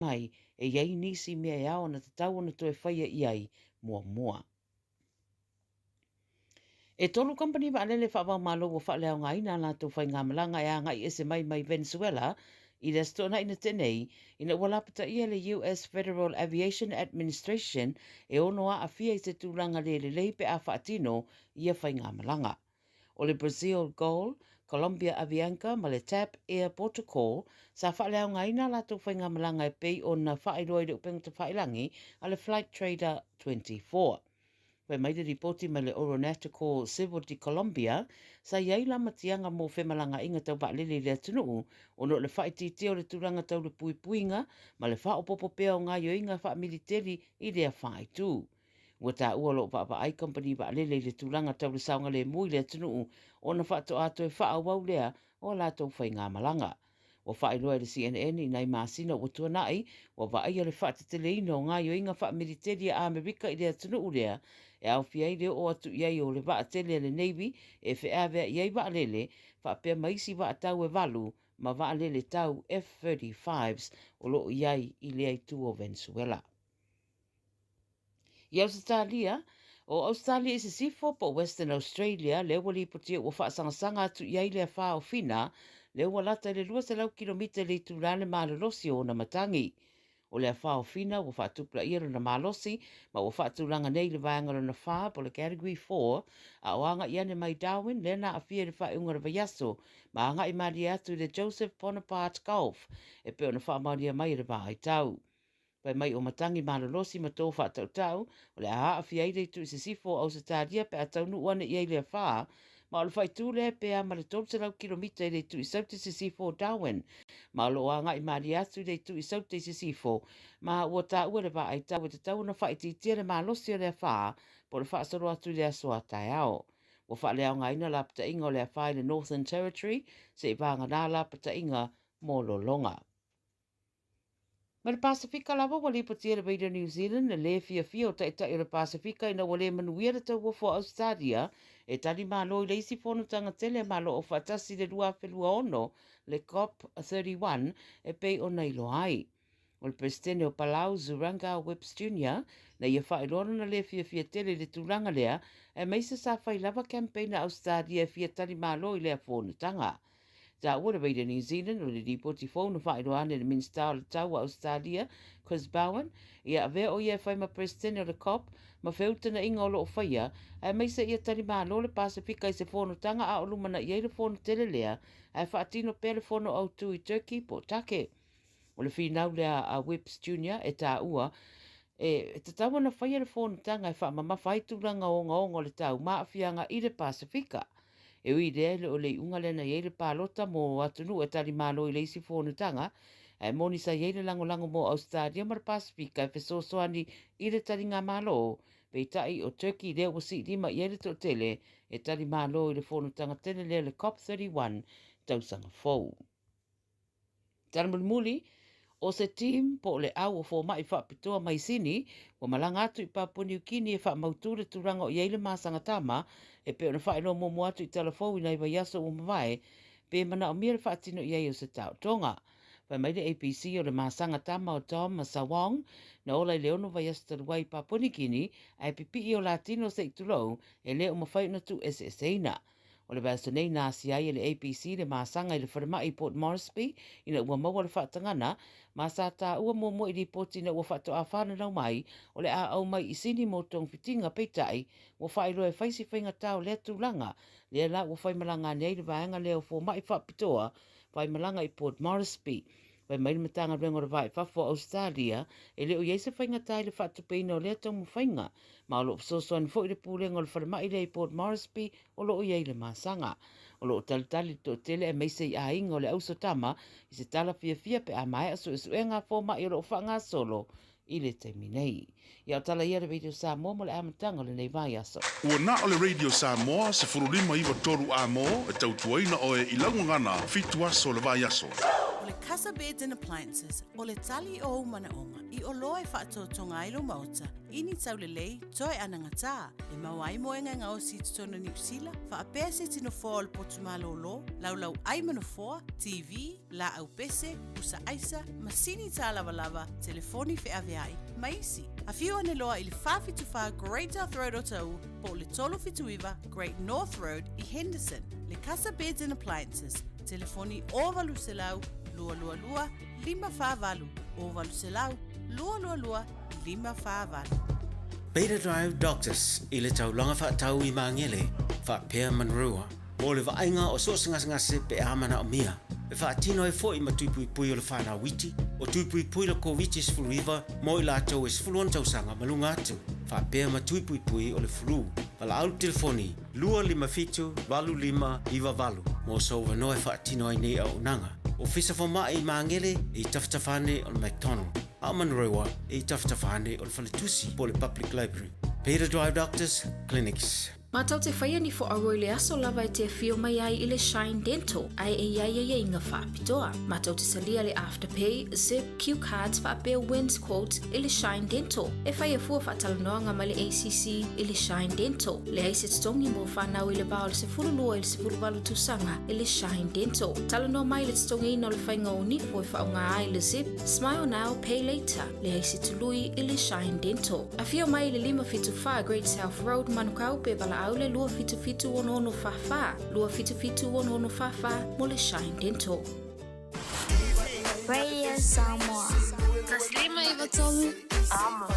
mai e i ai nisi mea e ao ona tatau ona toe faia i ai muamua. E tolu kamupani vaalele faavaomalo ua faaleaogaina a latou faigamalaga e agai ese mai mai Venezuela i le Aso Toonai na tea nei, ina ua lapataia le US Federal Aviation Administration e ono aafia i se tulaga le lelei pe a faatino ia faigamalaga. O le Brazil Gol, Colombia Avianca ma le TAP Air Portugal sa faaleaogaina a latou faigamalaga e pei ona faailoa i le upega tafailagi a le Flight Trader 24. Fai mai le lipoti mai le Aeronautical Civil de Colombia, sa i ai lamatiaga mo femalagaaiga tau vaalele i le atunuu ona o le faaitiitia o le tulaga tau le puipuiga ma le faaopoopo pea o gaoioiga faamiliteli i lea faaitu. Ua taua o lo o vaavaai kamupani vaalele i le tulaga tau le saogalemu i le atunuu ona faatoa toe faaauau lea o a latou faigamalaga. Ua faailoa e le CNN i nai masina ua tuanai, ua vaaia le faateteleina o gaoioiga faamiliteli a Amerika i le atunuu lea, e aofia ai le oo atu i ai o le vaatele a le Navy e feaveai ai vaalele, faapea ma isi vaatau e valu ma vaalele tau F-35s o lo o i ai i lea itu o Venezuela. I Ausetalia, o Ausetalia i Sisifo po o Western Australia, lea ua lipotia ua faasagasaga atu i ai le afa o Fina, lea ua lata i le 200 kilomita i le itula le malolosi o ona matagi. O le afa o Fina ua faatupulaia lona malosi ma ua faatulaga nei i le vaega lona fa po o le Category 4, a o agai ane mai Darwin lea na aafia i le faaiuga o le vaiaso ma agai malie atu i le Joseph Bonaparte Gulf e pei ona faamaonia mai e le vaaitau. Fai mai o matagi malolosi ma tō faatautau, o le a aafia ai le itu i sisifo o Ausetalia pe a taunuu ane i ai le afa, ma o le faaitu lea e pe a ma le 300 kilomita i le itu i saute sisifo o Darwin, ma o lo o agai malie atu i le itu i saute i sisifo, ma ua taua le vaai tau e tatau ona faaitiitia le malosi o le afa po o le faasolo atu i le aso a taeao. Ua faaleaogaina lapataiga o le afa i le Northern Territory, se'i vagana lapataiga mo lologa. Mai le Pasefika lava ua lipotia e le Radio New Zealand le lē fiafia o Taitai o le Pasefika ina ua lē manuia le tauofo a Ausetalia e tali malo i le isi fonotaga tele a Malo Aufaatasi i le 2026, le COP 31, e pei ona iloa ai. O le Peresetene o Palau, Zuranga Whipps Junior, na ia faailoa lona lē fiafia tele i le tulaga lea, aemaise sa fai lava campaign a Ausetalia e fia tali malo i lea fonotaga. Taua le Radio New Zealand o le lipoti fou na faailoa ane e le Minisita o le Tau a Ausetalia, Chris Bowen, ia avea o ia e fai ma Peresetene o le COP ma feutagaiga o lo o faia, aemaise ia tali malo le Pasefika i se fonotaga a o lumanai ai le fono tele lea, ae faatino pea le fono autu i Turkey po o Take. O le finau lea a Whipps Junior e taua, e tatau ona faia le fonotaga e faamamafa ai tulaga ogaoga o le tau ma aafiaga i le Pasefika. E ui i lea, e le o le iuga lea na i ai le palota mo atunuu e tali malo i le isi fonotaga, ae moni sa i ai le lagolago mo Ausetalia ma le Pasefika e fesoasoani i le taligamalo, peitai o Turkey lea ua siilima i ai le toatele e tali malo i le fonotaga tele lea le COP 31 tausaga fou. Tala mulimuli, o se team po o le au o fomai faapitoa mai Sini ua malaga atu i Papua Niu Kini e faamautu le tulaga o i ai le masaga tama e pei ona faailoa muamua atu i tala fou i nai vaiaso ua mavae pe manaomia le faatino i ai o se taotoga. Fai mai le ABC o le masaga tama o Dom ma Sawong na ola i le ono vaiaso talu ai i Papua Niu Kini ae pipii o latino se i tulou e le o mafai ona tuueseeseina. O le vaiaso nei na asia ai e le ABC le masaga i le falemai i Port Moresby ina ua maua le faatagana, ma sa taua muamua i lipoti ina ua faatoa fananau mai o le a aumai i Sini mo togafitiga peitai ua faailoa e fai si faigata o lea tulaga lea la ua faimalaga ane ai le vaega lea o fomai faapitoa faimalaga i Port Moresby. Fai mai le Matagaluega o le Va i Fafo o Ausetalia, e le o i ai se faigata i le faatupeina o lea taumafaiga, ma o lo o fesoasoani foi le pulega o le falemai lea i Port Moresby o lo o i ai le masaga. O lo o talitali le toatele aemaise i aiga o le auso tama i se tala fiafia pe a maea suesuega a fomai o lo o faagasolo i le taimi nei. Ia o tala ia le Radio Samoa mo le amataga o lenei vaiaso. Ua na o le Radio Samoa 15 9 3 A mo e tautuaina oe i lau gagana fitu aso o le vaiaso. O le Casa Beds and Appliances, o le tali o ou manaoga i oloa e faatotoga ai lou maota i ni taulelei toe anagatā, e maua ai moega e gaosi i totonu o Niu Sila, faapea se iti nofoa o le potu malōlō, laulau ai ma nofoa, TV, laau pese, pusa aisa, masini tālavalava, telefoni feaveai, ma isi. Afio ane loa i le 474 Great South Road o Taʻu po o le 379 Great North Road i Henderson, le Casa Beds and Appliances, telefoni 0800 222 548, 0800 222 548. Beta Drive Doctors i le taulaga faatau i Magele, faapea Manurewa, mo le vaaiga o so o se gasegase pe a manaomia. E faatino ai foi ma tui puipui o le fanau iti, o tui puipui le Koviti-19 mo i latou e 16 tausaga ma luga atu, faapea ma tui puipui o le flu. Valaau le telefoni 257 8598 mo sou avanoa e faatino ai nei auaunaga. Ofisa Fomai i Magele e i tafatafa ane o le McDonald, a o Manurewa e i tafatafa ane o le Faletusi po o le Public Library. Beta Drive Doctors Clinics. Mātou te whaia ni whoaua i le aso lava e te awhio mai ai i le Shine Dental, ae e iai ai iga whaapitoa. Mātou te salia le Afterpay, Zip, Cue Cards whaapea Wins Quote i le Shine Dental. E whai a fua whaatalanoanga mai le ACC i le Shine Dental. Leai se totogi mo whanau i le va o le 12 i le 18 tausaga i le Shine Dental. Talanoa mai le totogiina o le whainga o nifo e whaonga ai le Zip, Smile Now, Pay Later, leai se tului i le Shine Dental. Afio mai i le 574 Great South Road, Manukau, pe valaau le 277 6644, 277 6644 mo le Shine Dental. Radio Samoa. 153 Amo.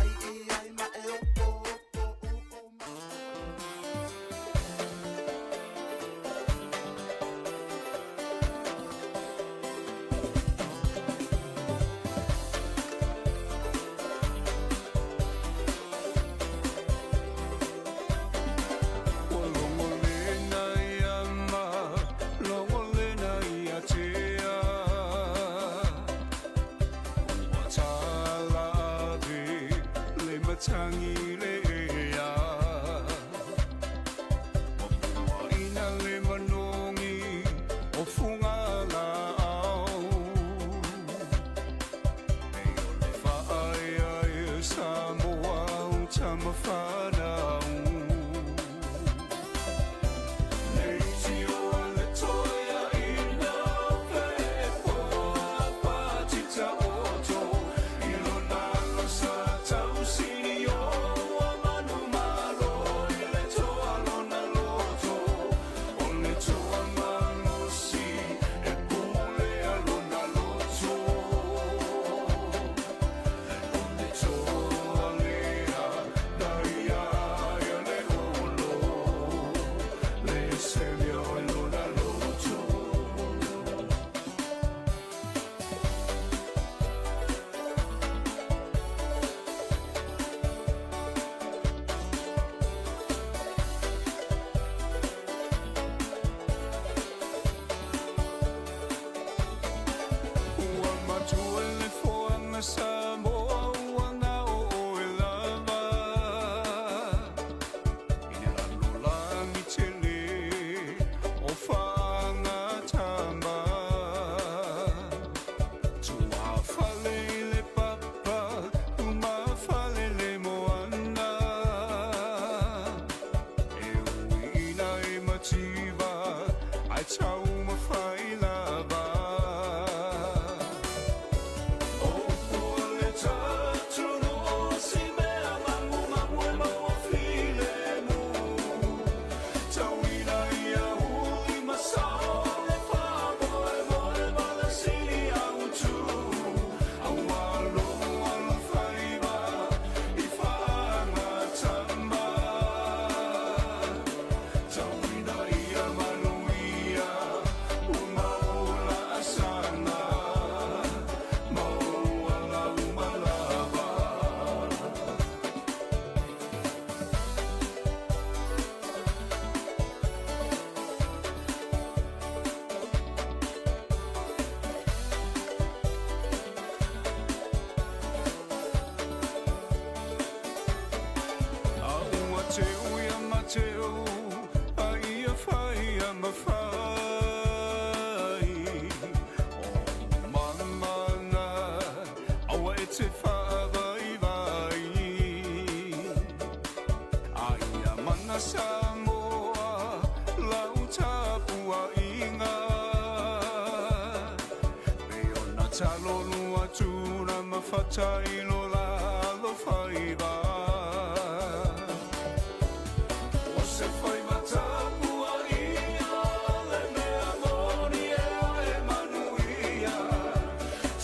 se faavaivai A ia mana Samoa lau tapuaiga Me ona talo lua tuna ma fatailo la alofaiva O se faiva tapuaia le mea moni ea e manuia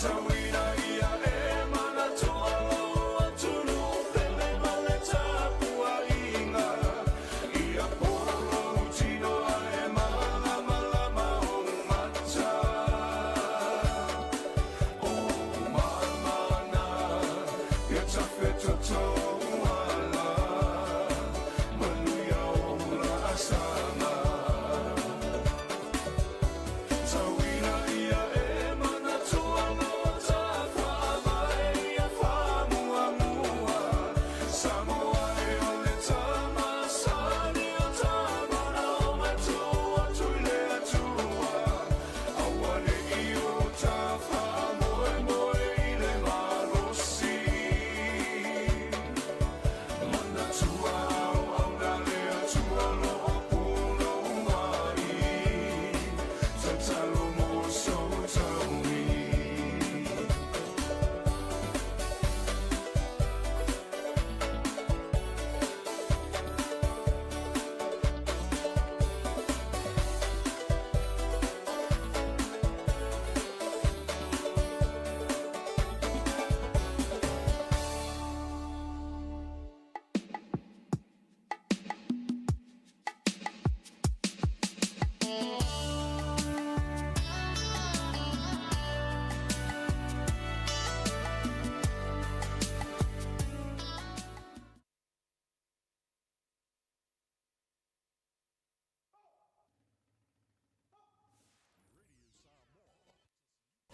Tauira ia e manatua lou atunuu pele ma le tapuaiga Ia polo tino ae malamalama ou mata O mamana ia tafetoto ala Manuia o laasaga Tauira ia e manatua lo tafaavae ia faamuamua Samoa e o le tama sani o tama na o matua tui le Atua Aua ne i o ta faamoemoe i le malosi Manatua auauna le Atua lo o punou ai Tatalo mo sou taui.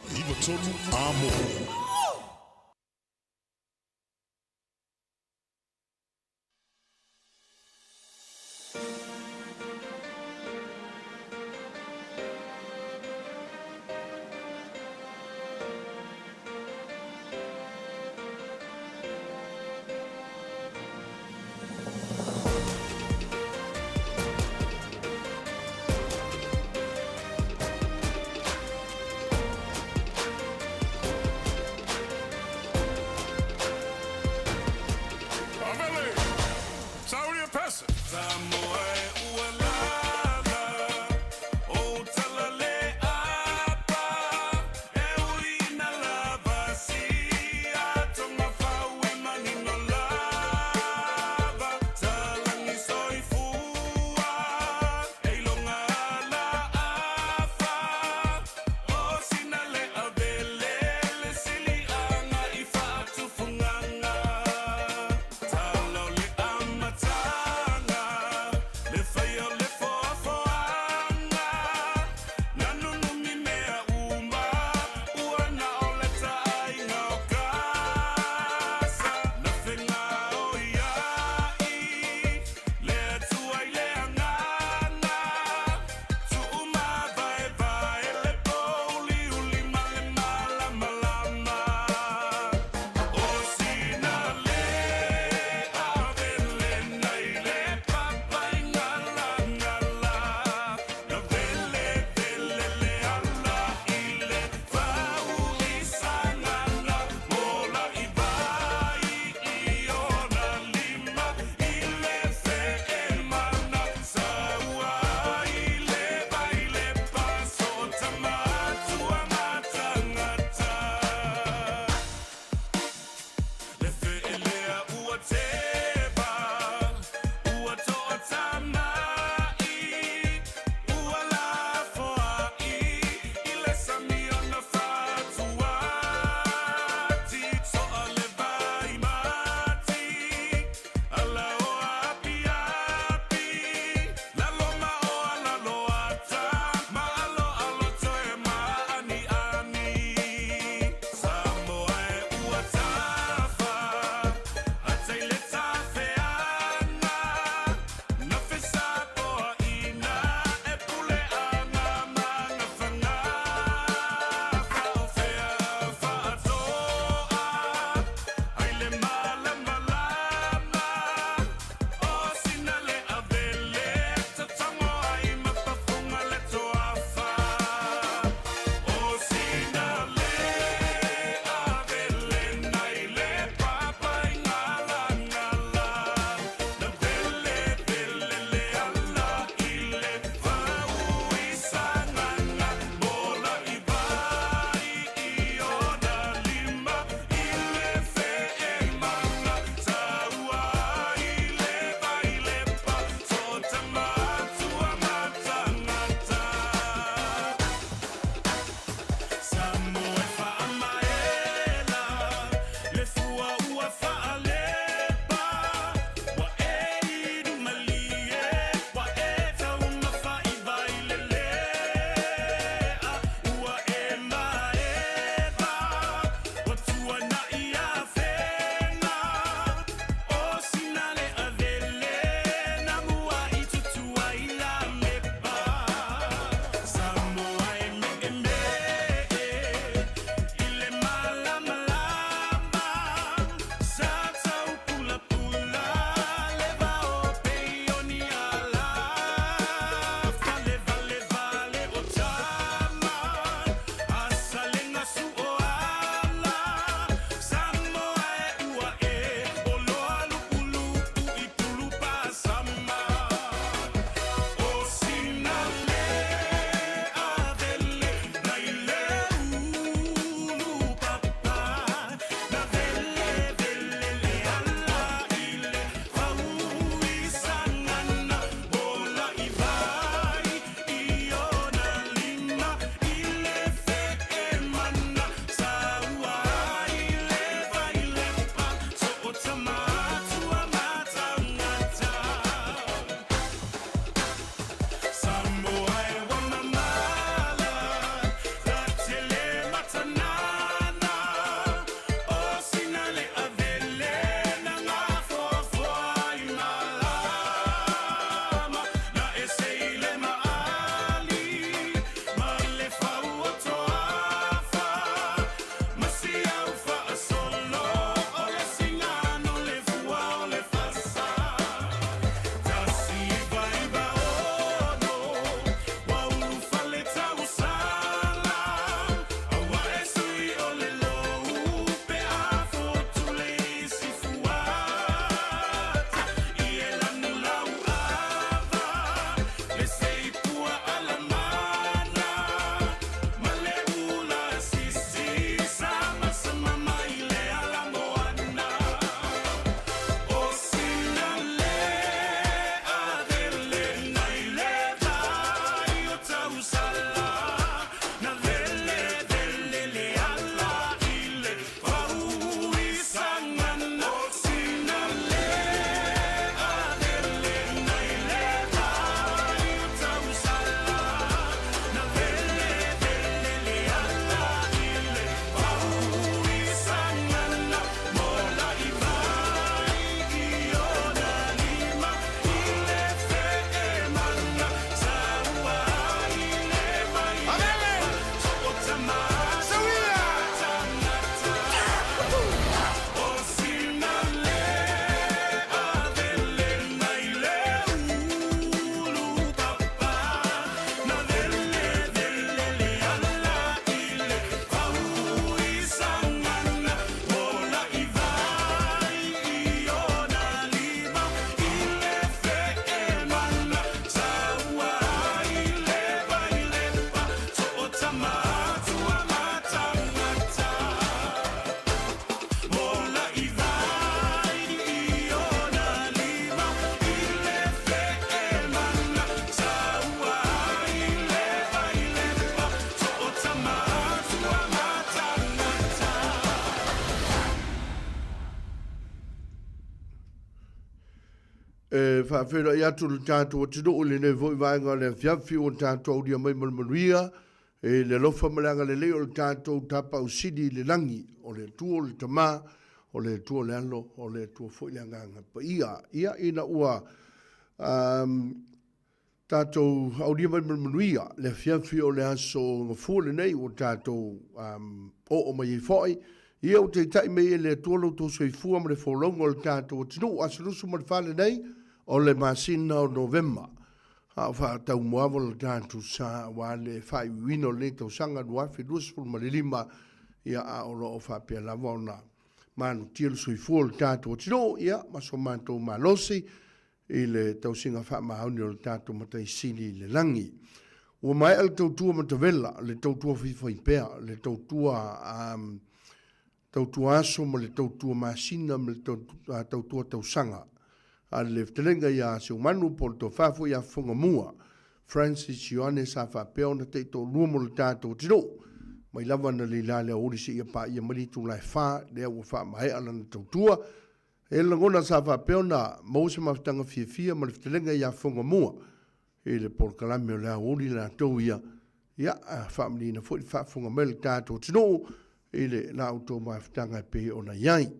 93 Amo. E faafeiloai atu le tatou atunuu i lenei foi vaega o le afiafi ua tatou aulia mai ma le manuia i le alofa ma le agalelei o le tatou Tapaau Sili i le lagi, o le Atua o le Tama, o le Atua o le Alo, o le Atua foi le Agaga Paia. Ia, ina ua um, tatou aulia mai ma le manuia le afiafi o le aso Gafua lenei ua tatou um, oo mai ai foi. Ia ua taitai mai e le Atua lo outou soifua ma le folauga o le tatou atunuu aso 24 lenei o le masina o Novema. A o faataumuaava lo tatou sa aua le faaiuiuina o lenei tausaga 2025, ia a o lo o faapea lava ona malutia le soifua o le tatou atunuu, ia ma so matou malosi i le tausiga faamaoni o le tatou Matai Sili i le lagi. Ua maea le tautua matavela, le tautua faifaipea, le tautua um, tautua aso ma le tautua masina ma le tautua tausaga a le fetalaiga ia Seumanu po o le tofa foi ia Fofogamua Francis Ioane sa faapea ona taitoalua mo le tatou atunuu mai lava na leila le aoauli seia paia mai le itula e fa lea ua faamaea lana tautua. E lagona sa faapea ona maua se mafutaga fiafia ma le fetalaiga ia Fofogamua i le polokalame o le aoauli latou ia, ia faamalieina foi le faafofoga mai o le tatou atunuu i le la outou mafutaga e pei ona i ai.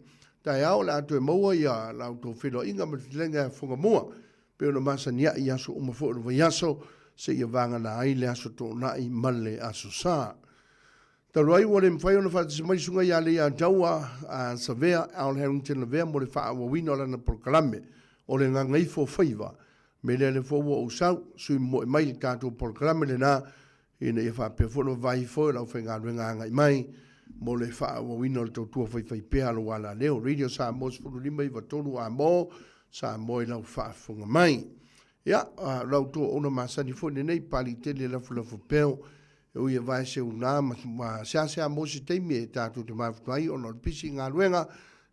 Taeao o le a toe maua ia la outou feiloaiga ma le fetalaiga ia Fofogamua pei ona masani ai i aso uma foi o le vaiaso seia vagana ai le aso Toonai ma le Aso Sa. Talu ai ua le mafai ona faatasi mai Susuga ia Leiataua a Savea Al Harrington Lavea mo le faaauauina o lana polokalame o le Gagaifo Faiva, me lea le foi ua ou sau, sui momoe mai le tatou polokalame lena ina ia faapea foi ona vavae ifo e le aufaigaluega agai mai mo le faaauauina o le tautua faifaipea a lou alaleo. Radio Samoa 15 93 Amo, Samoa i lau faafofoga mai. Ia, la outou auauna masani foi lenei, pali tele lafulafu peo, e ui e vae seuna ma, ma seasea mo se taimi e tatou te mafuta ai ona o le pisi i galuega,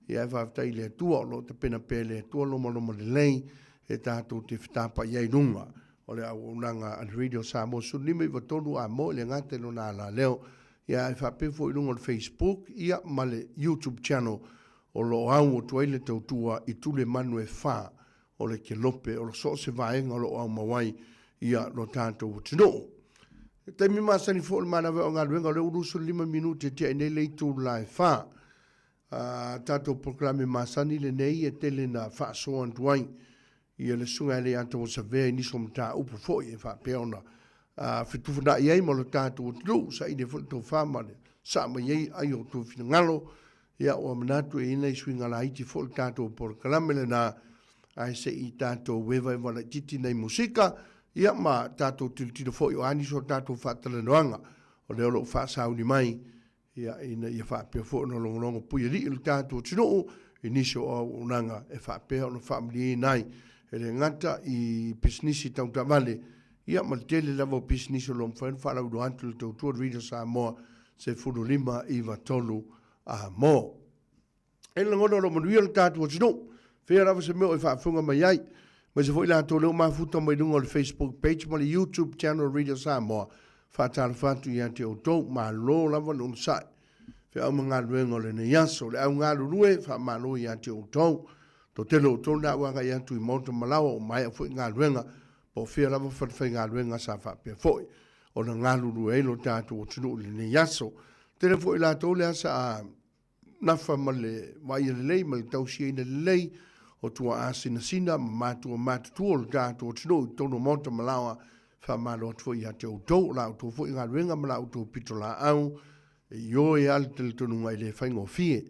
ia e faafetai i le Atua o lo o tapena pea e le Atua lomaloma lelei e tatou te fetapa'i ai i luga o le auaunaga a le Radio Samoa 15 93 a mo i le gata i lona alaleo, ia ae faapea foi i luga o le Facebook ia ma le YouTube channel o lo o au atu ai le tautua i tule manu e fa o le kelope o so o se vaega o lo o aumau ai ia lo tatou atunuu. E taimi masani foi o le manava o galuega o lea ua 25 minute e tiai nei le itula e fa. A tatou polokalame masani lenei e tele na faasoa atu ai ia le susuga ia Leiataua Savea i nisi o mataupu foi e faapea ona fetufunai ai ma lo tatou atunuu, saili ai foi le tofa ma le saa mai ai ai o outou finagalo. Ia, ua manatu e i ai nai suiga laiti foi o le tatou polokalame lena, ae se i tatou evaeva laitiiti nai musika, ia ma tatou tilotilo foi o a nisi o tatou faatalanoaga o lea o lo o faasauni mai, ia, ina ia faapea foi ona logologo puialii le tatou atunuu i nisi o auaunaga e faapea ona faamalieina ai, e le gata i pisinisi tau taavale, ia ma le tele lava o pisinisi o lo o mafai ona faalauiloa atu i le tautua Radio Samoa 15 93 a mo. E lagona o lo manuia le tatou atunuu. Fea lava se mea o e faafofoga mai ai. Aemaise foi latou lea ua mafuta mai luga o le Facebook page ma le YouTube channel Radio Samoa. Faatalofa atu ia te outou. Malo lava le onosai. Feau ma galuega o lenei aso. Le au galulue, faamalo ia te outou. Toatele o outou na ua agai atu i maota ma laoa ua maea foi galuega. Po o fea lava falefaigaluega sa faapea foi ona galulue ai lo tatou atunuu i lenei aso. Tele foi latou lea sa nafa ma le vaaia lelei ma le tausiaina lelei o tuaa sinasina ma matua matutua o le tatou atunuu i totonu o maota ma laoa. Faamalo atu foi ia te outou, o la outou foi galuega ma la outou pitolaau e ioe lava le talitonuga e le faigofie.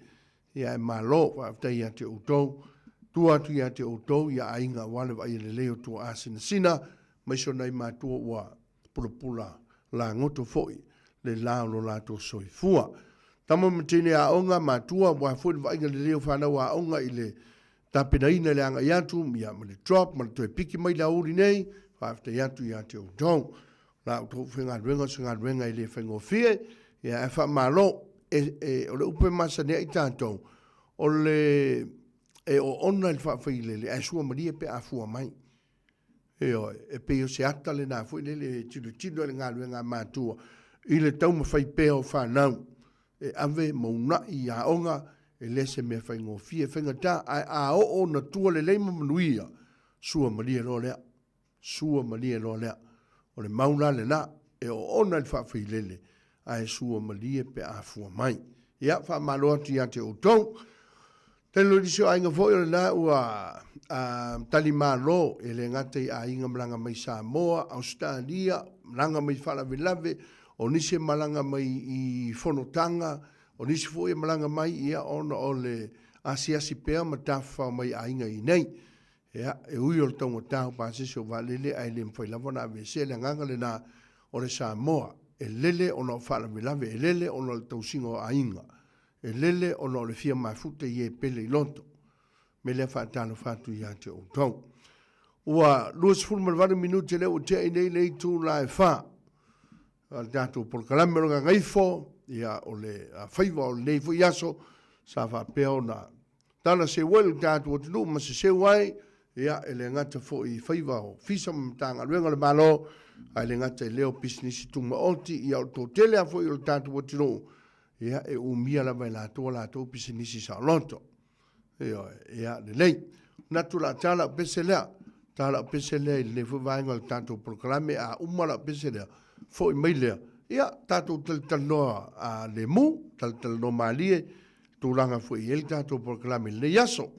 Ia e malo, faafetai ia te outou. Tua atu ia te outou ia aiga aua le vaaia lelei o tuaa sinasina, aemaise o nai matua ua pulapula lagoto foi le la o lo latou soifua. Tama ma teine aoga, matua, aua foi le vaaiga lelei o fanau aoga i le tapenaina i le agai atu, ia, ma le drop ma le toe piki mai le aoauli nei, faafetai atu ia te outou. La outou faigaluega o se galuega e le faigofie, ia ae faamalo. E, e, o le upu e masani ai tatou, o le e oona i le faafailele ae suamalie pe a fua mai. Ioe, e pei o se ata lena foi lele e tilotilo ai le galuega a matua i le taumafai pea o fanau e ave ma uunai i aoga, e le se mea faigofie, e faigata, ae a oo ona tua lelei ma manuia. Sua malie loa lea. Sua malie loa lea. O le mau la lena, e oona i le faafailele, ae sua malie pe a fua mai. Ia, faamalo atu ia te outou. Tele o nisi o aiga foi o lena ua talimalo, e le gata i aiga malaga mai Samoa, Ausetalia, malaga mai faalavelave, o nisi e malaga mai i fonotaga, o nisi foi e malaga mai ia ona o le asiasi pea ma tafafao mai aiga i inei. Ia, e ui o le taugata o pasese o vaalele ae le mafai lava ona aveesea le agaga lena o le Samoa, e lele ona o faalavelave, e lele ona o le tausiga o aiga, e lele ona o le fia mafuta i e pele i loto. Me lea faatalofa atu ia te outou. Ua 28 minute lea ua tea i nei le itula e 4. O le tatou polokalame o le Gagaifo, ia o le faiva o lenei foi aso, sa faapea ona tala seu ai le tatou atunuu ma seseu ai, ia e le gata foi i faiva o Ofisa ma Matagaluega a le Malo, ae le gata i lea o pisinisi tumaoti, ia o le toatele lava foi o le tatou atunuu, ia e umia lava e latou a latou pisinisi saoloto. Ioe, ia lelei. Manatu o le a ta lau pese lea. Ta lau pese lea i lenei foi vaega o le tatou polokalame. A uma lau pese lea, foi mai lea. Ia, tatou talatalanoa a lemu, talatalanoa malie, tulaga foi i ai le tatou polokalame i lenei aso.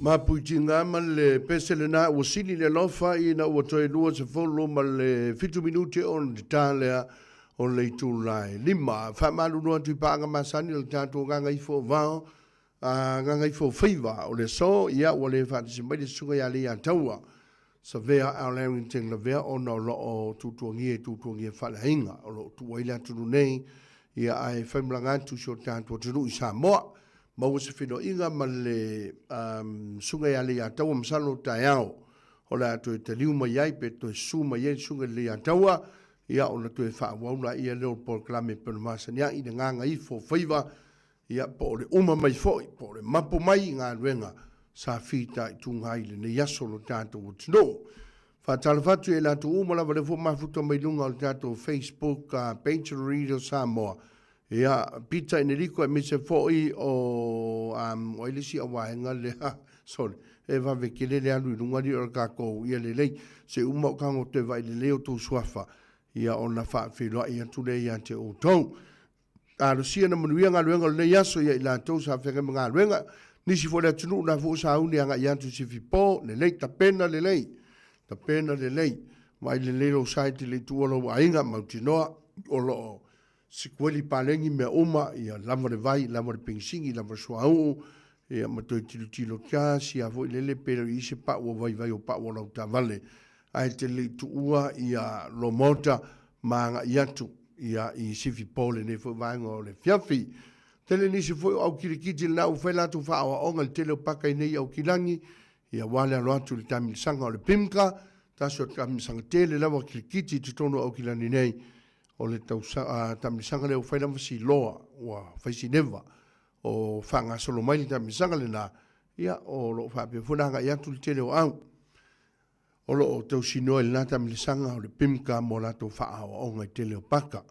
Mapuitinga ma le pese lena ua sili le alofa ina ua toe 20 ma le 7 minute ona tatā lea o le itula e 5. Faamalulu atu i paaga masani o le tatou gagaifo vao, a gagaifo faiva o le aso, ia ua le faatasi mai le susuga ia Leiataua Savea Al Harrington Lavea ona o lo o tuatuagia i tuatuagia faaleaiga o lo o tuua ai le atunuu nei, ia ae faimalaga atu i si o tatou atunuu i Samoa. Maua se feiloaiga ma le um, susuga ia Leiataua masalo o taeao o le a toe taliu mai ai pe toe susu mai ai le susuga i le Leiataua, ia ona toe faaauau laia lea o le polokalame e pei ona masani ai i le gagaifo faiva, ia po o le uma mai foi, po o le mapu mai i galuega sa fitaituga ai i lenei aso lo tatou atunuu. Faatalofa atu i latou uma lava lea foi mafuta mai luga o le tatou Facebook page o Radio Samoa. Ia, Peter Enerico aemaise foi o um, o ai le isi auvaega lea, sorry, e vave tele le alu i luga alii o le tatou, ia lelei, se uma o tago toe vaai lelei outou suafa, ia ona faafeiloai atu lea ia te outou. Talosia na manuia galuega o lenei aso ia i latou sa feagai ma galuega, nisi foi o le atunuu na foi sauni agai atu i Sifipo, lelei, tapena lelei, tapena lelei, vaai lelei lou sa e te le i tuua lou aiga, mautinoa o lo o Sikueli paleni mea uma, ia lava le vai, lava le penisini, lava le suauu, ia ma toe tilotilo kia sia foi lele pe le o i ai se pau o vaivai o pau o lau taavale. Ae te le i tuua ia lo maota ma agai atu ia i Sifipo lenei foi vaega o le afiafi. Tele nisi foi o au kilikiti lena ua fai latou faaoaoga i le tele o paka i nei i Aukilani, ia aua le alo atu i le taamilosaga o le PIMCA, tasi o taamilosaga tele lava kilikiti i totonu o Aukilani nei. O le taamilosaga lea ua fai lava si loa, ua fai si neva o faagasolo mai le taamilosaga lena, ia o lo o faapea foi ona agai atu le tele o au o lo o tausinoa i lena taamilosaga o le PIMCA mo latou faaaoaoga i tele o paka.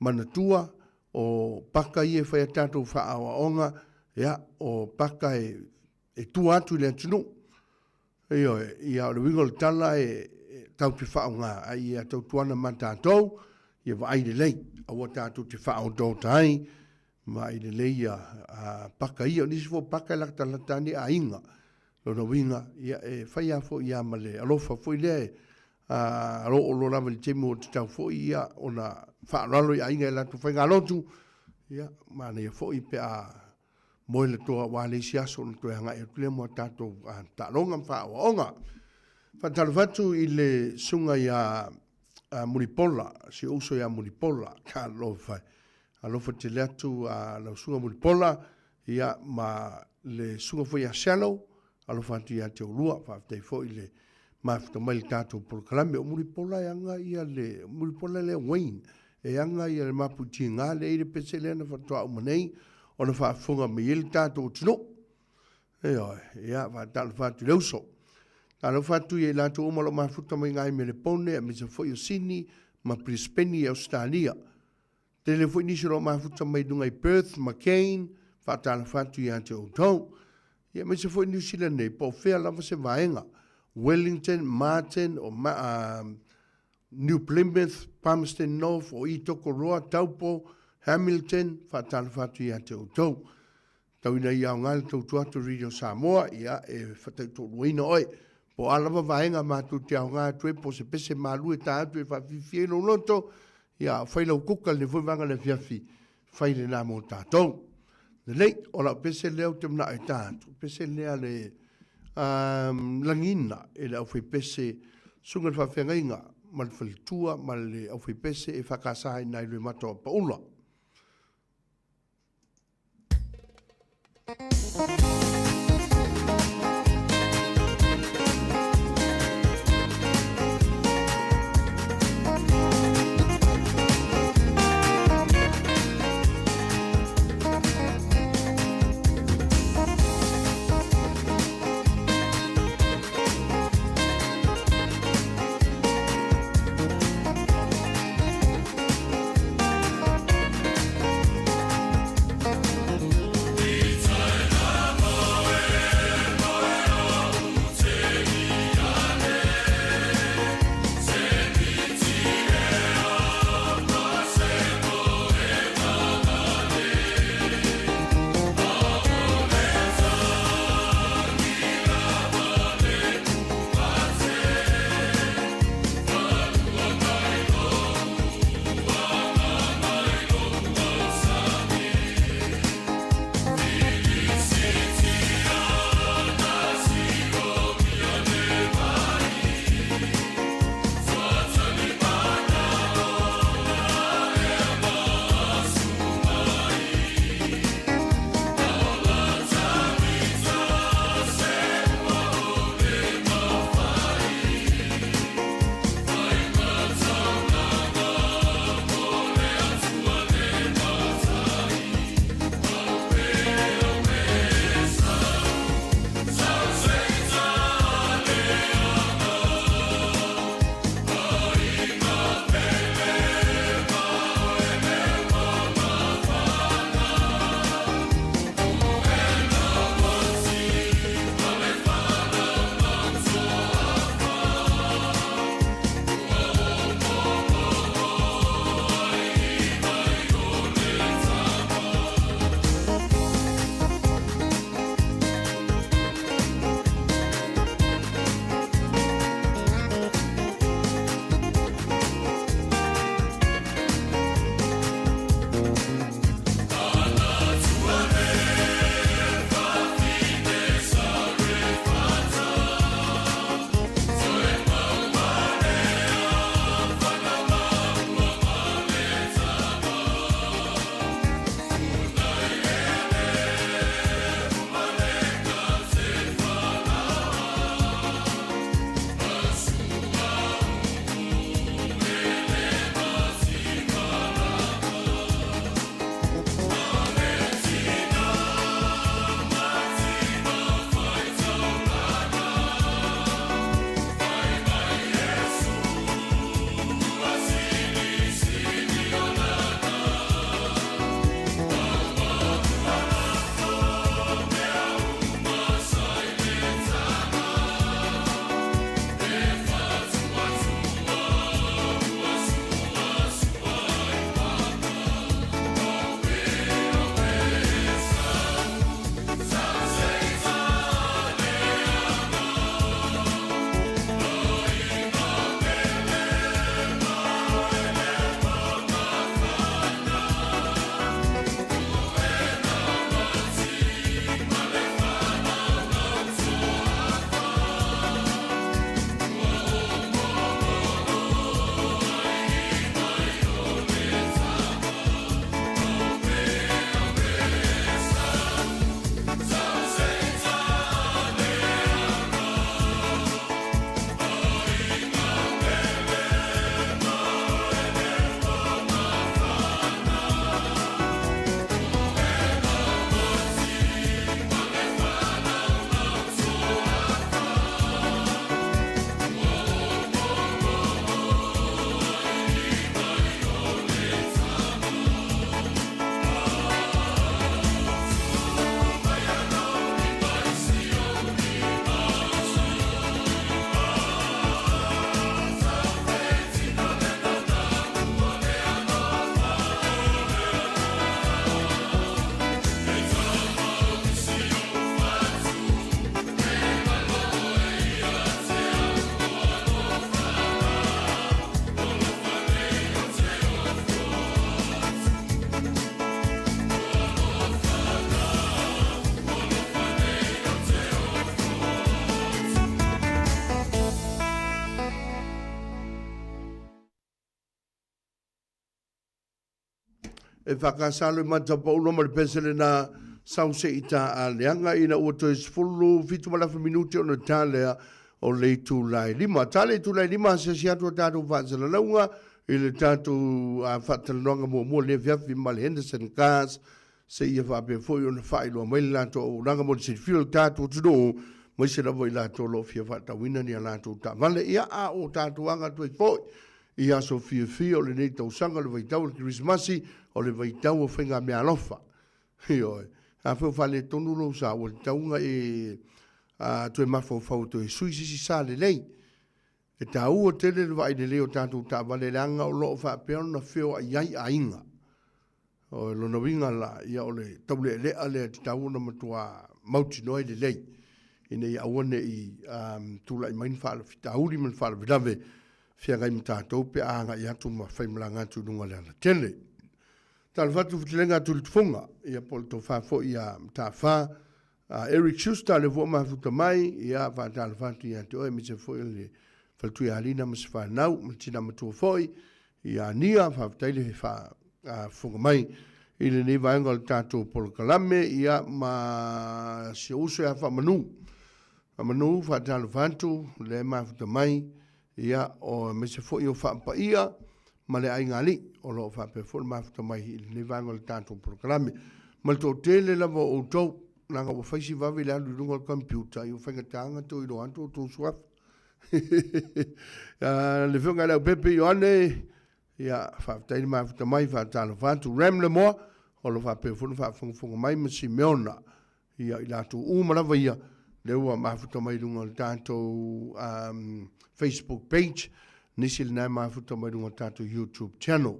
Manatua, o paka ia e fai a tatou faaaoaoga, ia, o paka e tua atu i le atunuu. Ioe, ia o le uiga o le tala e tatou te faaaoga, a ia tautuana ma tatou, ia vaai lelei, aua tatou te faaotaota ai, vaai lelei ia a, paka ia. O nisi foi o paka e latalata ane aiga. Lona uiga, ia e fai lava foi ia ma le alofa foi lea e a, aloolo lava i le taimi ua tatau foi ia ona faaaloalo i aiga i latou faigalotu, ia manaia foi pe a Moe le toa aua le isi aso ona toe agai atu lea mo a tatou taaloga ma faaoaoga. Faatalofa atu i le susuga ia Mulipola, si ou uso ia Mulipola, talofa e. Alofa tele atu lau susuga Mulipola, ia ma le susuga foi ia Shallow, alofa atu ia te oulua, faafetai foi le mafuta mai le tatou polokalame. O Mulipola e aga ia le, Mulipola lea Wayne, e aga ia le mapuitiga lea i le pese lea na faatoa uma nei ona faafofoga mai ai le tatou atunuu. Ioe, ia faatalofa atu i le uso. Talofa atu ia i latou uma o lo o mafuta mai ngai Melepone, aemaise foi o Sini ma Brisbane i Ausetalia. Tele foi nisi o lo o mafuta mai luga i Perth ma Cairns, faatalofa atu ia te outou. Ia aemaise foi Niu Sila nei, po o fea lava se vaega, Wellington, Martin, o ma, New Plymouth, Palmerston North, o Itokoroa, Taupo, Hamilton, faatalofa atu ia te outou. Tau ina ia aoga le tautua atu Radio Samoa, ia e fataitoaluaina oe. Po o a lava vaega matou te aoga atu ai, po o se pese malu e ta atu e faafiafia ai lou loto, ia fai lau kuka lenei foi vaega o le afiafi, fai lena mo tatou. Lelei, o lau pese lea ou te manao e ta atu, pese lea le um, lagina e le aufaipese susuga i le faafeagaiga ma le faletua ma le aufaipese e faakasaina i Loimata o Apaula. E whakasalo i matapaula ma le pesele na Sau se i ta a leaga ina ua toe 17 minute ona ta lea o le itula e 5. Ta le itula e 5 asiasi atu a tatou faasalalauga i le tatou faatalanoaga muamua lenei afiafi ma le Henderson Cars seia faapea foi ona faailoa mai le latou auaunaga mo le silafia o le tatou atunuu, aemaise lava i latou o lo o fia faatauina ni a latou taavale. Ia, a o tatou aga atu ai foi i aso fiafia o lenei tausaga, o le vaitau o le Kerisimasi, o le vaitau o faigameaalofa. Ioe. Afai o faaletonu lou sa, ua tatau ona e toe mafaufau e toe sui se isi sa lelei. E taua tele le vaai lelei o tatou taavale leaga o lo o faapea ona feoai ai aiga. O lona uiga la, ia o le taulealea lea e tatau ona matua mautinoa ai lelei ina ia aua ne i tulai mai ni faalafitauli ma ni faalavelave feagai ma tatou pe a agai atu ma faimalaga atu i luga o le alatele. Talofa atu fetalaiga a Tulitufunga, ia po o le tofa foi ia Mataafa Eric Schuster lea foi ua mafuta mai, ia faatalofa atu ia te oe aemaise foi o le faletuia Alina ma se fanau ma le tina matua foi ia Ania, faafetai le faafofoga mai i lenei vaega o le tatou polokalame, ia ma si ou uso ia Faamanu. Faamanu, faatalofa atu, lea e mafuta mai, ia, o, aemaise foi o Faapaia ma le Aiga Alii, o lo o faapea foi le mafuta mai i lenei vaega o le tatou polokalame. Ma le toatele lava o outou, leaga ua fai si vave i le alu i luga o le computer, ia ua faigata ona toe iloa atu outou suafa. Le Afioga ia Leaupepe Ioane, ia, faafetai le mafuta mai, faatalofa atu. Ram Lemoa, o lo o faapea foi ona faafogafoga mai ma Simeona. Ia, i latou uma lava ia, lea ua mafuta mai i luga o le tatou Facebook page, nisi lena e mafuta mai i luga o le tatou YouTube channel.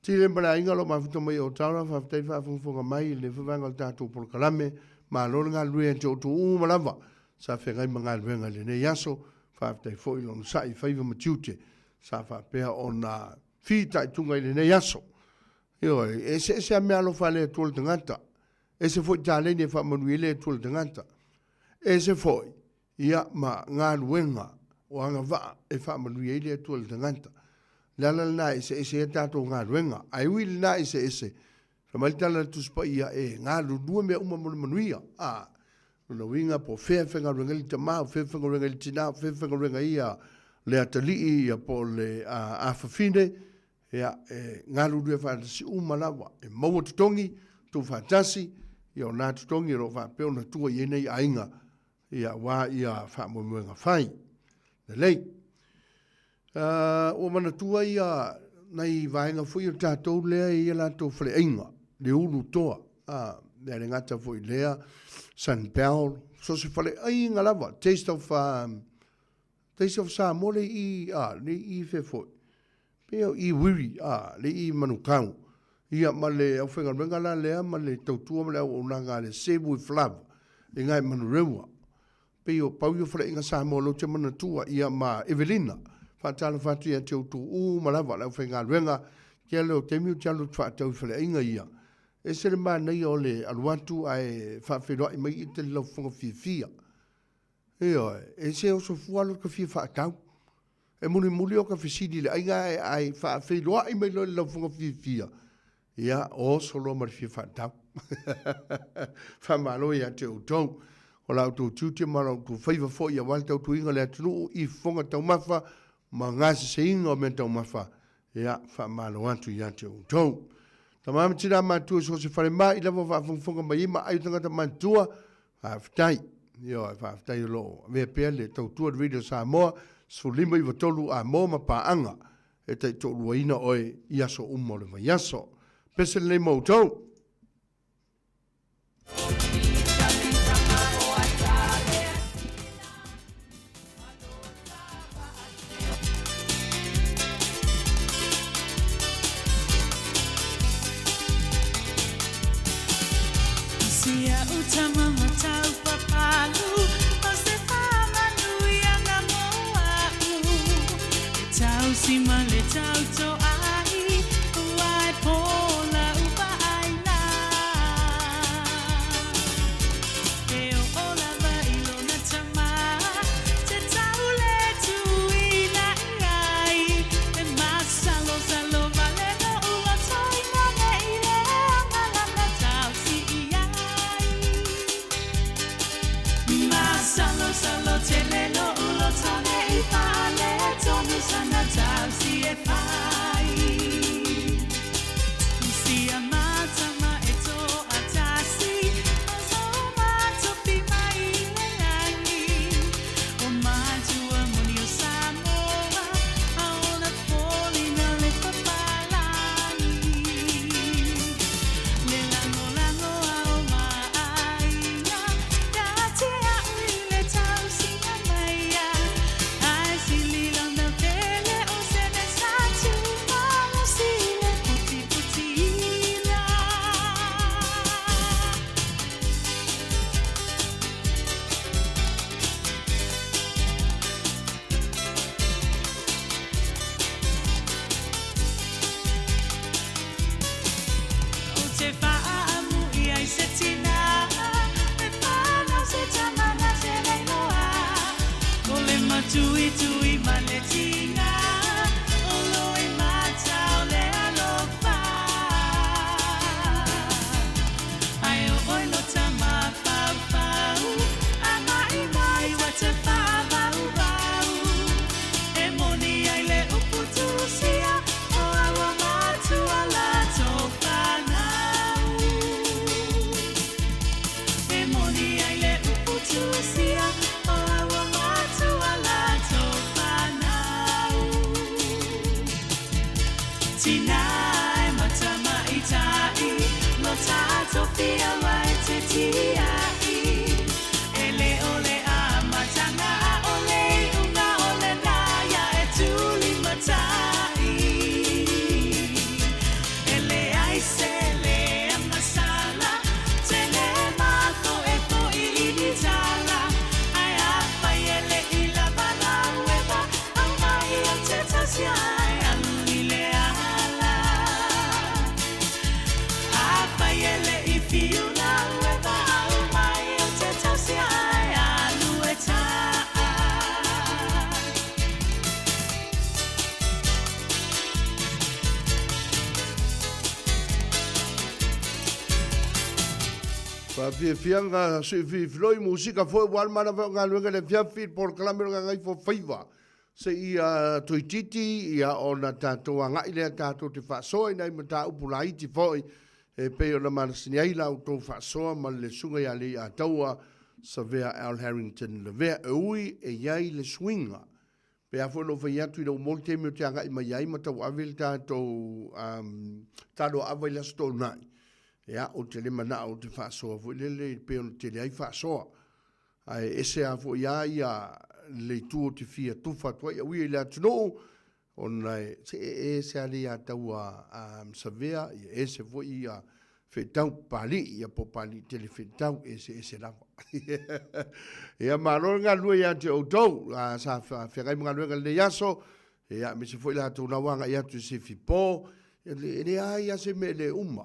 Tile ma le aiga o lo o mafuta mai i Otaura, faafetai le faafogafoga mai i lenei foi vaega o le tatou polokalame. Malo le galulue ia te outou uma lava sa feagai ma galuega i lenei aso. Faafetai foi le onosai i faiva ma tiute sa faapea ona fitaituga i lenei aso. Ioe, e eseese lava meaalofa a le Atua i le tagata. Ese foi taleni e faamanuia ai le Atua i le tagata. Ese foi, ia, ma galuega o agavaa e faamanuia ai le Atua i le tagata. O le ala lena e eseese ai a tatou galuega. Ae ui i lena eseese, fai mai le tala a le Tusi Paia, e galulue mea uma mo le manuia. A, lona uiga, po o fea e faigaluega ai le tama, o fea e faigaluega ai le tina, o fea e faigaluega ai ia le atalii, ia po o le afafine, Ia, e galulue faatasi uma lava, e maua totogi, tuufaatasi, ia o na totogi o lo o faapea ona tua i ai nei aiga, ia aua ia faamoemoega fai. Lelei. Ua manatua ia nai vaega foi o tatou lea e i ai latou faleaiga, le ulu toa, a, e le gata foi i lea, Sunbell, so o se faleaiga lava, Taste of, Taste of Samoa le i, a, le i fea foi. Pei o i Wiri, a, le i Manukau. Ia, ma le aufaigaluega la lea ma le tautua ma le auaunaga a le Save with Love i ina i Manurewa. Pei o pau ia o faleaiga Samoa lea ou te manatua, ia ma Evelina. Faatalofa atu ia te outou uma lava le aufaigaluega. Tele o taimi ou te alu ou te faatau i faleaiga ia. Ese le manaia o le alu atu ae faafeiloai mai ita i le laufofoga fiafia. Ioe, e se oso fua lo ka fia faatau. E mulimuli o ka fesili i le aiga ae ai faafeiloai mai loa i le laufoga fiafia. Ia, oso loa ma le fia faatau. Faamalo ia te outou. O la outou tiute ma la outou faiva foi aua le tautuaina o le atunuu i fofoga taumafa ma gaseseiga o mea taumafa. Ia, faamalo atu ia te outou. Tama ma tina matua i so o se falemai lava o faafogafoga mai ai ma aai o tagata matutua, Faafetai. Ioe, faafetai o lo o avea pea le tautua le Radio Samoa 15 93 a mo ma paaga e taitoaluaina oe i aso uma o le vaiaso. Pese lenei mo outou. Tuitui ma le tiga O lo e matau le alofa Ai o oi lo tama faufau A mai mai wa te whāvauvau E moni ai le upu tusia O aua matua la tō whānau E moni ai le upu tusia O aua matua la tō whānau Tina e matamaita'i Lo tātou whiawa e te tia'i E le o le amatanga a o le iunga o le naia e tuli mata'i E leai se lea masala Tele mako e po'i i ni tala Ae afai e le i lava lau eva Aumai o te tausia e alu i le ala Afai e le i whiu lau eva Aumai o te tausia e alu e tā. Faafiafiaga siifiloi musika foi ua alu manava o galuega i le afiafi i le polokalame o le Gagaifo Faiva seia toeitiiti ia ona tatou agai lea tatou te faasoa i nai mataupu laiti foi e pei ona masani ai la outou faasoa ma le Susuga ia Leiataua Savea Al Harrington Lavea e ui e i ai le suiga Pe a foi na ou fai atu ina ua maua le taimi ou te agai mai ai ma tauave le tatou talo ava i le Aso Toonai, ia, ou te le manao ou te faasoa foi lele e pei ona tele ai faasoa. Ae ese lava foi lava ia le itu ou te fia tufa atu ai au ia i le atunuu, ona e se e ese lava le ia taua Savea, ia ese foi ia Feetau Papalii, ia po o Papalii tele Feetau, e eseese lava. Ia malo le galulue ia te outou, sa feagai ma galuega i lenei aso, ia aemaise foi latou na ua agai atu i se fipo, e leai lava se mea e le uma.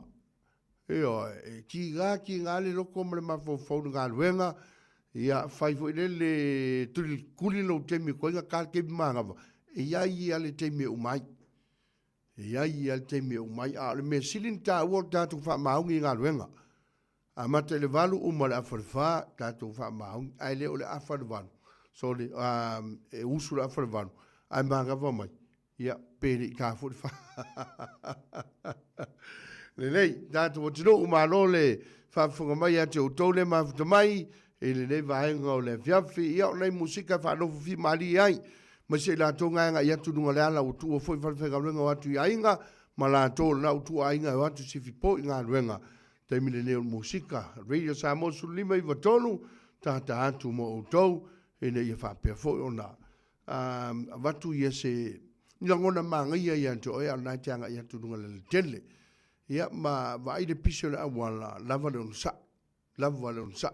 Ioe, e tiga tiga le loto ma le mafaufau i le galuega, ia fai foi lele tulikuli lou taimi e toai gata le taimi manava, e i ai lava le taimi e uma ai. E i ai lava le taimi e uma ai, a o le mea sili ona taua o le tatou faamaoni i galuega. Amata i le 8, uma i le afa i le 4, tatou faamaoni, ae le o le afa i le 8, sorry, e usu i le afa i le 8, ae manava mai, ia, pe le i ta foi le 4. Lelei, tatou atunuu, malo le faafofoga mai ia te outou le mafuta mai i lenei vaega o le afiafi. Ia, o nai musika e faanofo fimalie ai, Aemaise i latou na e agai atu i luga o le ala ua tuua foi falefaigaluega o atu i aiga ma latou o lena ua tuua aiga e o atu i sifipo i galuega. Taimi lenei o le musika, Radio Samoa 15 93, tata atu mo outou ina ia faapea foi ona avatu ia se ni lagona manaia ia te oe a o lena e te agai atu i luga o le alatele. Ia ma vaai le pisi o le auala, lava le onosai. Lava le onosai.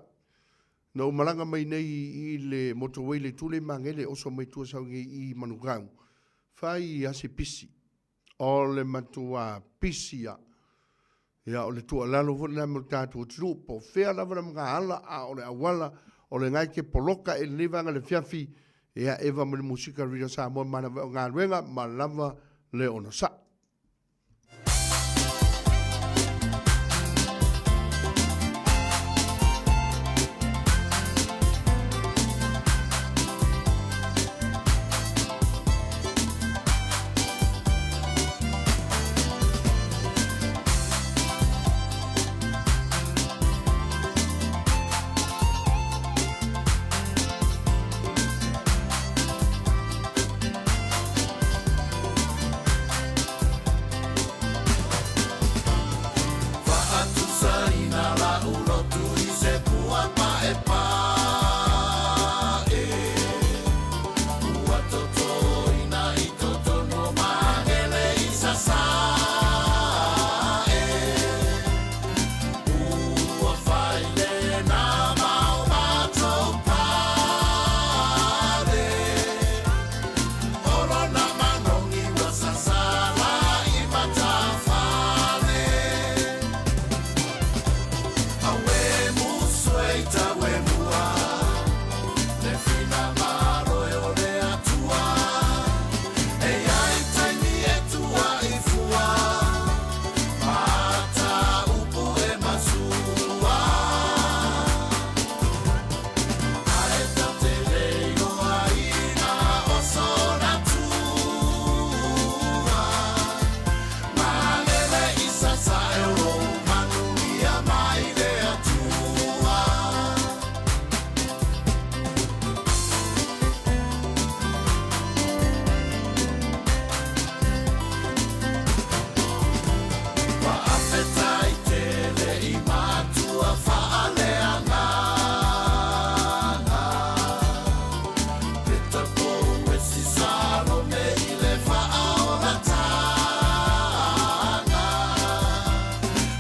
Na ou malaga mai nei i le motorway le itu lea i Magele, oso mai tua sau nei i Manukau, fai a se pisi. O le matua pisi a. Ia, o le tuualalo foi lena mo le tatou atunuu, po o fea lava le magaala, a o le auala, o lena e te poloka i lenei vaega o le afiafi, ia, eva ma le musika Radio Samoa manava o galuega, ma lava le onosai. i matua faaleagaga. Pita Pouesi Salome i le faaolataga.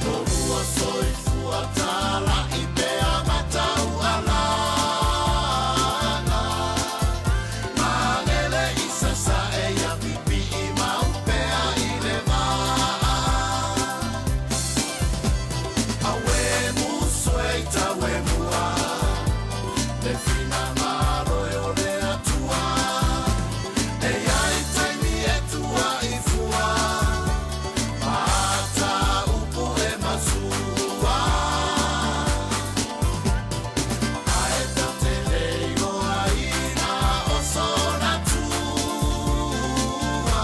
Lolua soifua tala'i pea mataualaga. Magele i sasae ia pipii mau pea i le vaa. Auē musu e tau e mua, le finagalo e o le Atua. E i ai taimi e tua'i fua, ma ata upu e masua. Ae tau te le iloaina o sona tua.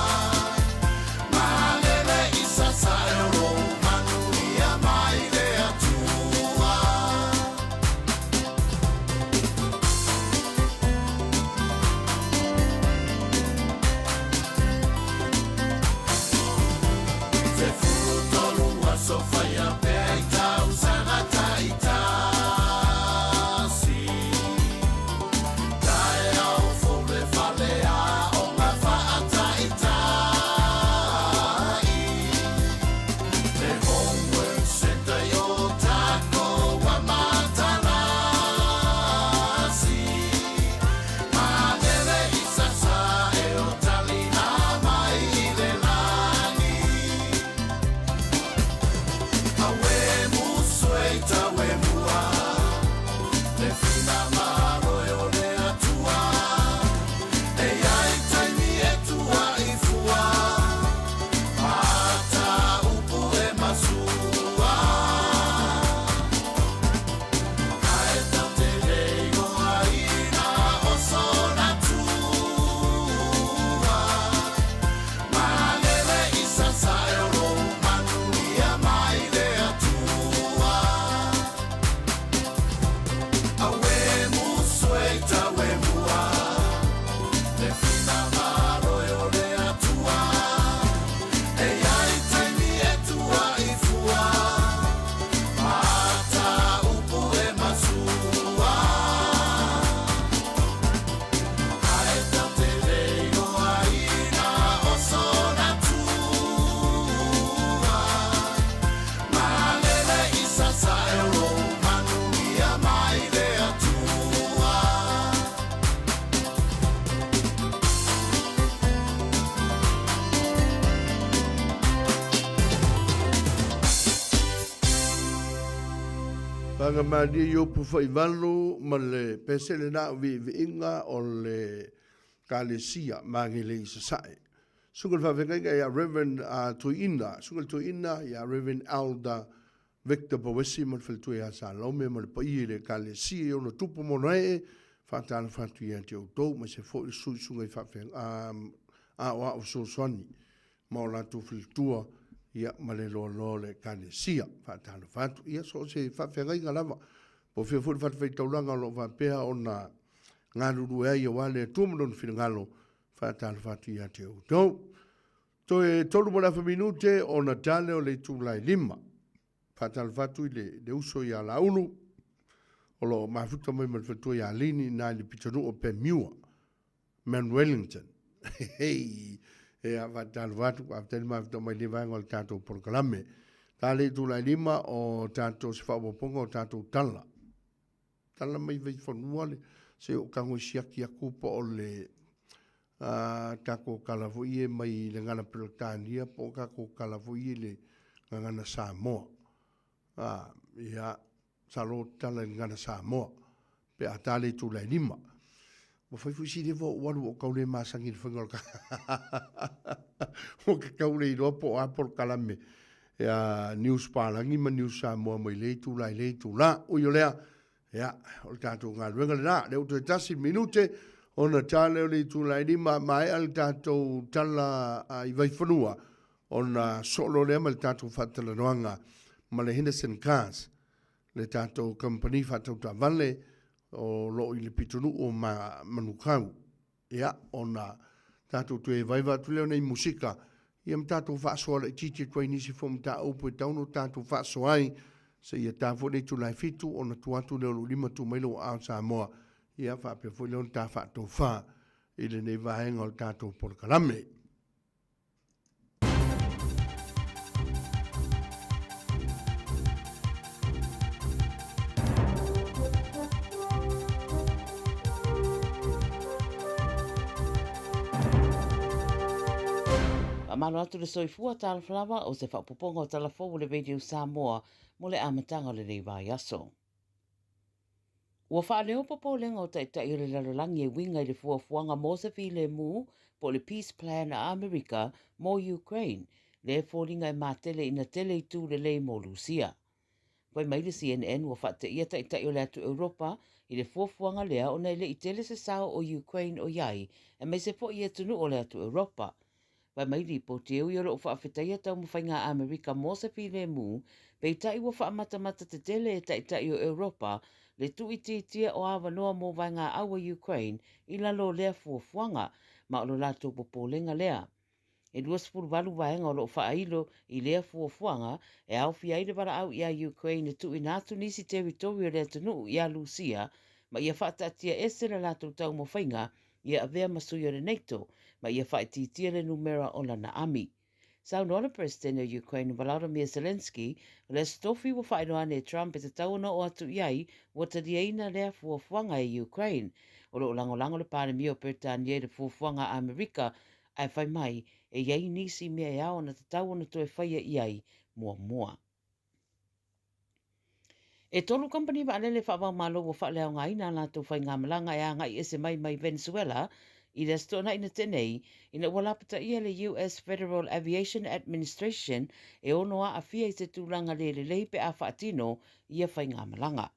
Malele i sasae o lou manuia mai le Atua. 13 aso faia pea i tausaga taitasi. Taeao fou le faleaoga faataitai. Le Homework Centre i Ōtākou a Matalasi. Magele i Sasae o talina mai i le lagi. Auē musu e tau e mua, le finagalo e o le Atua. E i ai taimi e tua'i fua, ma ata upu e masua. Ae tau te le iloaina o sona tua. Malele i sasae o lou manuia mai le Atua. Auē musu e tau e mua, le finagalo e o le Atua. E i ai taimi e tua'i fua, ma ata upu e masua. Ae tau te le iloaina o sona tua. Malele i sasae o lou manuia mai le Atua. Faagamalie i upu faivalu ma le pesele na o viiviiga o le Kalesia Magele i Sasae. Suka le faafeagaiga ia Rev. Tuiina, suka le Tuiina ia Rev. Elder Victor Pouesi ma le faletua ia Salome ma le paia i le Ekalesia i ona tupu ma ona ee, faatalofa atu ia te outou ma se foi le suisuga i faafeaga aoao fesoasoani ma o latou faletua ia ma le loaloa o le Ekalesia. Faatalofa atu ia so o se faafeagaiga lava. Po o fea foi le fatafaitaulaga o lo o faapea ona galulue ai aua le Atua ma lona finagalo, faatalofa atu ia te outou. Toe 3 ma le afa minute ona tale o le itula e 5. Faatalofa atu i le, le uso ia Laulu, o lo o mafuta mai ma le faletua ia Lini i na i le pitonuu o Pemua, Mount Wellington. Hei, ea faatalofa atu, faafetai le mafuta mai le vaega o le tatou polokalame. Tale itula e 5 o tatou se faaopoopoga o tatou tala. Tala mai Vaifanua le se o tago e siaki atu po o le a tatou tala foi e mai le gagana Peretania po o tatou tala foi i le gagana Samoa. A, ia, masalo tala i le gagana Samoa pe a ta le itula e 5. Ua fai foi si leva ou alu o tau le masani i le faiga o le Ua ke tau le iloa po o a polokalame ia News Palagi ma News Samoa mai lea itula i lea itula. Ui o lea, ia, o le tatou galuega lena. Lea ua toe tasi minute ona ta lea o le itula e 5, maea le tatou tala i Vaifanua ona solo lea ma le tatou faatalanoaga ma le Henderson Cars, le tatou kamupani faatau taavale o lo o i le pitonuu o Manukau. Ia, ona tatou toe vaivai atu lea o nei musika, ia ma tatou faasoa laitiiti atu ai nisi foi mataupu e tatau ona tatou faasoa ai. Seia ta foi le itula e 7 ona tua atu lea o lou lima tuu mai lou aao Samoa, ia faapea foi lea ona ta faatofa i lenei vaega o le tatou polokalame. Faamalo atu le soifua talofa lava o se faaopoopoga o tala fou o le Radio Samoa mo le amataga o lenei vaiaso. Ua faaleo popolega o taitai o le lalolagi e uiga i le fuafuaga mo se filemu po o le Peace Plan a Amerika mo Ukraine, lea e foliga e matele ina tele itu lelei mo Lusia. Fai mai le CNN ua faateia taitai o le atu Europa i le fuafuaga lea ona e le i tele se sao o Ukraine o i ai, aemaise foi i atunuu o le atu Europa. Fai mai lipoti e ui o lo o faafetaia taumafaiga a Amerika mo se filemu, peitai ua faamatamata tetele e taitai o Europa le tuuitiitia o avanoa mo vaegaau a Ukraine i lalo o lea fuafuaga, ma o lo latou popolega lea. E 28 vaega o lo o faailo i lea fuafuaga e aofia ai le valaau iā Ukraine e tuuina atu nisi teritori o le atunuu iā Lusia ma ia faataatia ese le latou taumafaiga ia avea ma sui o le NATO ma ia faaitiitia le numera o lana ami. Saunoa le Peresetene o Ukraine Volodymyr Zelenskyy, o le Aso Tofi ua faailoa ane e Trump e tatau ona oo atu i ai ua taliaina lea fuafuaga e Ukraine. O lo o lagolago le Palemia o Peretania i le fuafuaga a Amerika ae fai mai e i ai nisi mea e ao ona tatau ona toe faia i ai muamua. E tolu kamupani vaalele faavaomalo ua faaleaogaina a latou faigamalaga e agai ese mai mai Venezuela i le Aso Toonai na tea nei, ina ua lapataia le US Federal Aviation Administration e ono aafia i se tulaga le lelei pe a faatino ia faigamalaga.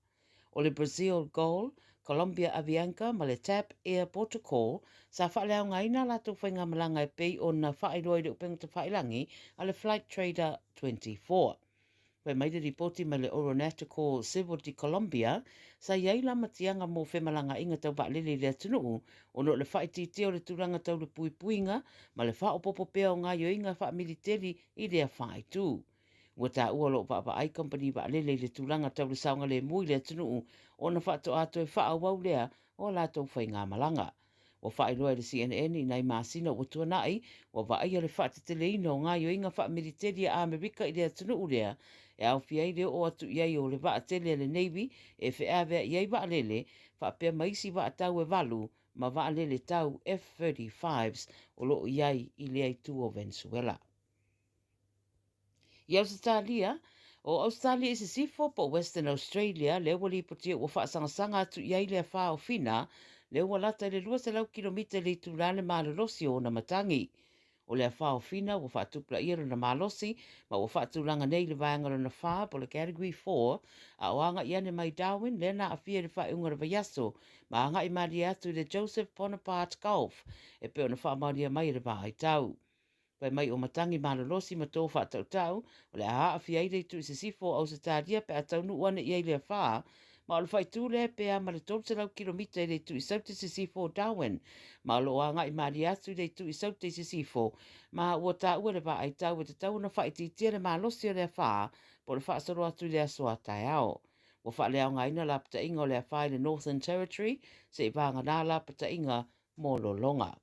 O le Brazil Gol, Colombia Avianca ma le TAP Air Portugal sa faaleaogaina a latou faigamalaga e pei ona faailoa i le upega tafailagi a le Flight Trader 24. Fai mai le lipoti mai le Aeronautical Civil de Colombia, sa i ai lamatiaga mo femalagaaiga tau vaalele i le atunuu ona o le faaitiitia o le tulaga tau le puipuiga ma le faaopoopo pea o gaoioiga faamiliteli i lea faaitu. Ua taua o lo o vaavaai kamupani vaalele i le tulaga tau le saogalemu i le atunuu ona faatoa toe faaauau lea o a latou faigamalaga. Ua faailoa e le CNN i nai masina ua tuanai, ua vaaia le faateteleina o gaoioiga faamiliteli a Amerika i le atunuu lea, e aofia ai le oo atu i ai o le vaa tele a le Navy e feaveai ai vaalele, faapea ma isi vaa tau e valu ma vaalele tau F-35s o lo o i ai i lea itu o Venezuela. I Ausetalia, o Ausetalia i Sisifo po o Western Australia lea ua lipotia ua faasagasaga atu i ai le afa o Fina, lea ua lata i le 200 kilomita i le itula le malolosi o ona matagi. O le afa o Fina ua faatupulaia lona malosi ma ua faatulaga nei i le vaega lona fa po o le Category 4, a o agai ane mai Darwin lea na aafia i le faaiuga o le vaiaso ma agai malie atu i le Joseph Bonaparte Gulf e pei ona faamaonia mai e le vaitau. Fai mai o matagi malolosi ma tō faatautau, o le a aafia ai le itu i sisifo o Ausetalia pe a taunuu ane i ai le afa, ma o le faaitu lea e pea ma le 300 kilomita i le itu i saute sisifo o Darwin, ma o lo o agai malie atu i le itu i saute i sisifo, ma ua taua e le vaai tau e tatau ona faaitiitia le malosi o le afa po o le faasolo atu i le aso a taeao. Ua faaleaogaina lapataiga o le afa i le Northern Territory, se'i vagana lapataiga mo lologa.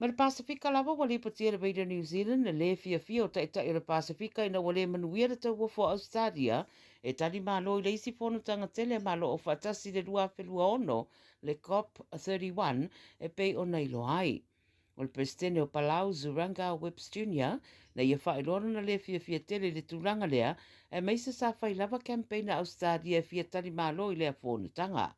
Ma le Pasefika lava ua lipotia e le Radio New Zealand le lē fiafia o Taitai o le Pasefika ina ua lē manuia le tauofo a Ausetalia e tali malo i le isi fonotaga tele a Malo Aufaatasi i le 2026, le COP 31, e pei ona iloa ai. O le Peresetene o Palau, Zuranga Whipps Junior, na ia faailoa lona lē fiafia tele i le tulaga lea, aemaise sa fai lava campaign a Ausetalia e fia tali malo i lea fonotaga.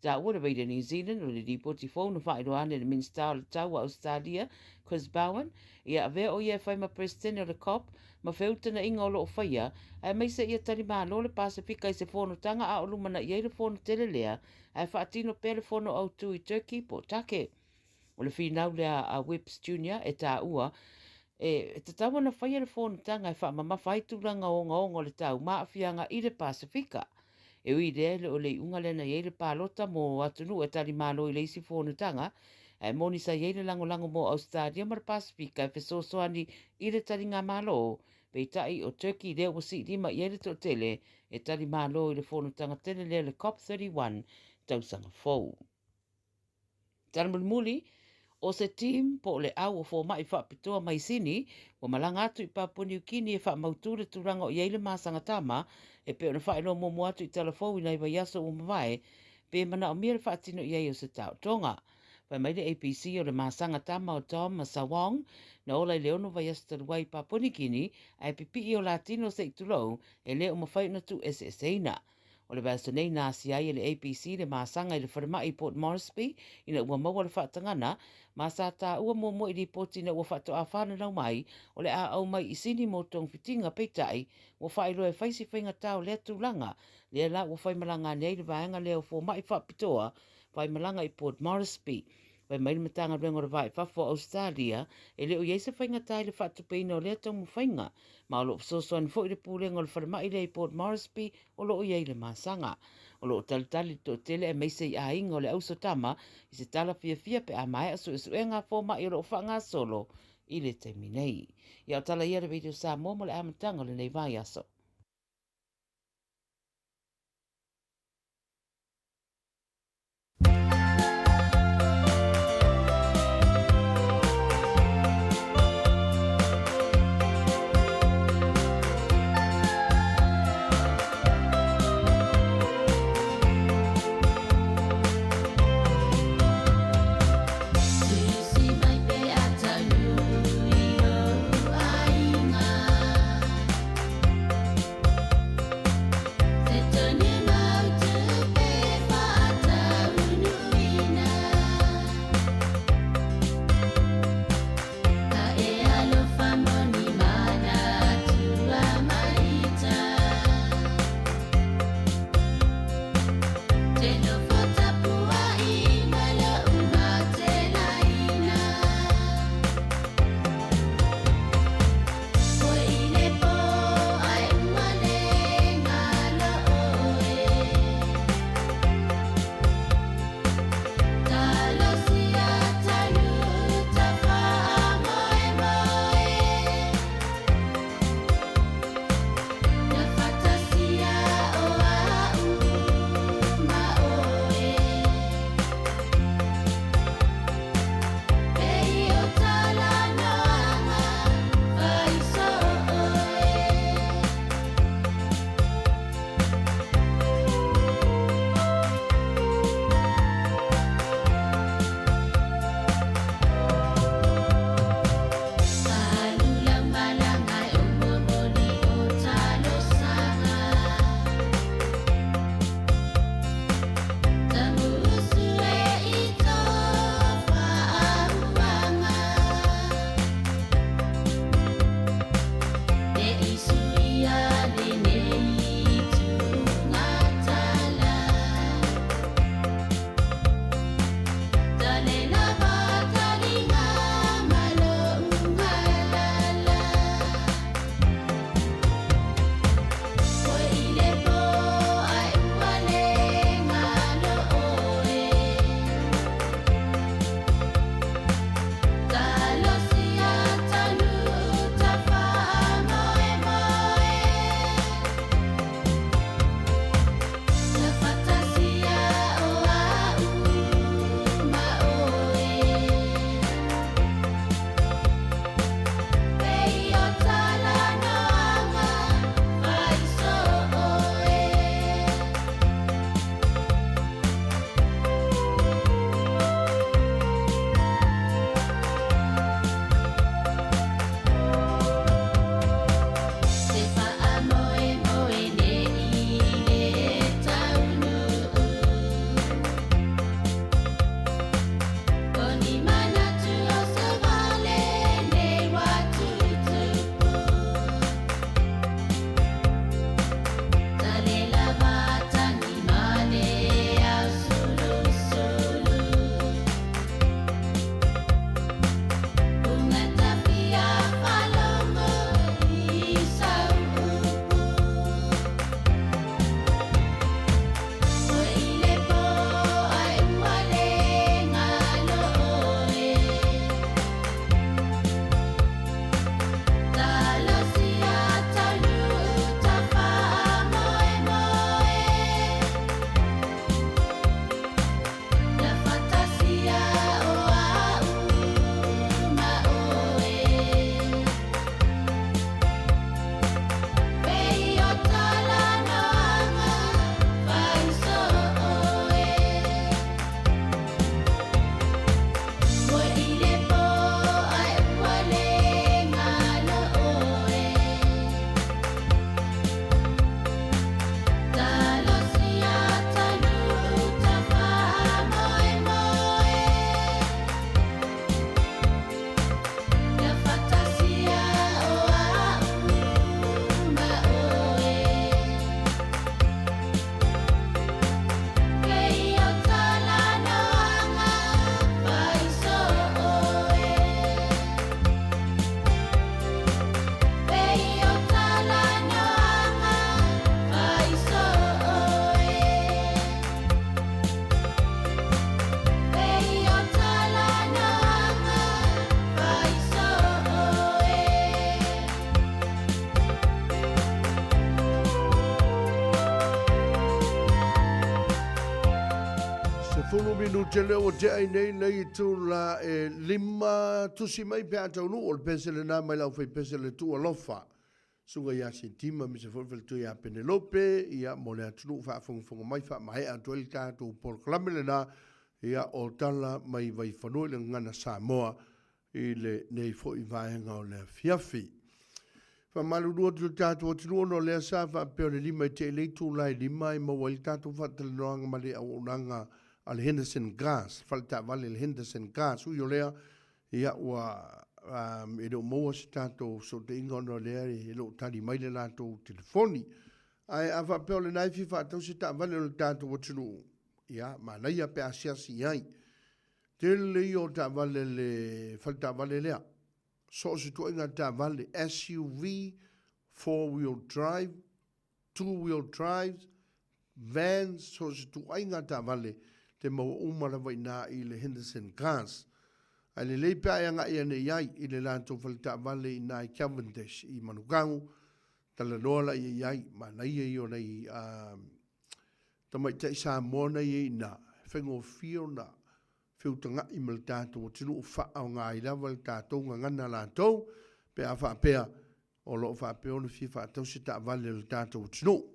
Taua le Radio New Zealand o le lipoti fou na faailoa ane e le Minisita o le Tau a Ausetalia, Chris Bowen, ia avea o ia e fai ma Peresetene o le COP ma feutagaiga o lo o faia, aemaise ia tali malo le Pasefika i se fonotaga a o lumanai ai le fono tele lea, ae faatino pea le fono autu i Turkey po o Take. O le finau lea a Whipps Junior e taua, e tatau ona faia le fonotaga e faamamafa ai tulaga ogaoga o le tau ma aafiaga i le Pasefika. E ui i lea, e le o le iuga lea na i ai le palota mo atunuu e tali malo i le isi fonotaga, ae moni sa i ai le lagolago mo Ausetalia ma le Pasefika e fesoasoani i le taligamalo Peitai, o Turkey lea ua siilima i ai le toatele e tali malo i le fonotaga tele lea le COP31 tausaga fou. Tala mulimuli, o se team po o le au o fomai faapitoa mai Sini ua malaga atu i Papua Niu Kini e faamautu le tulaga o i ai le masaga tama e pei ona faailoa muamua atu i tala fou i nai vaiaso ua mavae pe manaomia le faatino i ai o se taotoga. Fai mai le ABC o le masaga tama o Tom ma Sawong na ola i le 6 vaiaso talu ai i Papua Niu Kini ae pipii o la tino se i tulou e le o mafai ona tuueseeseina. O le vaiaso nei na asia ai e le ABC le masaga i le falemai i Port Moresby ina ua maua le faatagana ma sa taua muamua i lipoti ina ua faatoa fananau mai o le a aumai i Sini mo togafitiga peitai ua faailoa e fai si faigata o lea tulaga lea la ua faimalaga ane ai le vaega lea o fomai faapitoa faimalaga i Port Moresby. Fai mai le Matagaluega o le Va i Fafo o Ausetalia, e le o i ai se faigata i le faatupeina o lea taumafaiga, ma o lo o fesoasoani foi le pulega o le falemai lea i Port Moresby o lo o i ai le masaga. O lo o talitali le toatele aemaise i aiga o le auso tama i se tala fiafia pe a maea suesuega a fomai o lo o faagasolo i le taimi nei. Ia o tala ia a le Radio Samoa mo le amataga o lenei vaiaso. 10 minute lea ua tea ai nei le itula e 5 tusi mai pe a taunuu o le pese lena mai le aufaipese le Tuualofa. Susuga ia Sitima aemaise foi le faletua ia Penelope, ia mo le atunuu faafogafoga mai faamaea atu ai le tatou polokalame lena, ia o tala mai Vaifanua i le Gagana Samoa i lenei foi vaega o le afiafi. Faamalulu atu i le tatou atunuu ona o lea sa faapea o le 5 e tea i le itula e 5 e maua ai le tatou faatalanoaga ma le auaunaga a le Henderson Gas, faletaavale le Henderson Gas. Ui o lea, ia ua e le o maua se tatou fesootaiga ona o lea e le o tali mai le latou telefoni. Ae a faapea o lena e fia faatau se taavale o le tatou atunuu, ia manaia pe asiasi i ai. Tele ia o taavale a le faletaavale lea. So o se tuaiga taavale, SUV, four-wheel drive, two-wheel drives, vans, so o se tuaiga taavale te maua uma lava i ina i le Henderson Cars. Ae lelei pe a e agai ane i ai i le latou faletaavale i ina i Cavendish i Manukau, talanoa laia i ai, manaia ia o nai tamaitai Samoa na i ai i ina, e faigofie ona feutaga'i ma le tatou atunuu, faaaoga ai lava le tatou gagana latou pe a faapea o lo o faapea ona fia faatau se taavale a le tatou atunuu.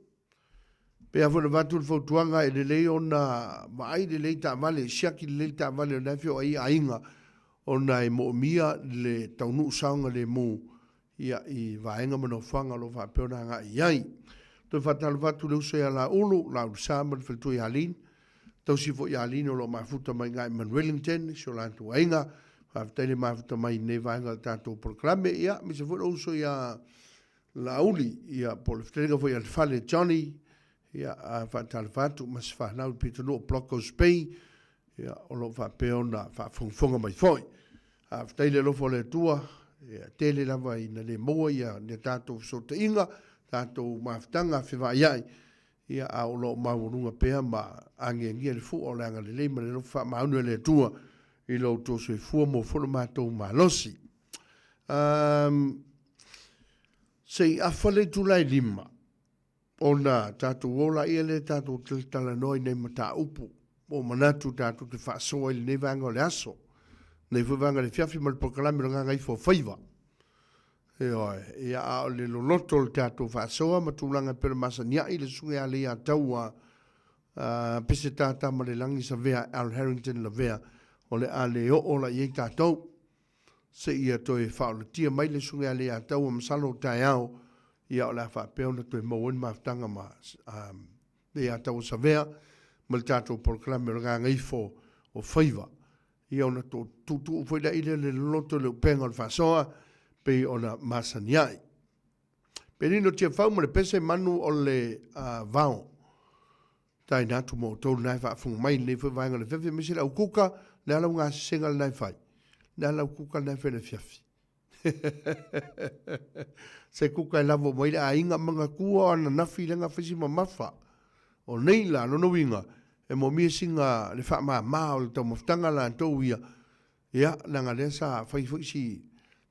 Pei lava foi ona avatu le fautuaga, e lelei ona vaai lelei taavale, siaki lelei taavale o lena e feoai ai aiga ona e moomia le taunuu saogalemu ia i vaega ma nofoaga o lo o faapea ona agai i ai. Toe faatalofa atu i le uso ia Laulu, Laulusa ma le faletua ia Lin, tausi foi ia Lin o lo o mafuta mai i Mount Wellington, si o latou aiga. Faafetai le mafuta mai i lenei vaega o le tatou polokalame. Ia, aemaise foi le uso ia Laauli, ia, po o le fetalaiga foi ia Lefale Johnny, ia, faatalofa atu ma se fanau i le pitonuu o Blockhouse Bay, ia, o lo o faapea ona faafogafoga mai foi. Faafetai le alofa o le Atua, ia, tele lava ina le maua ia ni a tatou fesootaiga, tatou mafutaga fevaaiai, ia, a o lo o maualuga pea ma agiagia le fua o le agalelei ma le alofa faamaoni o le Atua i lo outou soifua mo foi lo matou malosi. Um, se i afa le itula e 5, ona tatou o laia lea tatou talatalanoa i nei mataupu ua manatu tatou te faasoa i lenei vaega o le aso, lenei foi vaega o le afiafi ma le polokalame o le Gagaifo Faiva. Ioe, ia a o le loloto o le tatou faasoa ma tulaga e pei ona masani ai le susuga ia Leiataua Pese Tata ma le Lagi Savea Al Harrington Lavea, o le a le oo la i ai tatou. Seia toe faaolatia mai le Susuga ia Leiataua masalo o taeao, ia o le a faapea ona toe maua ai le mafutaga ma Leiataua Savea ma le tatou polokalame o le Gagaifo o Faiva. Ia ona tuutuu foi laia lea le loloto i le upega o le faasoa pei ona masani ai. Penino Tiafau ma le pese manu o le vao. Taina atu mo outou lena e faafofoga mai i lenei foi vaega o le afiafi aemaise le au kuka, le a lau gasesega lena e fai? Le a lau kuka lena e fai i le afiafi? Se kuka e lavo mai le aiga manatua o ananafi lea na fai si mamafa. O nei la, lona uiga, e moomia sina le faamama o le taumafataga latou ia, ia, leaga lea sa fai foi si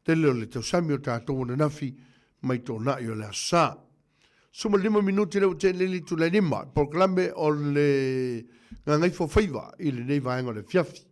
tele o le tausami o tatou ananafi mai toonai o le Aso Sa. 15 minute lea ua tea nei le itula e 5, polokalame o le Gagaifo Faiva i lenei vaega o le afiafi.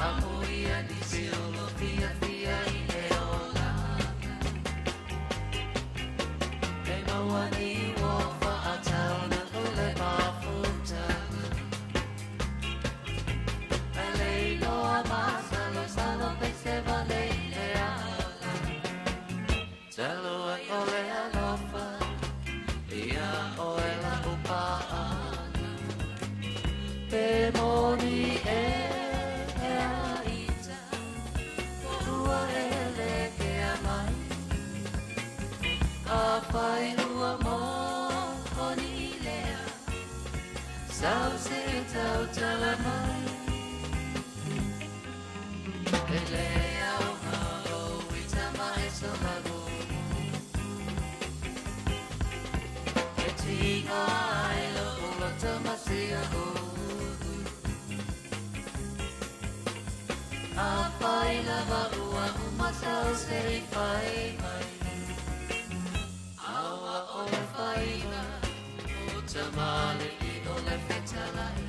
Amuia nisi o lo fiafia i le olaga. E maua ni ua fa'atauna o le mafutaga. E le iloa masalosalo pe se vale i le ala. Talu ai o le alofa iā ʻoe la'u pāʻani. Pe moni ē a ita ua hele kea mai. Afai ua moni lea sau se tautala mai. E le aoga ou i tama e sola E tiga ai lo'u loto ma sia ulu. Afai lava ua uma sau se i fai mai. Aua o le faiva o tamalii o le fetalai.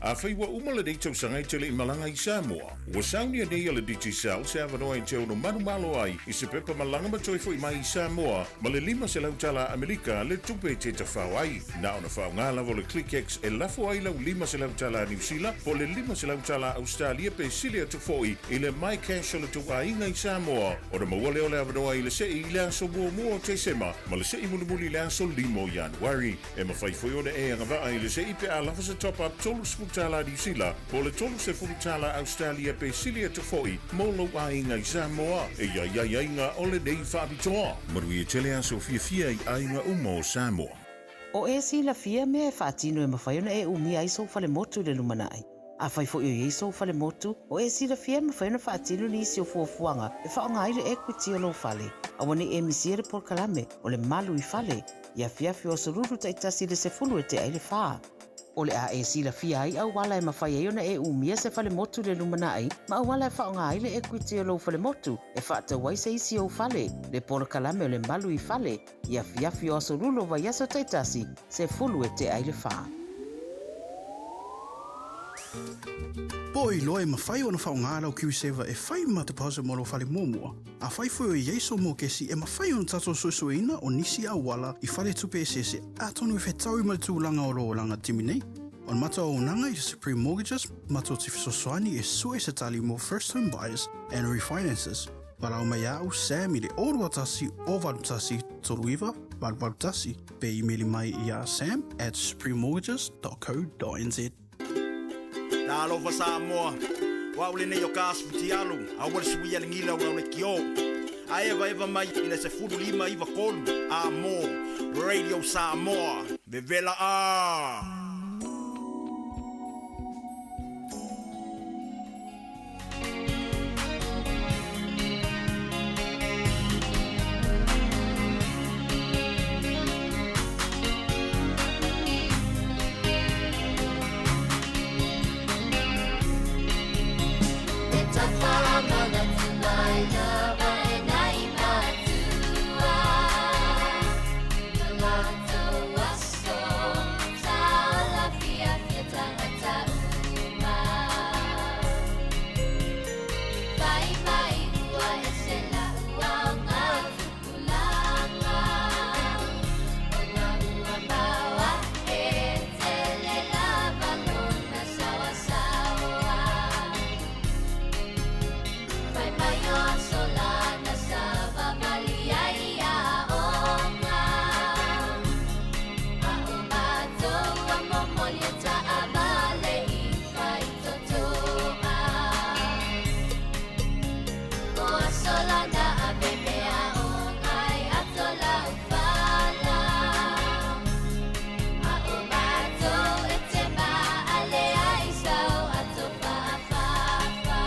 Afai ua uma lenei tausaga e te le i malaga i Samoa, ua saunia nei e le Digicel se avanoa e te ono manumalo ai i se pepa malaga ma toe foi mai i Samoa ma le 500 tala Amerika le tupe e te tafao ai. Na ona faaaoga lava o le ClickX e lafo ai lau 500 tala Niu Sila po o le 500 tala Ausetalia pe sili atu foi i le MyCash o le tou aiga i Samoa ona maua lea o le avanoa i le sei i le aso muamua o Tesema ma le sei mulimuli i le aso 5 o Ianuari. E mafai foi ona e agavaa i le sei pe a lava se top-up $30 Niu Sila po o le $30 Ausetalia pe sili atu foi mo lou aiga i Samoa. E i ai aiaiga o lenei faapitoa. Manuia tele aso fiafia i aiga uma o Samoa. O e silafia mea e faatino e mafai ona e umia ai sou falemotu i le lumanai. Afai foi o i ai sou falemotu, o e silafia e mafai ona faatino nisi o fuafuaga e faaaoga ai le equity o lou fale. Aua ne i e misia le polokalame o le Malu i Fale i afiafi o aso Lulu taitasi i le 10 e tea i le fa. O le a e silafia ai auala e mafai ai ona e umia se falemotu i le lumanai ma auala e faaaoga ai le equity o lou falemotu e faatau ai se isi ou fale, le polokalame o le Malu i Fale i afiafi o aso Lulu o vaiaso taitasi, 10 e tea i le fa. Po o iloa e mafai ona faaaoga lau KiwiSaver e fai ma deposit mo lou fale muamua. Afai foi o i ai sou mokesi e mafai ona tatou suesueina o nisi auala i faletupe eseese atonu e fetaui ma le tulaga o lou olaga timi nei. O le matou auaunaga i Supreme Mortgages matou te fesoasoani e sue se tali mo first home buyers and refinances. Valaau mai ia au Sam i le 021 081 39 881 pe imeli mai ia sam at suprememortgages.co.nz. Talofa Samoa, o au lenei o Kas Futialu, aua le suia le gila o lau lekiō. A evaeva mai i le 15 93 a mo Radio Samoa, vevela a! E tawhamanatu mai lava e nai matua No latou aso sa ola fiafia tagata uma Fai mai ua ese la'u aoga tupulaga Ona ua mau a'e tele lava lona saoasaoa Fai mai o aso la na savavali ai aoga A o matou a momoli e taavale i faitotoa O aso la na ave mea aoga ai ato laufala A o matou e te maale ai sau ato faafafa.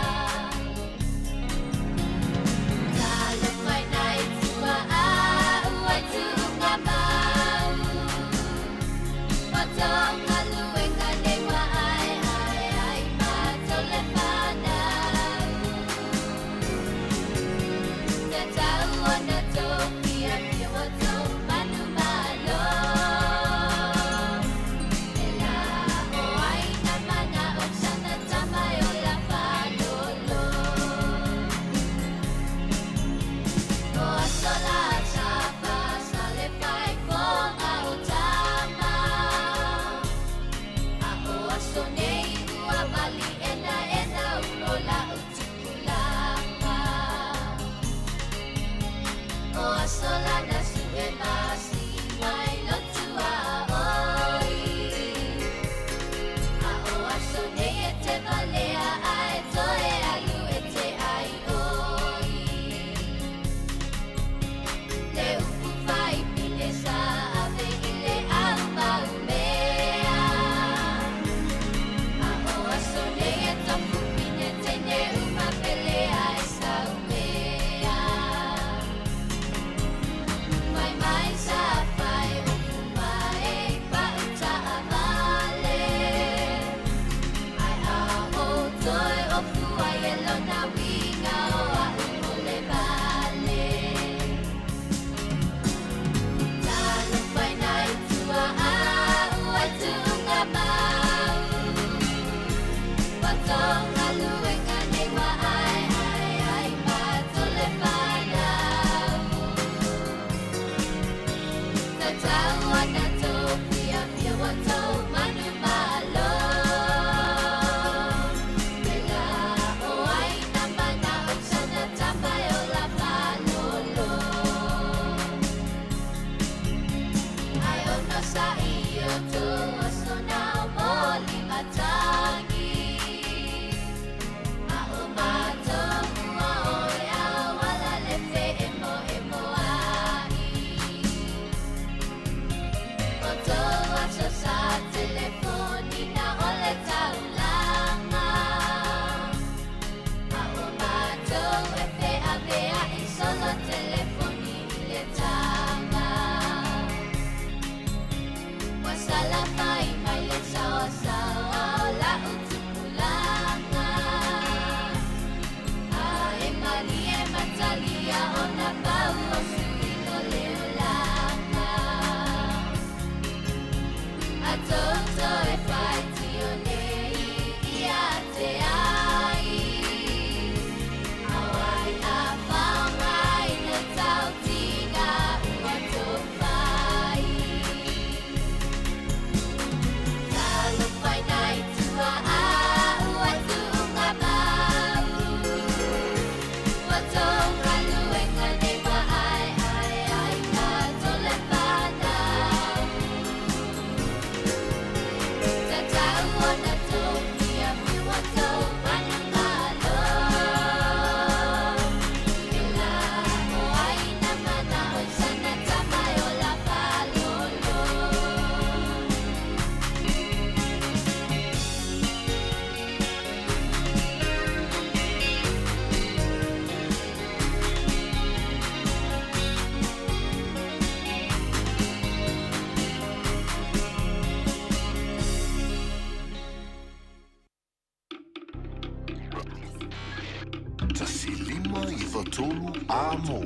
5 9 3 Amo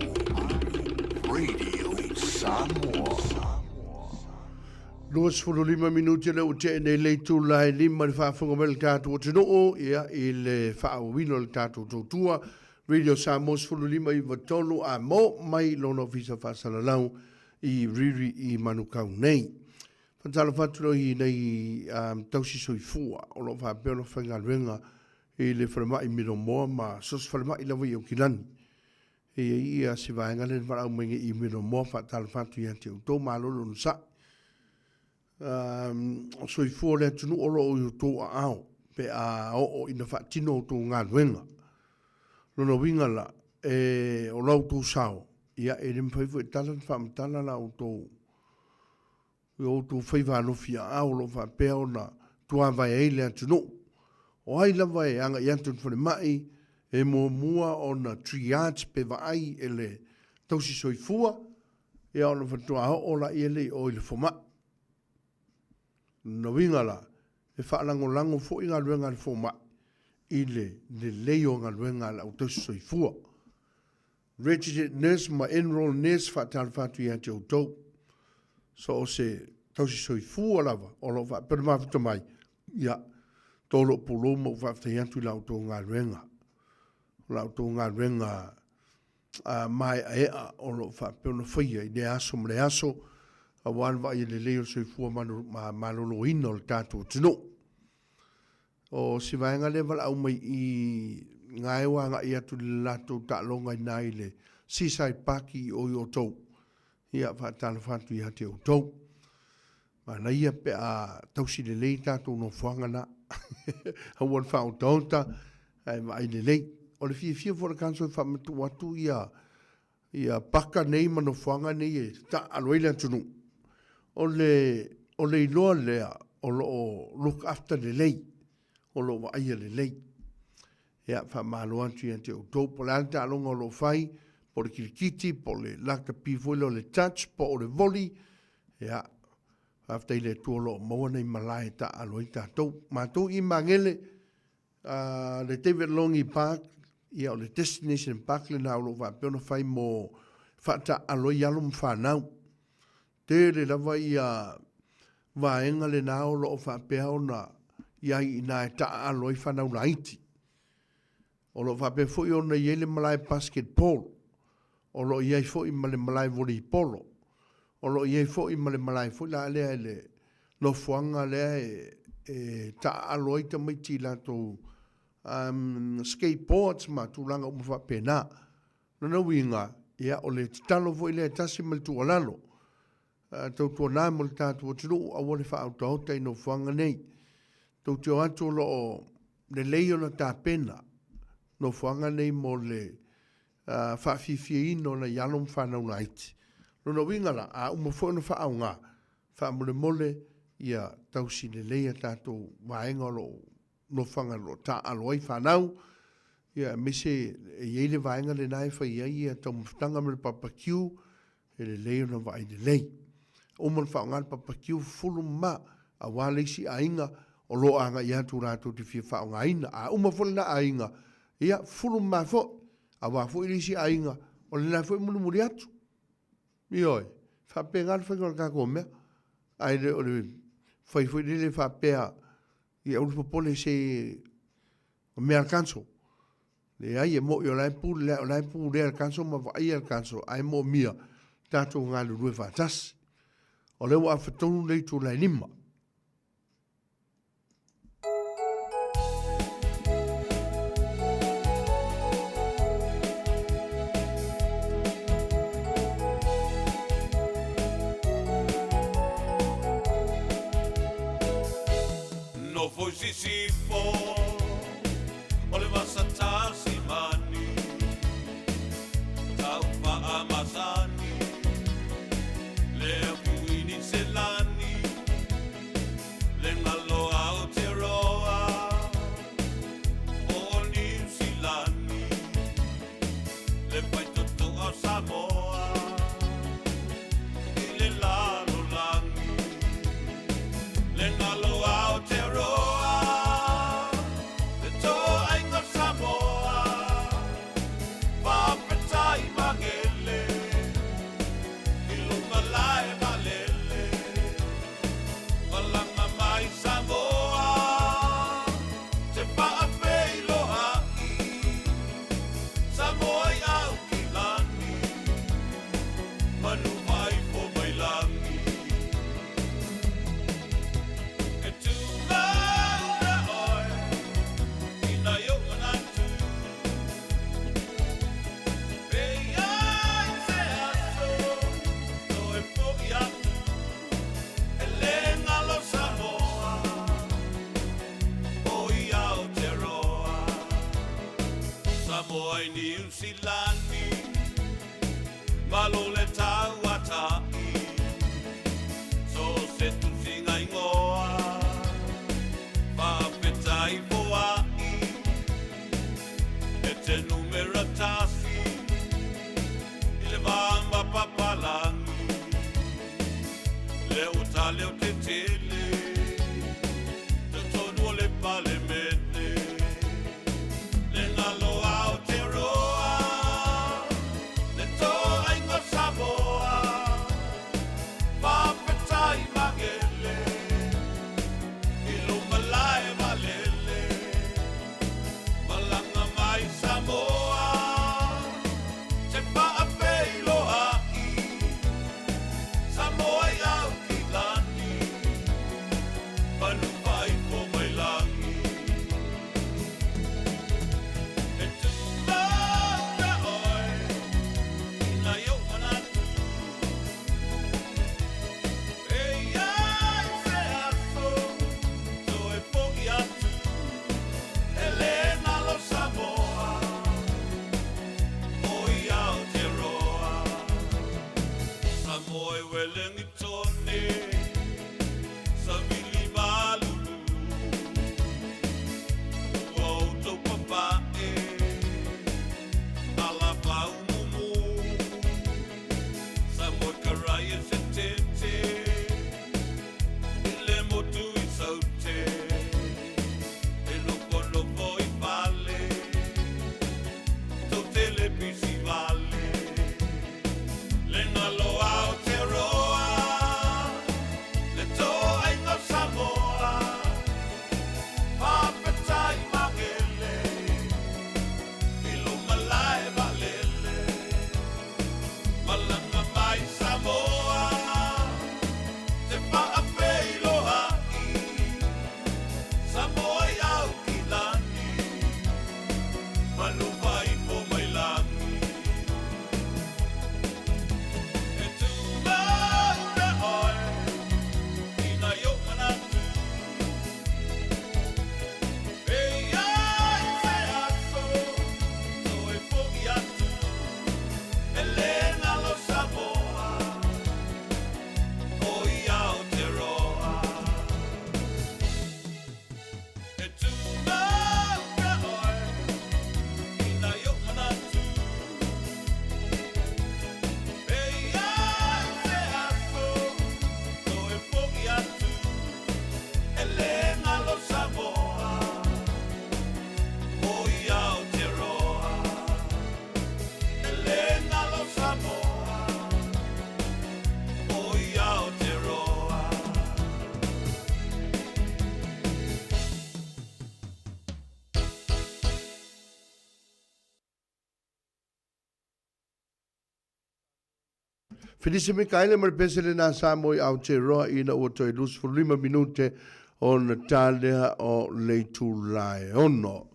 Radio Samoa. 25 minute lea ua tea nei le itula e lima i le faafofoga mai le tatou atunuu, ia, i le faaauauina o le tatou tautua Radio Samoa 15 93 Amo mai lona ofisa faasalalau i Riri i Manukau nei. Faatalofa atu loa i nei um, tausi soifua o lo o faapea ona faigaluega i le falemai Milomoa ma so o se falemai lava i Aukilani. E i ai ia se vaega lea na valaau mai nei i Milomoa, faatalofa atu ia te outou, malo le onosai. Um, o soifua o le atunuu o lo o i outou aao pe a oo ina faatino outou galuega. Lona uiga la, e, o la outou sao, ia e le mafai foi e tala na faamatala la outou I o outou faiva alofi aao o lo o faapea ona tuavae ai le atunuu. O ai lava e agai atu i le falemai, e muamua ona triage pe vaai e le tausi soifua, ia ona faatoa oo laia lea i o i le fomai. O lona uiga la, e faalagolago foi galuega a le fomai i le lelei o galuega a le au tausi soifua. Registered Nurse ma Enrolled Nurse faatalofa atu ia te outou. So o se tausi soifua lava o lo o faapea ona mafuta mai, ia, tō lou pulou ma ou faafetai atu i la outou galuega. O la outou galuega a maeaea o lo o faapea ona faia i lea aso ma lea aso, aua le vaaia lelei o le soifua maloloina o le tatou atunuu. O si vaega lea e valaau mai i i gae ua agai atu i le latou taaloga i ina i le Seaside Park i o i outou. Ia, faatalofa atu ia te outou. Manaia pe a tausi lelei tatou nofoaga na. Aua le faaotaota ae vaai lelei. O le fiafia foi o le council e faamatuu atu ia ia paka nei ma nofoaga nei e taaalo ai le atunuu, o le, o le iloa lea o lo o look after lelei, o lo o vaaia lelei. Ia, faamalo atu ia te outou. Po o le a le taaloga o lo o fai, po o le kirikiti, po o le lakapi foi lea o le touch, po o le volley, ia, faafetai i le Atua o lo o maua nai malae e taaalo ai tatou. Matou i Magele, A le David Longi Park, ia o le destination park lena o lo o faapea ona fai mo faataaalo ai alo ma fanau. Tele lava ia vaega lena o lo o faapea ona i ai i ina e taaalo ai fanau laiti. O lo o faapea foi ona i ai le malae basketball, o lo o i ai foi ma le malae volleyball, o lo o i ai foi ma le malae foi la lea i le nofoaga lea e taaalo ai tamaiti i latou um, skateboards ma tulaga uma faapena. Lona uiga, ia, o le tatalo foi lea e tasi ma le tuualalo, tautuana mo le tatou atunuu, aua le faaotaota i nofoaga nei. Tou te o atu o lo o lelei ona tapena nofoaga nei mo le faafiafiaina o nai alo ma fanau laiti. Lona uiga la, a uma foi ona faaaoga, faamolemole ia tausi lelei a tatou vaega o lo o nofoaga o lo o taaalo ai fanau, ia aemaise e i ai le vaega lena e fai ai ia taumafataga ma le barbecue, e lelei ona vaai lelei. Uma ona faaaoga le barbecue fufulu ma aua le isi aiga o lo o agai atu latou te fia faaaogaina. A uma foi lena aiga, ia fufulu ma foi, aua foi le isi aiga o lena foi e mulimuli atu. Ioe, faapena le faiga o le tatou mea. Ae le o le fai foi lele faapea, ia aua le popole se mea a le council. Leai, e moni o la e pule, o la e pulea le council ma vaaia le council, ae moomia tatou galulue faatasi. O lea ua afa tonu le itula e lima. Nofo i Sisifo o le vasa Tasimani, Taufa'a masani le Kuini Selani, le ngalo Aotearoa o Niu Silani, le faitotoa o Samoa i le lalolagi. Le ngalo Aotearoa, le toaiga o Samoa. Niu Silani, Malo le tauata'i, So se tusiga ingoa, Faafetai foa'i, E te numera tasi, I le va ma papalagi, Lea ua tale o te tele, Totonu o le Palemene. Le galo Aotearoa, le toaiga o Samoa, Faafetai magele i lou malae valele. Malaga mai Samoa, te faafeiloai, Samoa i Aukilani, manu faifo mai lagi. E tumau pea oe i nai ou manatu. E i ai se aso toe fo'i atu, e le galo Samoa, o i Aotearoa. Samoa e Welengitone, Savili malulu, ua outou papae, ala faumumu, Samoa karaia se tete, i le motu i Saute, e nofonofo i fale, tou te le pisi vale. Le galo Aotearoa, le toaiga o Samoa, faafetai magele i lou malae valele. Malaga mai Samoa, te faafeiloai, Samoa i Aukilani, manu faifo mai lagi. E tumau pea oe i nai ou manatu. E i ai se aso toe fo'i atu, e le galo Samoa, o i Aotearoa. E tumau pea oe i nai ou manatu. E i ai se aso toe fo'i atu, e le galo Samoa, o i Aotearoa. E le galo Samoa, o i Aotearoa. Felise Mikaele ma le pese lena Samoa i Aotearoa ina ua toe 25 minute ona ta lea o le itula e ono.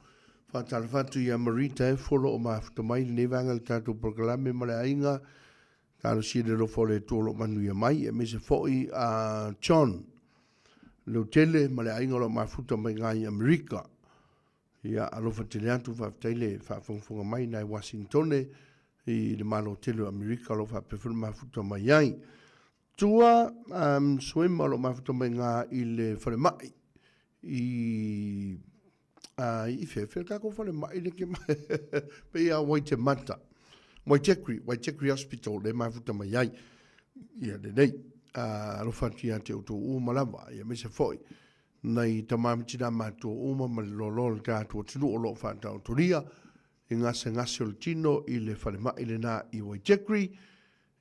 Faatalofa atu ia Marita e folo o mafuta mai lenei vaega i le tatou polokalame ma le aiga. Talosia le alofa o le Atua o lo o manuia mai, aemaise foi a John Leutele ma le aiga o lo o mafuta mai i Amerika. Ia, alofa tele atu, faafetai le faafogafoga mai nai Wasingtone i le Malo tele o Amerika o lo o faapea foi le mafuta mai ai. Tua, um, Swim o lo o mafuta mai ngā i le falemai i uh, i whea, whea kako falemai le ke mai, pe ia Waitemata. Waitekri, Waitekri Hospital le mafuta mai ai. Ia lenei, uh, alofa atu ia te outou uma lava, ia mese foi. Nai tama ma tina matua uma ma le loaloa o le tatou atunuu o lo o faataotolia i gasegase o le tino i le falemai lena i Waitekri,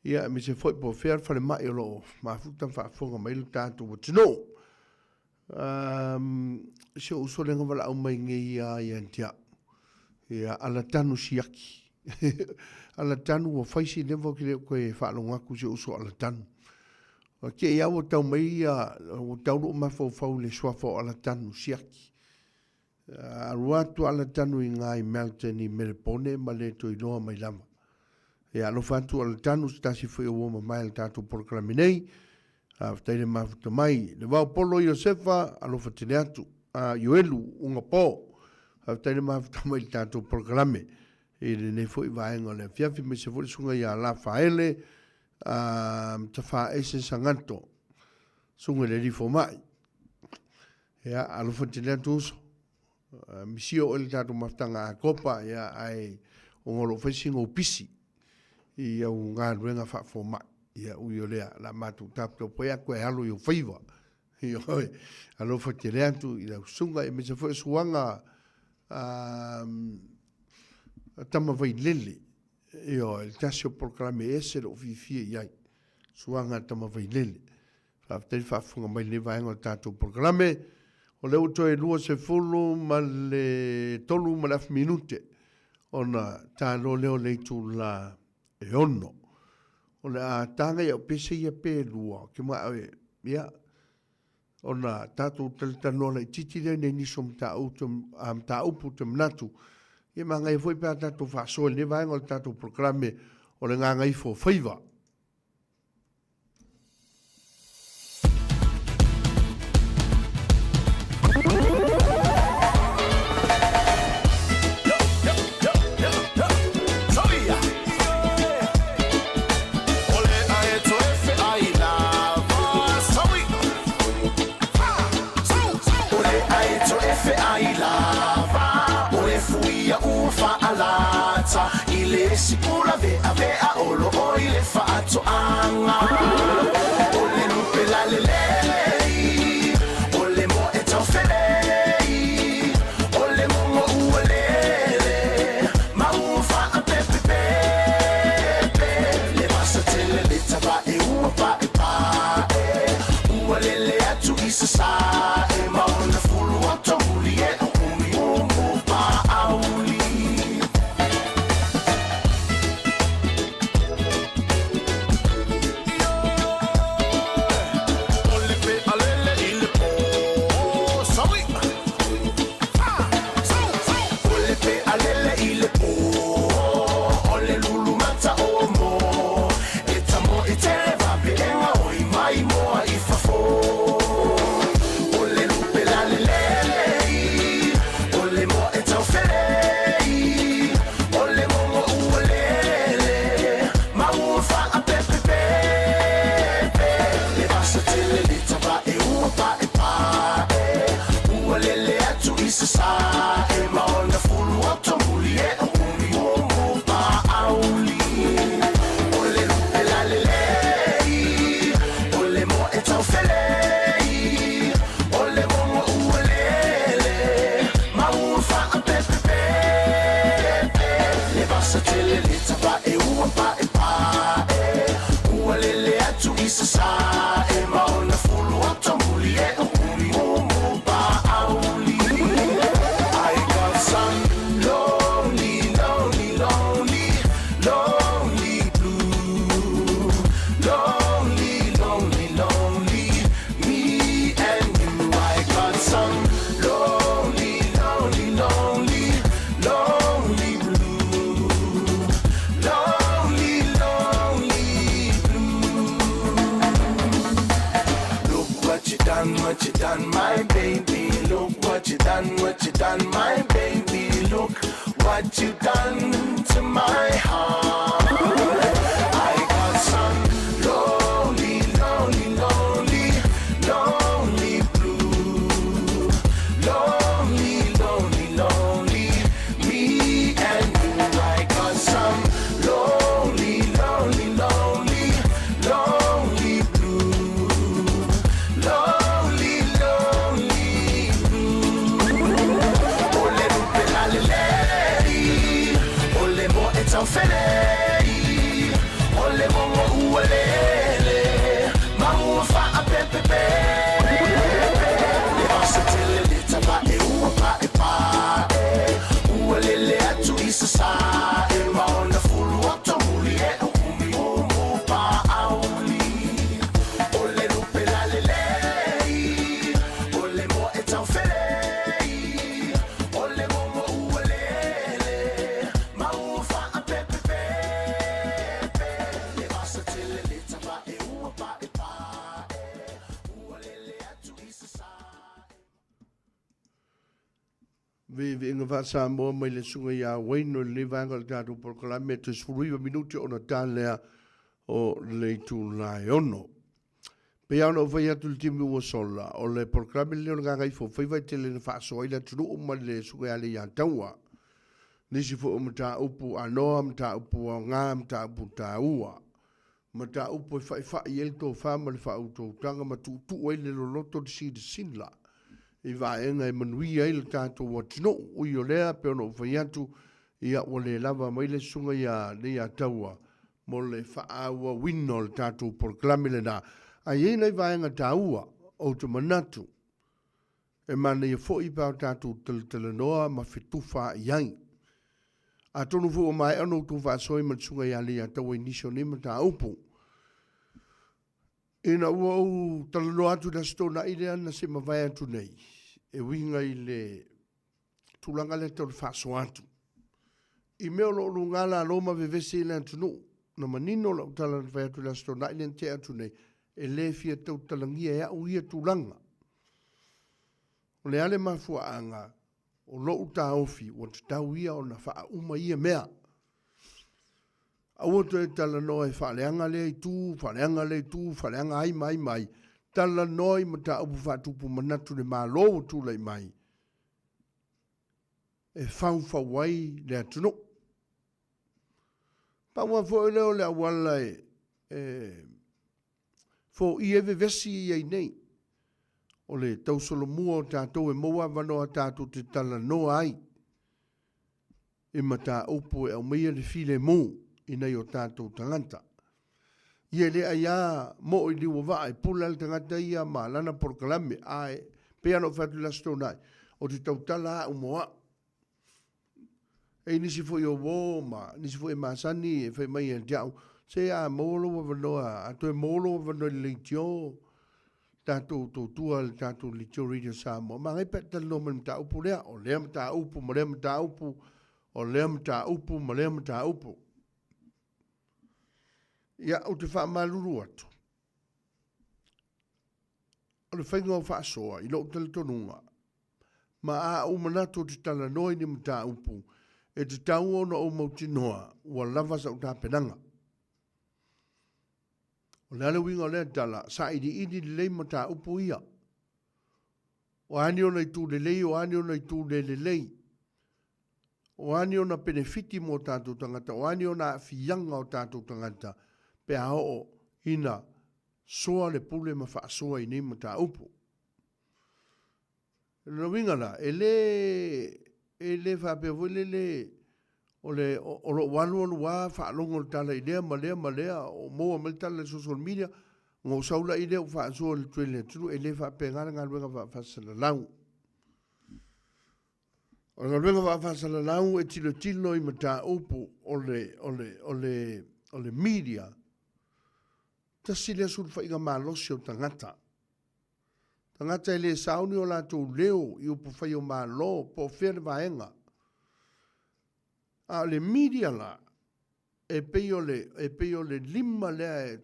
ia aemaise foi po o fea le falemai o lo o mafuta ma faafofoga mai le tatou atunuu. Um, si ou uso lenga valaau mai nei ia ia te au. Ia alatanu siaki. Alatanu ua fai si leva ki le koe faalogo atu si ou uso alatanu. Ua te i a ua tau mai ia, ua tau lou mafaufau i le suafa o Alatanu Siaki. Alu atu Alatanu i ngā i Melton i Melepone ma le toe iloa mai lava. Ia alofa atu Alatanu se tasi foi o ua mamae le tatou polokalame nei. Faafetai le mafuta mai. Le vao polo Iosefa, alofa tele atu. A Ioelu, uga po. Faafetai le mafuta mai le tatou polokalame. i lenei foi vaega o le afiafi, aemaise foi le susuga ia Lafaele Tafaese Sagato, susuga i le alii fomai. Ia, alofa tele atu uso. Misia oe i le tatou mafutaga a Kopa, ia, ae ona o lo o fai sina ou pisi i au galuega faafomai. Ia, ui o lea, o le a matou taputapuai atu e alo i ou faiva. Ioe, alofa tele atu i lau susuga, aemaise foi o suaga Tamavailele. Ioe, le tasi o polokalame e ese lou fiafia i ai, suaga Tamavailele. Faafetai le faafofoga mai i lenei vaega o le tatou polokalame. O lea ua toe 23 ma le afu minute ona talo lea o le itula e 6. O le a taga i au pese ia pe lua, ou te manao e, ia, ona tatou talatalanoa laitiiti lea i nisi o mataupu ou te manatu, ia manaia foi pe a tatou faasoa i lenei vaega o le tatou polokalame o le Gagaifo Faiva. Viiviiga faa-Samoa mai le susuga ia Wayne o lenei vaega o le tatou polokalame toe 19 minute ona ta lea o le itula e 6. Pei lava ona ou fai atu i le taimi ua sola, o le polokalame lenei o le Gagaifo Faiva e tele ina faasoa ai le atunuu ma le susuga ia Leiataua. Nisi foi o mataupu anoa, mataupu aoga, mataupu taua, mataupu e faifai ai le tofa ma le faautautaga ma tuutuu ai le loloto le silasila i vaega e manuia ai le tatou atunuu. Ui o lea, pei ona ou fai atu, ia ua le lava mai le susuga ia Leiataua mo le faaauauina o le tatou polokalame lena. Ae i ai nai vaega taua ou te manatu e manaia foi pe a o tatou talatalanoa ma fetufaai ai. Atonu foi ua maea ona outou faasoa ma le susuga ia Leiataua i nisi o nei mataupu. Ina ua ou talanoa atu i le Aso Toonai lea na se i mavae atu nei, e uiga i le tulaga lea tau le faasoa atu. I mea o lo o luga lalo ma vevesi ai le atunuu, na manino lau tala na fai atu i le Aso Toonai lea na tea atu nei, e le fia tautalagia e au ia tulaga. O le a le mafuaaga o lou taofi ua tatau ia ona faauma ia mea. Aua toe talanoa e faaleaga lea itu, faaleaga lea itu, faaleaga ai ma ai ma ai. Talanoa i mataupu faatupu manatu i le Malo ua tulai mai e faufau ai le atunuu. Pau lava foi lea o le auala e, e foia ai vevesi ia i ai nei. O le tausolomua o tatou e maua avanoa tatou te talanoa ai i mataupu e aumaia le filemu i nai o tatou tagata. Ia e le aia moo i liu o vaa e pule lava le tagata ia ma lana polokalame, ae pei lava ona ou fai atu i le Aso Toonai, ou te tautala au mo au. E i ai nisi foi o uo ma nisi foi e masani e fai mai ia te au, se a maua lou avanoa, a toe maua lou avanoa i le leitio, tatou tautua i le tatou leitio Radio Samoa, manaia pe a e talanoa mai i le mataupu lea, o lea mataupu ma lea mataupu, o lea mataupu ma lea mataupu. Ia, ou te faamalulu atu, o le faiga o faasoa i lou talitonuga, ma a ou manatu ou te talanoa i ni mataupu, e tatau ona ou mautinoa ua lava sau tapenaga. O le a le uiga o lea tala, sailiili lelei mataupu ia. O a ni ona itu lelei, o a ni ona itu le lelei. O a ni ona penefiti mo tatou tagata, o a ni ona aafiaga o tatou tagata pe a oo ina soa le pule ma faasoa i nei mataupu. O lona uiga la, e le, e le faapea foi lele o le, o lou alualu lava faalogo le tala i lea ma lea ma lea, o maua mai le tala i le social media, ona ou sau laia lea ou faasoa atu i le atunuu, e le faapena le galuega faafaasalalau. O le galuega faafaasalalau e tilotilo i mataupu o le, o le, o le, o le media, tasi lea sulufaiga malosi o tagata. Tagata e le sauni o latou leo i upufai o Malo po o fea le vaega. A o le media la, e pei o le, e pei o le lima lea e,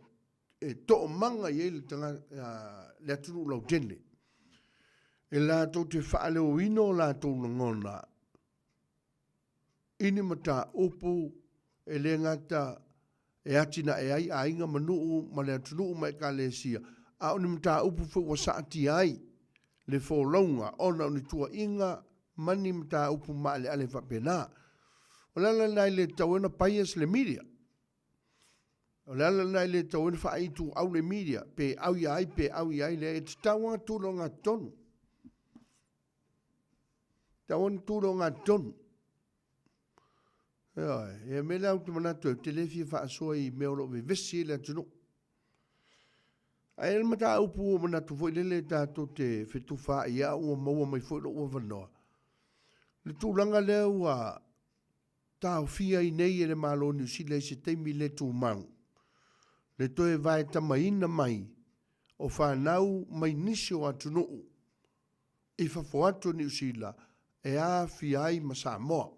e toomaga i ai le, tagata, le atunuu lautele. E latou te faaleoina o latou lagona i ni mataupu e le gata e atinae ai aiga ma nuu ma le atunuu ma ekalesia, a o ni mataupu foi ua saatia ai le folauga ona o ni tuuaiga ma ni mataupu maaleale faapena. O le ala lena e le tatau ai ona bias le media. O le ala lena e le tatau ai ona faaituau le media, pe au ia ai pe au ia ai, leai, e tatau lava ona tu i le ogatotonu. Tatau ona tu i le ogatotonu. Ioe, ia mea lea ou te manatu ai, ou te le fia faasoa i mea o lo o vevesi ai le atunuu. Ae i ai le mataupu ua manatu foi lele tatou te fetufaai ai, a ua maua mai foi lou avanoa. Le tulaga lea ua taofia ai nei e le Malo o Niu Sila i se taimi le tumau, le toe vaetamaina mai o fanau mai nisi o atunuu i fafo atu o Niu Sila e aafia ai ma Samoa.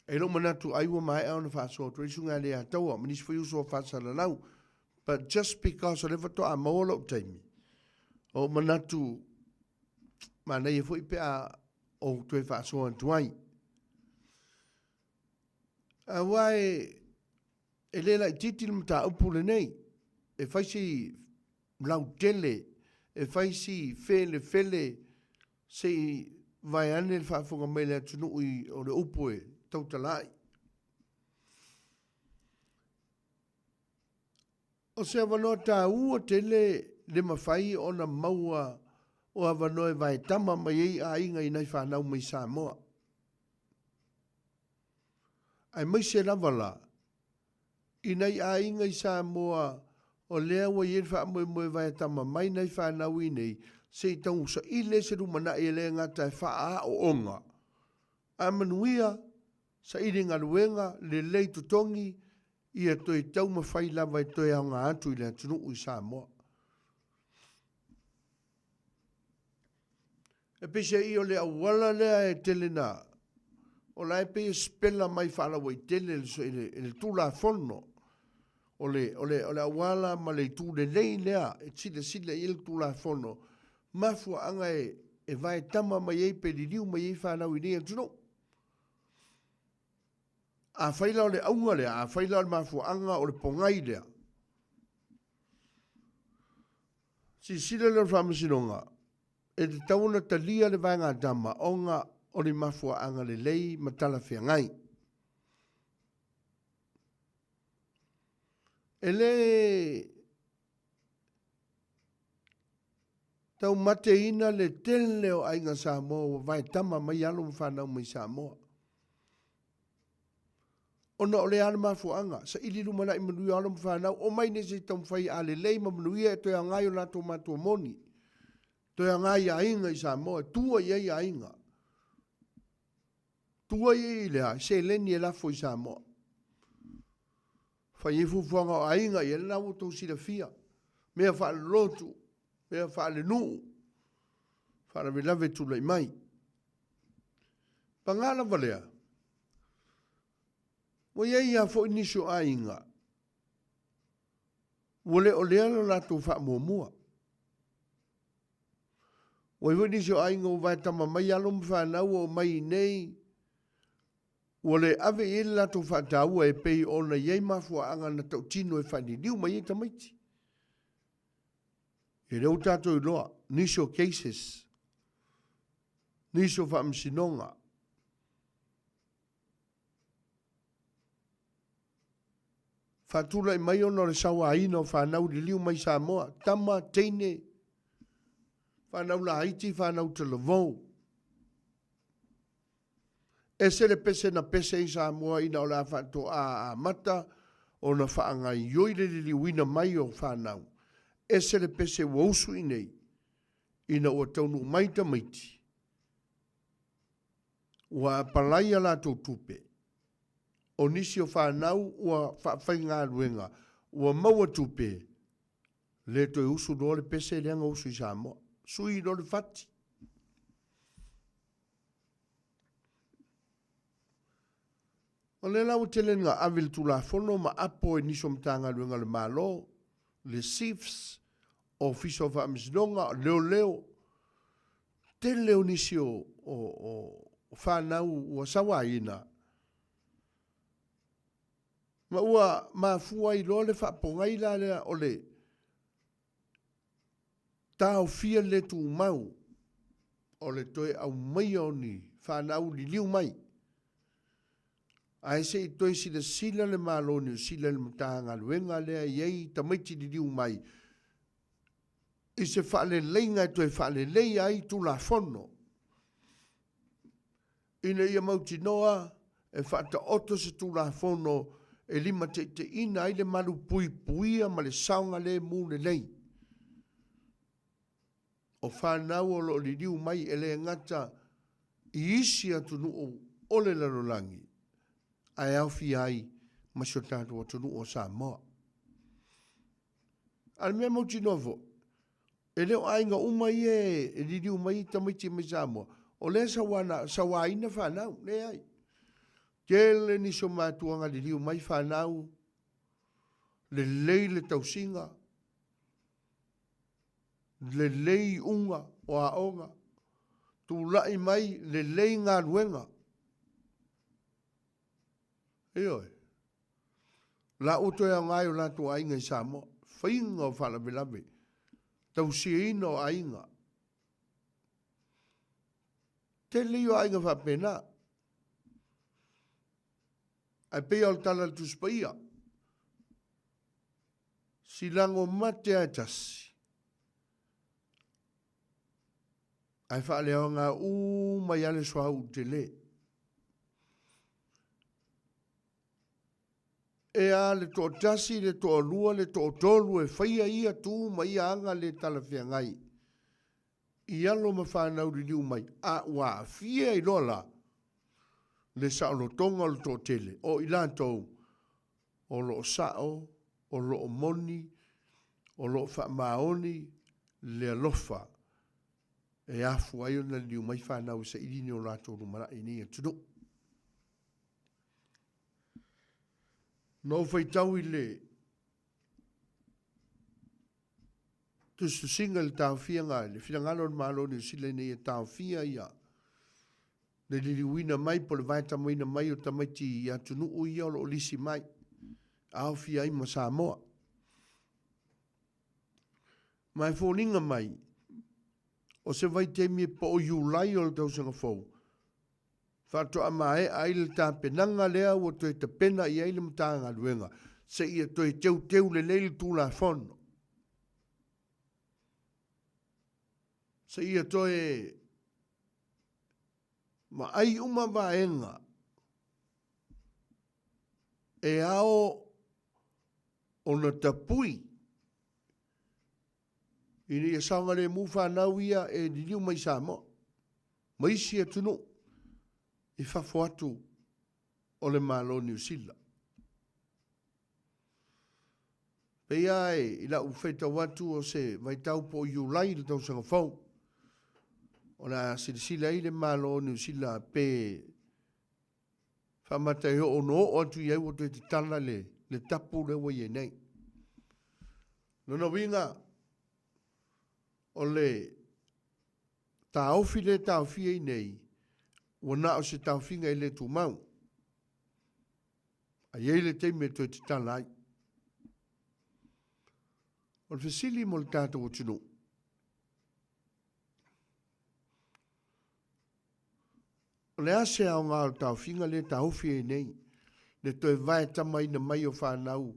E lou manatu ai ua maea ona faasoa atu ai susuga ia Leiataua ma nisi foi uso faasalalau, but just because o lea faatoa maua lou taimi, o manatu. Manaia foi pe a ou toe faasoa atu ai. Aua e, e le laitiiti le mataupu lenei, e fai si lautele, e fai si felefele se i vaeane le faafofoga mai a le atunuu i o le upu e tautala ai. O se avanoa taua tele le mafai ona maua o avanoa e vaetama mai ai aiga i nai fanau mai Samoa. Aemaise lava la i nai aiga i Samoa o lea ua i ai le faamoemoe vaetama mai nai fanau i nei se i tausaili ai se lumanai e le gata e faaaooga a manuia, saili galuega, lelei totogi, ia toe taumafai lava e toe aoga atu i le atunuu i Samoa. E peiseai o le auala lea e tele na, o la e pei e sipela mai faalauaitele i le Tulafono, o le, o le, o le auala ma le itu lelei lea e silasila i ai le Tulafono, mafuaaga e, e vaetama mai ai pe liliu mai ai fanau i nei atunuu. Afai la o le auga lea, afai la o le mafuaaga o le pogai lea, silasila lea o le Faamasinoga, e tatau ona talia le vaega tama ona o ni mafuaaga lelei ma talafeagai. E le taumateina le tele o aiga Samoa ua vaetama mai alo ma fanau mai Samoa. Ona o le a le mafuaaga, saili lumanai manuia o alo ma fanau, omai nei se i taumafai a lelei ma manuia e toe aoga i o latou matua moni, toe aoga i aiga i Samoa, e tua i ai aiga. Tua i ai i le a? I seleni e lafo i Samoa. Fai ai fuafuaga o aiga, ia lena ua outou silafia, mea faalelotu, mea faalenuu, faalavelave tulai mai. Paga lava lea, ua i ai lava foi nisi o aiga ua le o lea lo latou faamuamua. Ua i ai foi nisi o aiga ua vaetama mai alo ma fanau ua omai i inei, ua le ave i ai le latou faataua e pei ona i ai mafuaaga na tautino e faaliliu mai ai tamaiti. Ia lea ua tatou iloa nisi o cases, nisi o faamasinoga. Faatulai mai ona o le sauaina o fanau liliu mai Samoa, tama, teine, fanau laiti, fanau talavou. Ese le pese na pese ai Samoa ina o le a faatoa amata ona faagaioi le liliuina mai o fanau. Ese le pese ua usu i nei ina ua taunuu mai tamaiti ua apalai a latou tupe. O nisi o fanau ua faafaigaluega ua maua tupe, le toe usu loa le pese lea na usu i Samoa. Sui loa le fati. O lea la ua tele ina ave le Tulafono ma apo e nisi o Matagaluega a le Malo, le SIFS, Ofisa o Faamasinoga, Leoleo, tele o nisi o, o, o fanau ua sauaina, ma ua mafua ai loa le faapogai la lea o le taofia le tumau o le toe aumaia o ni fanau liliu mai. Ae se i toe silasila le Malo o Niu Sila i le Matagaluega lea e i ai tamaiti liliu mai i se faaleleiga e toe faaleleia ai Tulafono ina ia mautinoa e faataoto se Tulafono e limataitaiina ai le malupuipuia ma le saogalemu lelei o fanau o lo o liliu mai e le gata i isi atunuu o le lalolagi, ae aofia ai ma si o tatou atunuu o Samoa. A o le mea mautinoa foi, e le o aiga uma ia e liliu mai tamaiti mai Samoa, o lea e sauaina fanau, leai. Tele nisi o matua na liliu mai fanau, lelei le tausiga, lelei iuga o aoga. Tulai mai lelei galuega. Ioe. La ua toe aoga ai o latou aiga i Samoa. Faiga o faalavelave. Tausiaina o aiga. Tele ia o aiga faapena. Ae pei lava o le tala a le Tusi Paia, Silago mate a e tasi, ae faaleaoga uma ai lava le suauu tele. E a le toatasi, le toalua, le toatolu e faia ia tu ma ia aga le talafeagai i alo ma fanau liliu mai, a ua aafia ai loa la le saolotoga o le toatele o i latou o lo o sao, o lo o moni, o lo o faamaoni le alofa e afua ai ona liliu mai fanau e saili ni o latou lumanai i nei atunuu. Na ou faitau i le tusitusiga i le taofiaga i le finagalo o le Malo o Niu Sila ina ia taofia ia le liliuina mai po o le vaetamaina mai o tamaiti i atunuu ia o lo o lisi mai, aofia ai ma Samoa. Ma e foliga mai, o se vaitaimi po o Iulai o le tausaga fou, faatoa maea ai le tapenaga lea ua toe tapena i ai le Matagaluega seia toe teuteu lelei le Tulafono, seia toe vaai uma vaega e ao ona tapui ina ia saogalemu fanau ia e liliu mai i Samoa ma isi atunuu i fafo atu o le Malo o Niu Sila. Pei lava i lau faitau atu o se vaitau po o Iulai i le tausaga fou, o le a silasila ai le Malo o Niu Sila pe faamata e oo ona oo atu i ai ua toe tatala le, le tapu lea ua i ai nei. Lona uiga, o le taofi lea e taofia ai nei, ua na o se taofiga e le tumau. A i ai le taimi e toe tatala ai. O le fesili mo le tatou atunuu, O le a se aoga o le taofiga lea e taofi ai nei le toe vaetamaina mai o fanau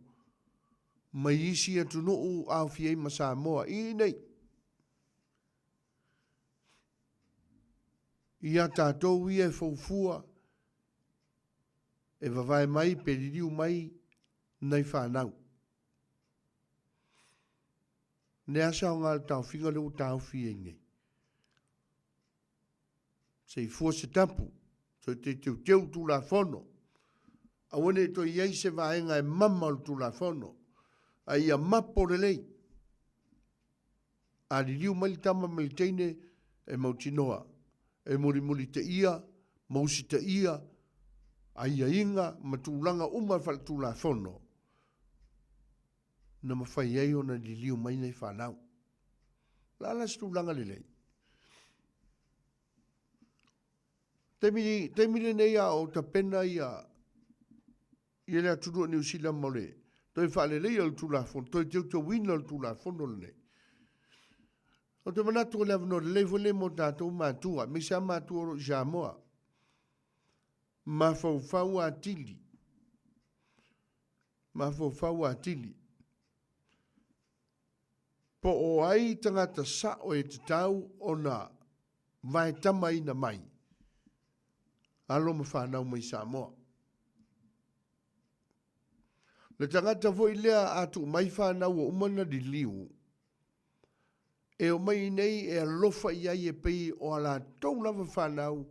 mai isi atunuu aofia ai ma Samoa i inei? Ia tatou ia e foufua e vavae mai pe liliu mai nai fanau. Le a se aoga o le taofiga lea ua taofi ai nei? Se i fua se tapu, toe te teuteu le Tulafono. Aua ne i toe i ai se vaega e mama o le Tulafono, a ia mapo lelei. A liliu mai le tama ma le teine, e mautinoa, e mulimulitaia ma usitaia aiaiga ma tulaga uma faale-Tulafono na mafai ai ona liliu mai nei fanau. O le a la se tulaga lelei? Taimi, taimi lenei a o tapena ia, ia le atunuu o Niu Sila mo le toe faaleleia o le Tulafono, toe teuteuina o le Tulafono lenei. Ou te manatu o le avanoa lelei foi lenei mo tatou matua, aemaise lava matua o lo o i Samoa. Mafaufau atili. Mafaufau atili. Po o ai tagata sao e tatau ona vaetamaina mai alo ma fanau mai Samoa. Le tagata foi lea a tuu mai fanau ua uma ona liliu, e omai iinei e alofa i ai e pei o a latou lava fanau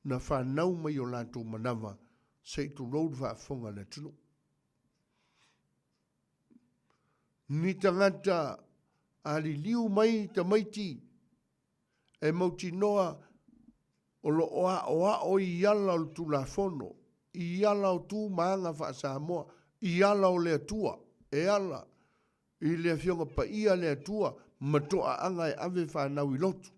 na fanau mai o latou manava se i tulou le faafofoga a le atunuu. Ni tagata a liliu mai tamaiti e mautinoa o lo o aoao i ala o le Tulafono, i ala o tu ma aga faa-Samoa, i ala o le Atua, e ala i le Afioga Paia a le Atua ma toaaga e ave fanau i lotu.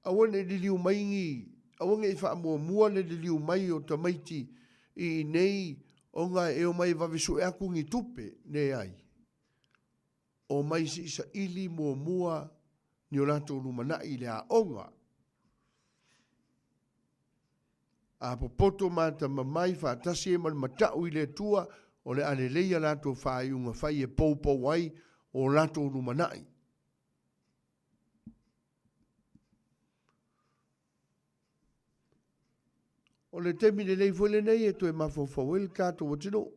Aua ne i liliu mai ni, aua ne i faamuamua le liliu mai o tamaiti i inei ona e omai e vave sue atu ni tupe. Leai. Omai se i saili muamua ni o latou lumanai i le aoga. A popoto ma atamamai faatasi ai ma le matau i le Atua, o le a lelei a latou faaiuga fai e poupou ai o latou lumanai. O le taimi lelei foi lenei e toe mafaufau ai le tatou atunuu.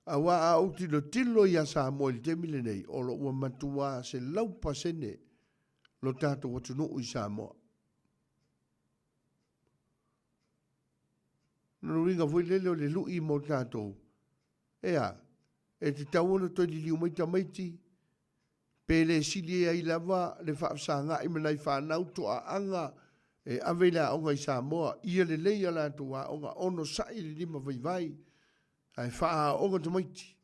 Aua a ou tilotilo ia Samoa i le taimi lenei, o lo ua matua 100% lo tatou atunuu i Samoa. Lona uiga foi lele o le lui mo tatou, e a, e tatau ona toe liliu mai tamaiti, pe le sili ai lava le faafesagai ma nai fanau toaaga e ave i le aoga i Samoa, ia lelei a latou aoga, onosai i le lima vaivai, ae faaaoga tamaiti.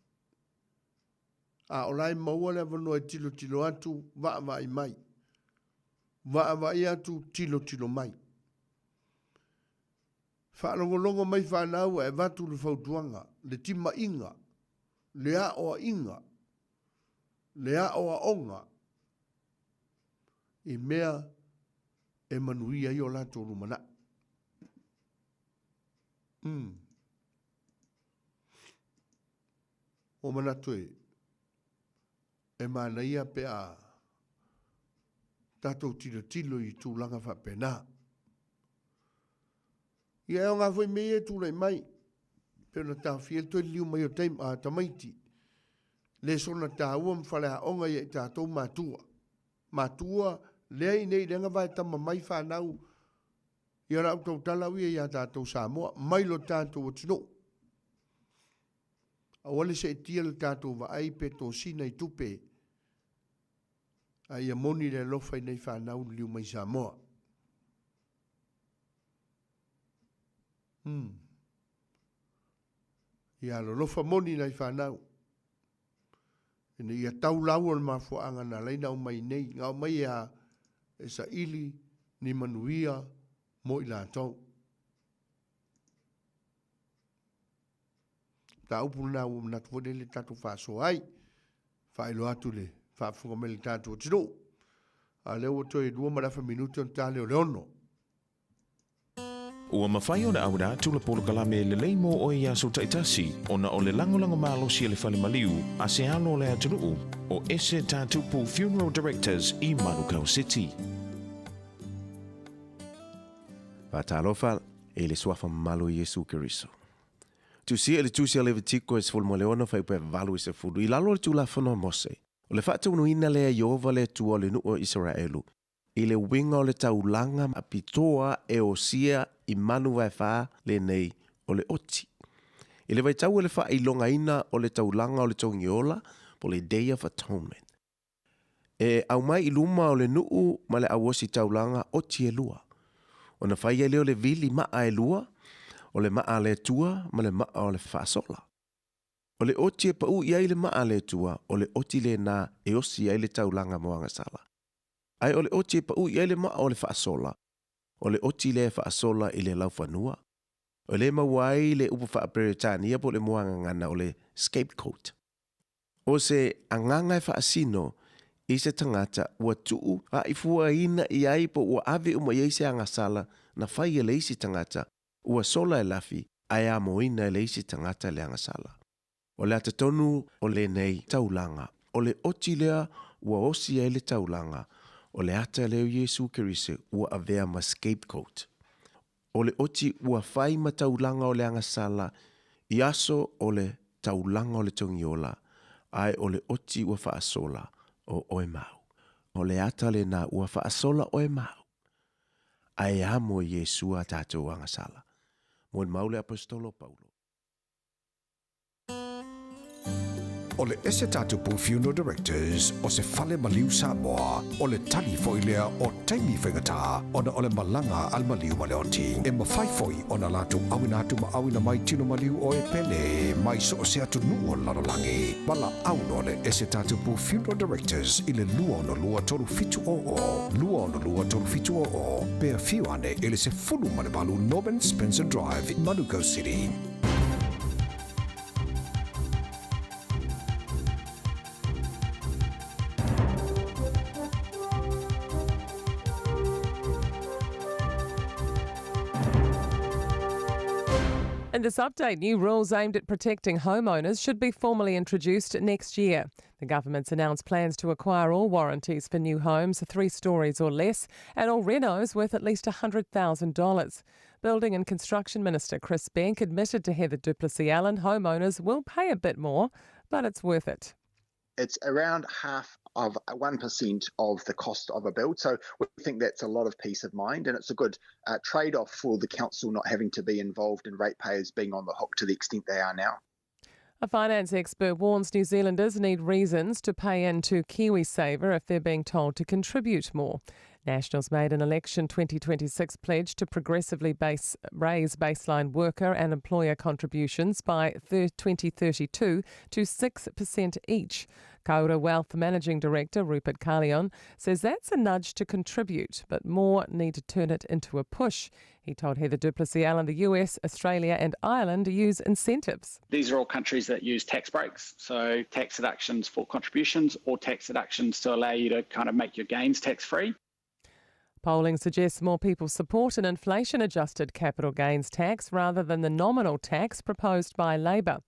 A o la e maua le avanoa e tilotilo atu, vaavaai mai. Vaavaai atu, tilotilo mai. Faalogologo mai fanau ae avatu le fautuaga, le timaiga, le aoaiga, le aoaoga i mea e manuia ai o latou lumanai. Mm. Ua manatu e, e manaia pe a tatou tilotilo i tulaga faapena. Ia e aoga foi mea ia e tulai mai, pei ona taofia ai le toe liliu mai o taim, a, tamaiti. Le soona taua ma faleaoga ia i tatou matua. Matua, lea i nei le agavaa e tama mai fanau, ia o le a ou tautala au ia ia tatou Samoa, mai lo tatou atunuu. Aua le seetia le tatou vaai pe tosina i tupe, a ia moni le alofa i nei fanau liliu mai Samoa. Umm. Ia alolofa moni nai fanau. Ina ia tau lau o le mafuaaga na alai na aumai nei, na aumai e a e saili ni manuia mo i latou. Mataupu lena ua manatu foi lele tatou faasoa ai. Faailoa atu le faafofoga mai le tatou atunuu. A lea ua toe 2 ma le afa minute ona ta lea o le 6. Ua mafai ona auina atu le polokalame lelei mo oe i aso taitasi ona o le lagolago malosi a le Fale Maliu a se alo o le atunuu, o Ese Tatupu Funeral Directors i Manukau City. Faatalofa i le Suafa mamalu o Iesu Keriso. Tusia i le Tusi a Levitiko e 16 fuaiupu e 80, i lalo o le Tulafono a Mose, o le faataunuina lea e Ieova le Atua o le nuu o Isaraelu, i le uiga o le taulaga pitoa e osia i manu vaefa lenei o le oti. I le vaitau o le faailogaina o le taulaga o le togiola, po o le Day of Atonement, e aumai i luma o le nuu ma le auositaulaga oti e lua. Ona fai ai lea o le vili maa e lua, o le maa a le Atua ma le maa o le faasola. O le oti e pau i ai le maa a le Atua, o le oti lena e osi ai le taulaga moagasala. Ae o le oti e pau i ai le maa o le faasola, o le oti lea e faasola i le laufanua. O lea e maua ai le upu faa-Peretania po o le muagagana o le scapegoat. O se agaga e faasino i se tagata ua tuu a'ifuaina i ai po ua ave uma i ai se agasala na fai e le isi tagata, ua sola e lafi ae amoina e le isi tagata le agasala. O le ata tonu o lenei taulaga, o le oti lea ua osi ai le taulaga, o le ata lea o Iesu Keriso ua avea ma scapegoat. O le oti ua fai ma taulaga o le agasala i aso o le taulaga o le togiola, ae o le oti ua faasola o oe ma au. O le ata lena ua faasola oe ma au, ae amo e Iesu a tatou agasala. Molimau le Aposetolo o Paulo. O le Esetatupu Funeral Directors o se fale maliu Samoa, o le tali foi lea o taimi faigata ona o le malaga a le maliu ma le oti. E mafai foi ona latou auina atu ma auina mai tino maliu o e pele mai so o se atunuu o le lalolagi. Valaau loa le Esetatupu Funeral Directors i le 262 3700, 262 3700, pe afio ane i le 18 Norman Spencer Drive, Manukau City. In this update, new rules aimed at protecting homeowners should be formally introduced next year. The government's announced plans to acquire all warranties for new homes, three stories or less, and all renos worth at least $100,000. Building and Construction Minister Chris Benk admitted to Heather du Plessis-Allan homeowners will pay a bit more, but it's worth it. It's around half of 1% of the cost of a build. So we think that's a lot of peace of mind, and it's a good trade off for the council not having to be involved and ratepayers being on the hook to the extent they are now. A finance expert warns New Zealanders need reasons to pay into KiwiSaver if they're being told to contribute more. Nationals made an election 2026 pledge to progressively base, raise baseline worker and employer contributions by 2032 to 6% each. Kaura Wealth Managing Director Rupert Carlyon says that's a nudge to contribute, but more need to turn it into a push. He told Heather du Plessis-Allan the US, Australia, and Ireland use incentives. These are all countries that use tax breaks, so tax deductions for contributions or tax deductions to allow you to kind of make your gains tax free. Polling suggests more people support an inflation adjusted capital gains tax rather than the nominal tax proposed by Labor.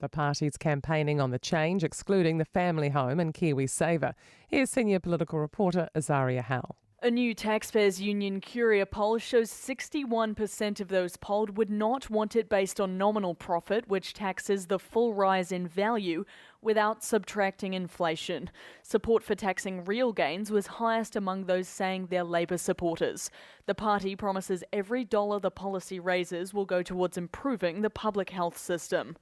The party's campaigning on the change, excluding the family home and KiwiSaver. Here's senior political reporter Azaria Howe. A new Taxpayers Union Curia poll shows 61% of those polled would not want it based on nominal profit, which taxes the full rise in value without subtracting inflation. Support for taxing real gains was highest among those saying they're Labor supporters. The party promises every dollar the policy raises will go towards improving the public health system.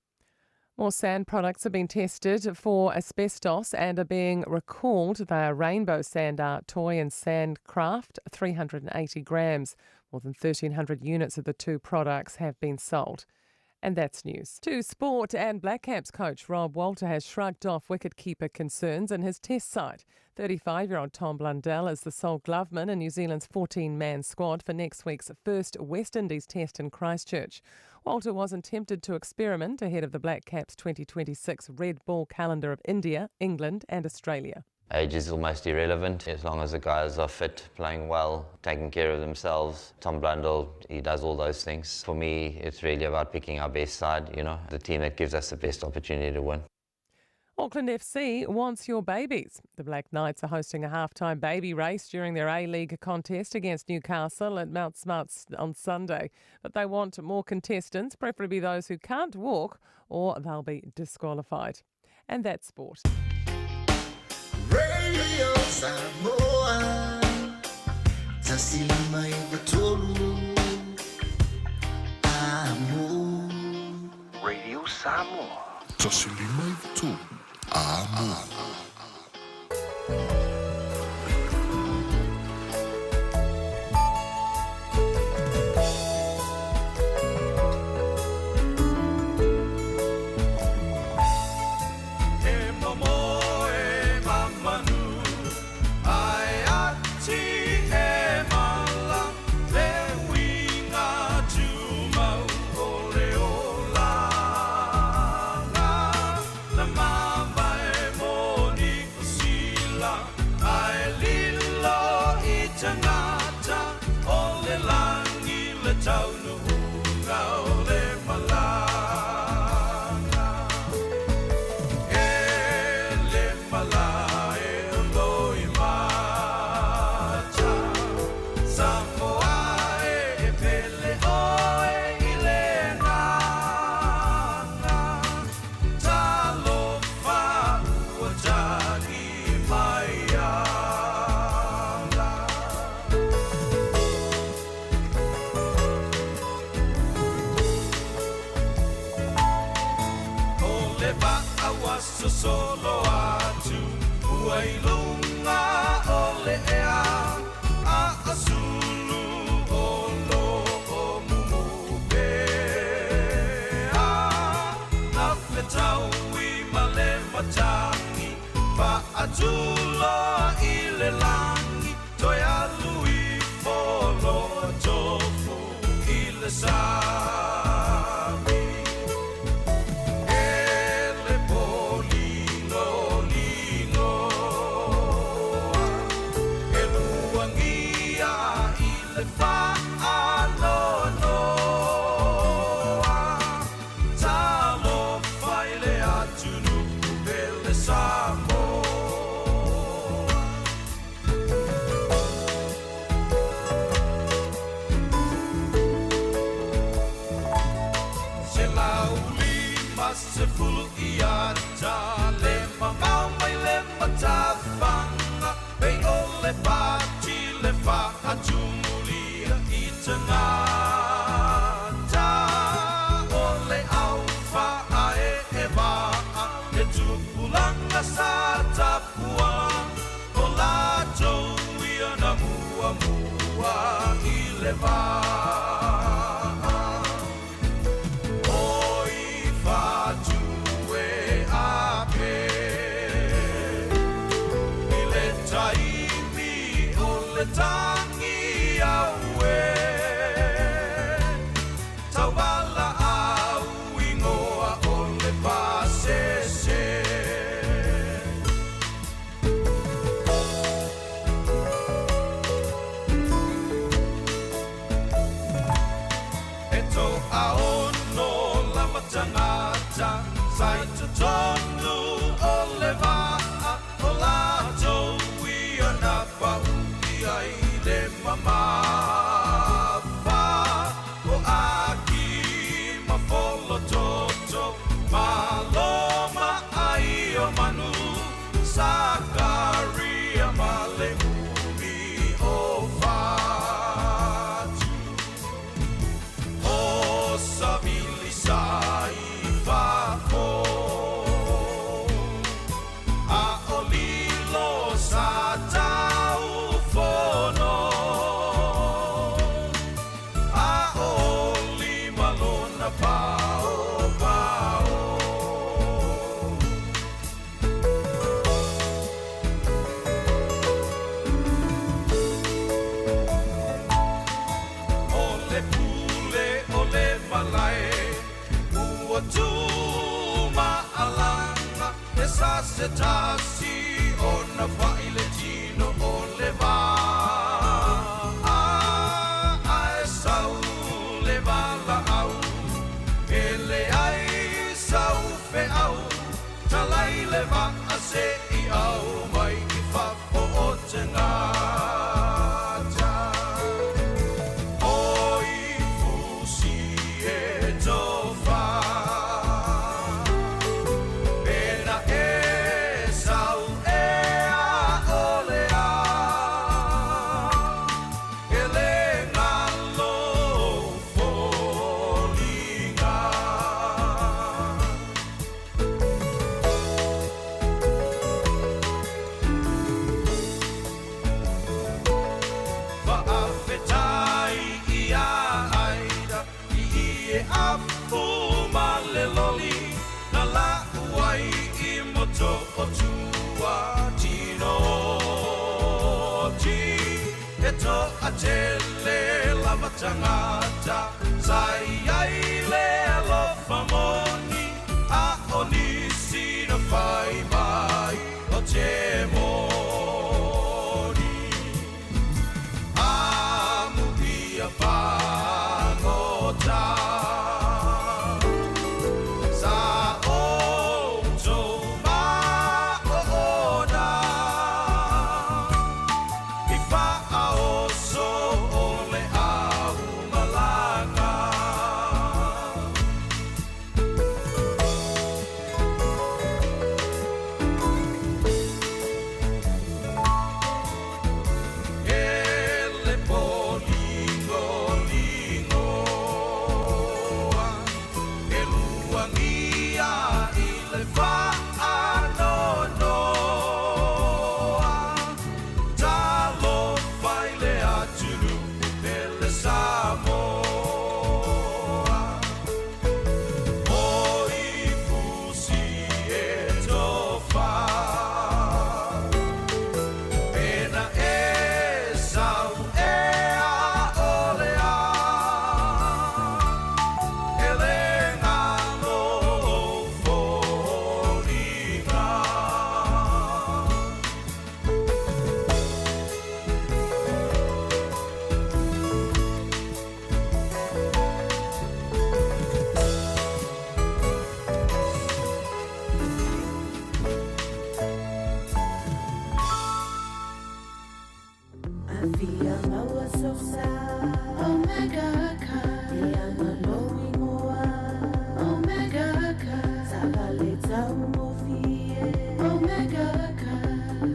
More sand products have been tested for asbestos and are being recalled. They are Rainbow Sand Art Toy and Sandcraft, 380 grams. More than 1,300 units of the two products have been sold. And that's news. To sport and Black Caps coach Rob Walter has shrugged off wicketkeeper concerns in his test side. 35 year old Tom Blundell is the sole gloveman in New Zealand's 14 man squad for next week's first West Indies test in Christchurch. Walter wasn't tempted to experiment ahead of the Black Caps 2026 Red Ball calendar of India, England, and Australia. Age is almost irrelevant as long as the guys are fit, playing well, taking care of themselves. Tom Blundell, he does all those things. For me, it's really about picking our best side, you know, the team that gives us the best opportunity to win. Auckland FC wants your babies. The Black Knights are hosting a halftime baby race during their A League contest against Newcastle at Mount Smart on Sunday. But they want more contestants, preferably those who can't walk, or they'll be disqualified. And that's sport. Radio Samoa 153 Amo Radio Samoa 153 Amo. matagi Faatuloa i le lagi Toe alu ifo loa tofu i le sami E le poligoligoa E luagia i le faanoanoa Talofa i le atunuu pele Samoa. 150 iata le mamao mai le matafaga pei o le pati le faatumulia i tagata o le au faaee vaa e tupulaga sa tapuaa o latou ia na muamua i le vaa o i fatu e ape i le taimi o le tagi auē Tauvalaau igoa o le pasese. E toaono lava tagata sa i totonu o le vaa, o latou ia na paʻu i ai le mamafa o Aki ma Folototo, Malo ma Aiomanu, Sakaria ma le umi o Fatu, o Savili sa i fafo, a o Lilo sa Taufono, a o Lima lona paopao. O le pule o le malae ua tu maalaga e sa se tasi ona pai le tino o le vaa ae sau le valaau e leai sau feau talai le vaa se i au mai i fafo o tagata o i fusi e tofa pena e sau e a o le a e le galo foliga. Faafetai ia Aida i ie afu ma le loli na lau ai i Motootua tino oti e toatele lava tagata sa i ai le alofa moni a o nisi na fai mai o te moni Amuia fagota sa outou maoona i faaoso o le aumalaga. E le poligoligoa e luagia i le faanoanoa Talofa i le atunuu pele Samoa o i fusi e tofa. maua sou sa. Omega Cars, ia ma lou igoa. Omega Cars, taavale taugofie. Omega Cars,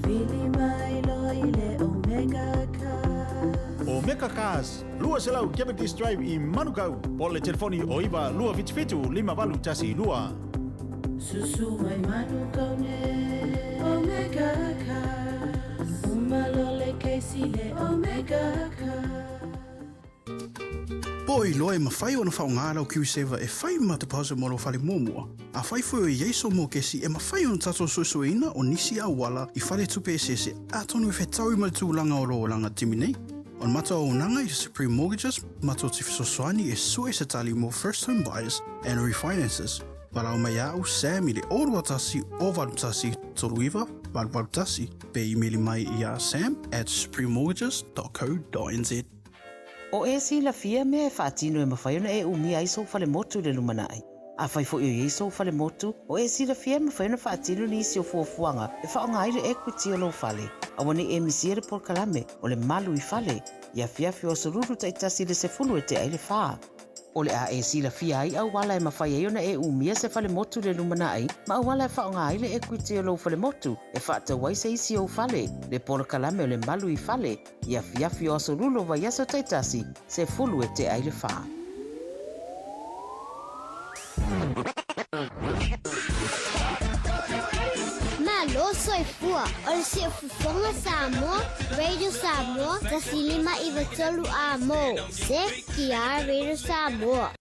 vili mai loa i le Omega Cars. Omega Cars, 200 Cavendish Drive i Manukau, po o le telefoni o 9 277 5812. Susu mai Manukau nei. Omega Cars, uma loa le kesi le Omega Cars. Po o iloa e mafai ona faaaoga lau KiwiSaver e fai ma deposit mo lou fale muamua. Afai foi o i ai sou mokesi e mafai ona tatou suesueina o nisi auala i faletupe eseese atonu e fetaui ma le tulaga o lou olaga taimi nei. O le matou auaunaga i Supreme Mortgages matou te fesoasoani e sue se tali mo first home buyers and refinances. Valaau mai ia au Sam i le 021 081 39 881 pe imeli mai ia sam@suprememortgages.co.nz. O e silafia mea e faatino e mafai ona e umia ai sou falemotu i le lumanai. Afai foi o i ai sou falemotu, o e silafia e mafai ona faatino nisi o fuafuaga e faaaoga ai le equity o lou fale. Aua ne i e misia le polokalame o le Malu i Fale i afiafi o Aso Lulu taitasi i le 10 e tea ai le 4. O le a e silafia ai auala e mafai ai ona e umia se falemotu i le lumanai ma auala e faaaoga ai le equity o lou falemotu e faatau ai se isi ou fale, le polokalame o le Malu i Fale i afiafi o Aso Lulu o vaiaso taitasi, 10 e tea ai le 4. Malo soifua, o le Siufofoga Samoa, Radio Samoa, 1 5 9 3 A mo, CKR Radio Samoa.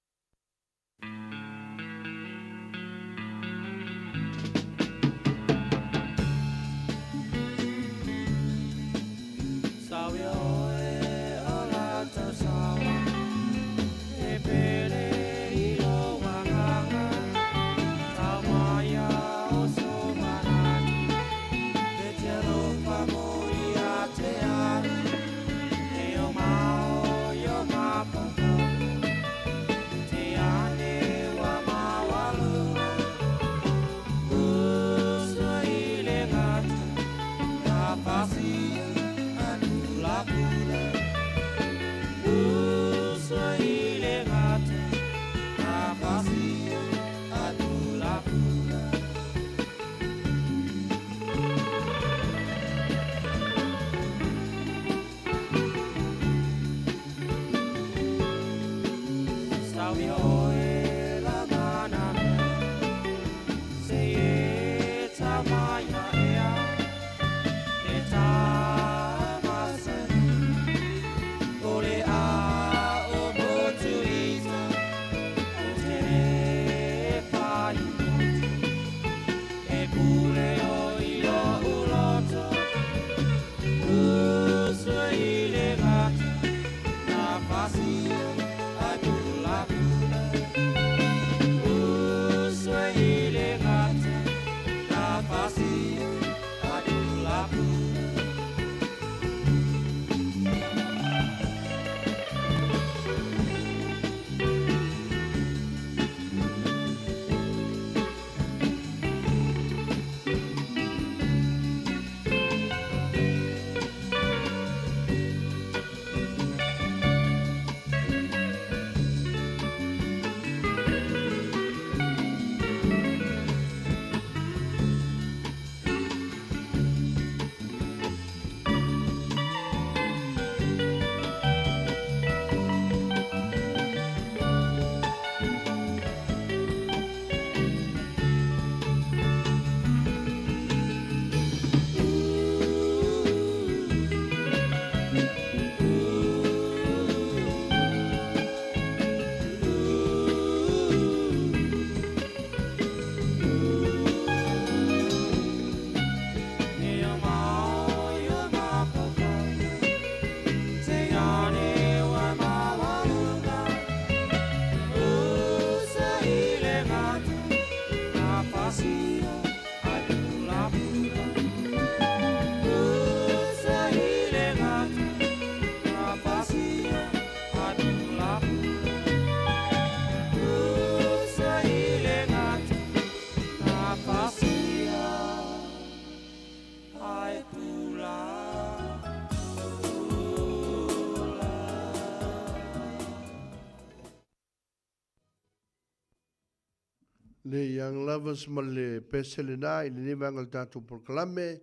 Le Young Lovers ma le pese lena i lenei vaega o le tatou polokalame.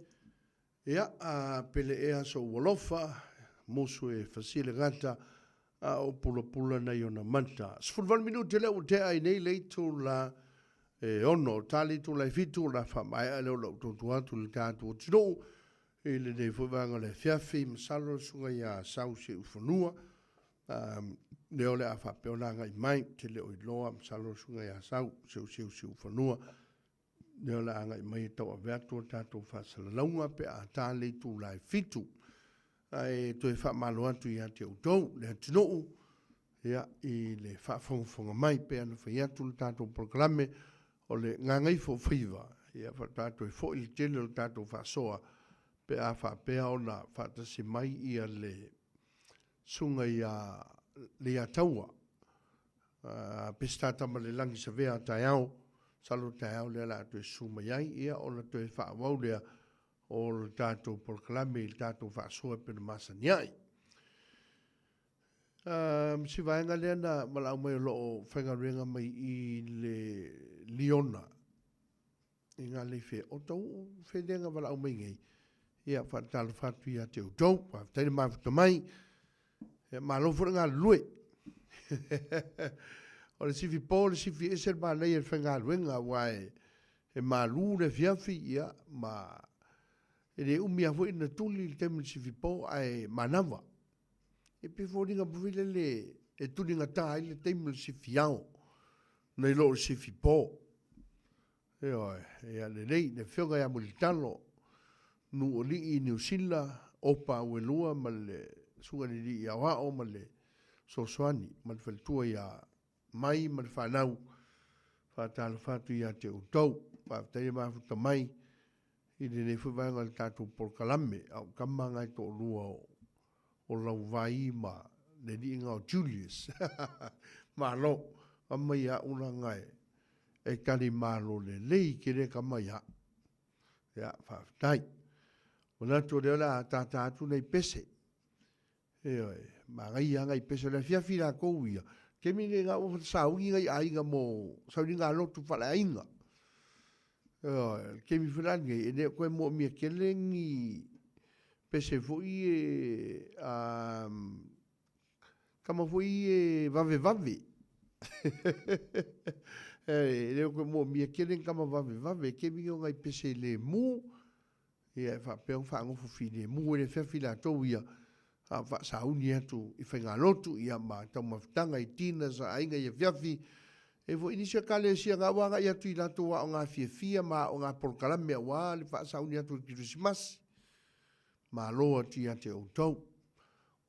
Ia, a pele ea sou alofa, musu e fasia le gata, a o pulapula nai ona mata. 18 minute lea ua tea ai nei le itula e 6, ta le itula e 7, o le a faamaea lea o lau tutu atu i le tatou atunuu i lenei foi vaega o le afiafi. Masalo le susuga ia Sau Siufanua, lea o le a faapea ona agai mai, ou te le o iloa, masalo le susuga ia Sau Seu Siufanua, lea o le a agai mai e tauave atu a tatou faasalalauga pe a ta le itula e 7. Ae toe faamalo atu ia te outou le atunuu, ia, i le faafogafoga mai pei ona fai atu le tatou polokalame o le Gagaifo Faiva, ia faatoa toe foi le tele o le tatou faasoa pe a faapea ona faatasi mai ia le susuga ia Leiataua, Peseta Tamalelagi Savea taeao, masalo taeao lea o le a toe susu mai ai, ia ona toe faaauau lea o le tatou polokalame i le tatou faasoa e pei ona masani ai. Si vaega lea na valaau mai o lo o faigaluega mai i le Liona i ngā lei whea. O tau whenenga valaau mai nei, ia whaatalofa atu ia te outou. Faafetai le mafuta mai. Ia, malo foi le galulue. O le sifi po, le sifi ese le manaia i le faigaluega, aua e malu le afiafi, ia, ma e le umi lava foi ona tuli le taimi o le sifi po, ae manava. E pei e foliga foi lele e tuligata ai le taimi o le sifi ao nai lo o le sifi po. Ioe, ia lelei, le Afioga ia Mulitalo, Nuualii i Niu Sila, Opa Auelua ma le Susuga i le Alii Aoao ma le Fesoasoani ma le Faletua ia Mai ma le fanau, faatalofa atu ia te outou. Faafetai le mafuta mai i lenei foi vaega o le tatou polokalame, a o tama na e toalua o Lauvai ma le aliiga o Julius. Malo, aumai ia au leaga e tali malo lelei tele tama ia au. Ia, faafetai. Manatu o lea o le a tata atu nai pese. Ioe, manaia lava nai pese o le afiafi latou ia. Taimi lenei na ua sauni nai aiga mo sauniga a lotu faaleaiga. Ioe, o le taimi foi la lenei, e le o toe moomia tele ni pese foi e tama foi e vavevave. E le o toe moomia tele ni tama vavevave, taimi nei o nai pese lemu. Ia e faapea ona faanofo filemu ai le afiafi latou ia, a o faasauni atu i faigalotu, ia ma taumafataga i tina sa aiga i afiafi. E foi nisi o Ekalesia na ua agai atu i latou aoga fiafia ma aoga polokalame aua le faasauni atu o le Kerisimasi. Malo atu ia te outou.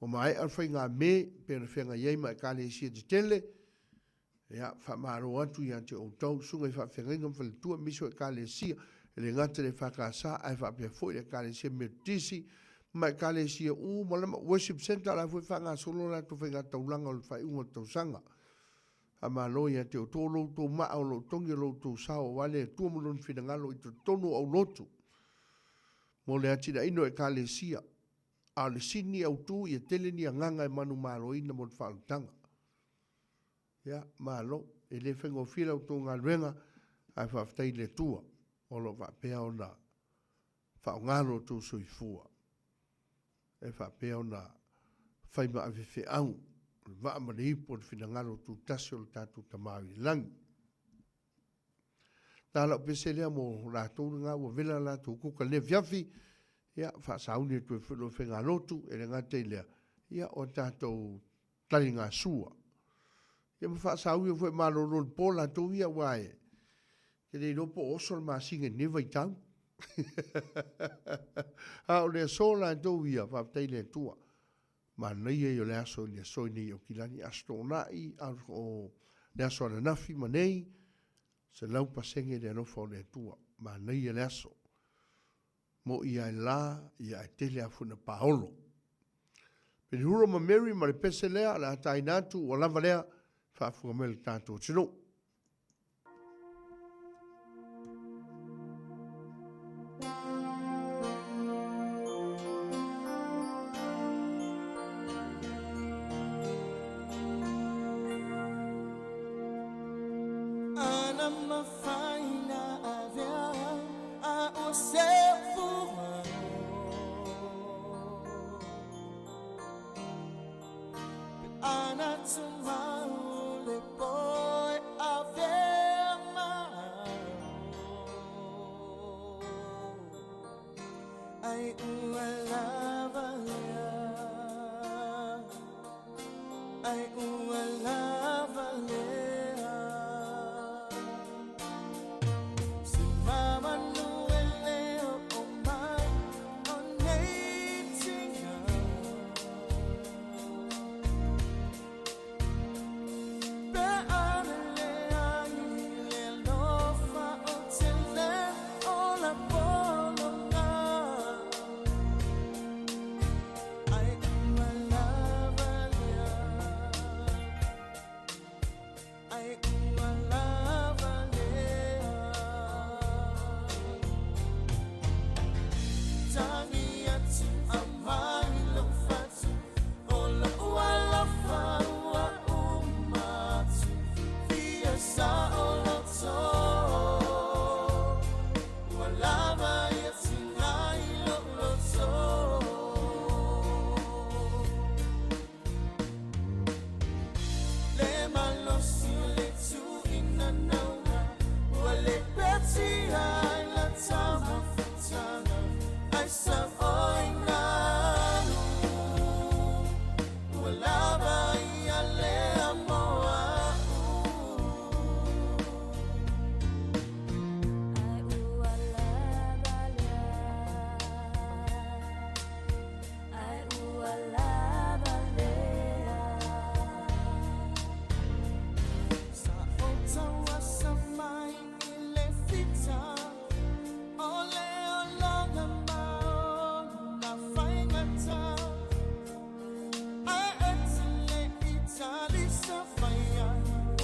Ua maea le faigamē pei ona feagai ai ma Ekalesia tetele. Ia, faamalo atu ia te outou, susuga i faafeagaiga ma faletua, aemaise o Ekalesia, e le gata i le EFKS, ae faapea foi le Ekalesia Metotisi, ma Ekalesia uma lava, Worship Centre, o la foi e faagasolo a latou faigataulaga o le faaiuga o le tausaga. Faamalo ia te outou, o lo outou maa, o lo o togi o lo outou sao aua le Atua ma Lona finagalo i totonu o aulotu mo le atinaeina o Ekalesia. A o le sini autu, ia tele ni agaga e manumaloina mo le faaolataga. Ia, malo. E le faigofie la outou galuega, ae faafetai i le Atua o lo o faapea ona faaaoga lo outou soifua e faapea ona fai ma ave feau o le vaa ma le ipu o le finagalo tutasi o le tatou Tama i le Lagi. Na lau pese lea mo latou lena ua vela latou kuka i lenei afiafi, ia, faasauni atu ai foi lo faigalotu, e le gata i lea, ia, o tatou taligasua. Ia ma faasauia foi malolo i le po latou ia, aua e te le iloa po o oso le masina i lenei vaitau. A o le aso latou ia, faafetai i le Atua. Manaia ia o le aso i le aso i nei Aukilani, Aso Toonai, o le aso ananafi ma nei, 100% le alofa o le Atua. Manaia le aso. Mo'i ae la, ia ae tele a foi na paolo. Penihuro ma Mary ma le pese lea, o le a taina atu, ua lava lea, faafofoga mai le tatou atunuu. Ana Ana tumau le poe avea mau Ai ua lava lea Ai ua lava lea Se mamanu e le o mai o nei tinga Pe ana le ai le alofa o te le o la polonga Ai ua lava lea Ai ua lava lea Tagi atu a mai lou fatu O lou alofa ua uma atu Fia saoloto Ua lava ia tiga i lou loto Le malosi o le tuuina nauna Ua le petia i la taumafataga Ai sa oi nanu Ua lava ia lea mo a'u Ai ua lava lea Ai ua lava lea Sa ou tauasa mai i le fita O le olaga ma ona faigata Ae e te le i tali sa faia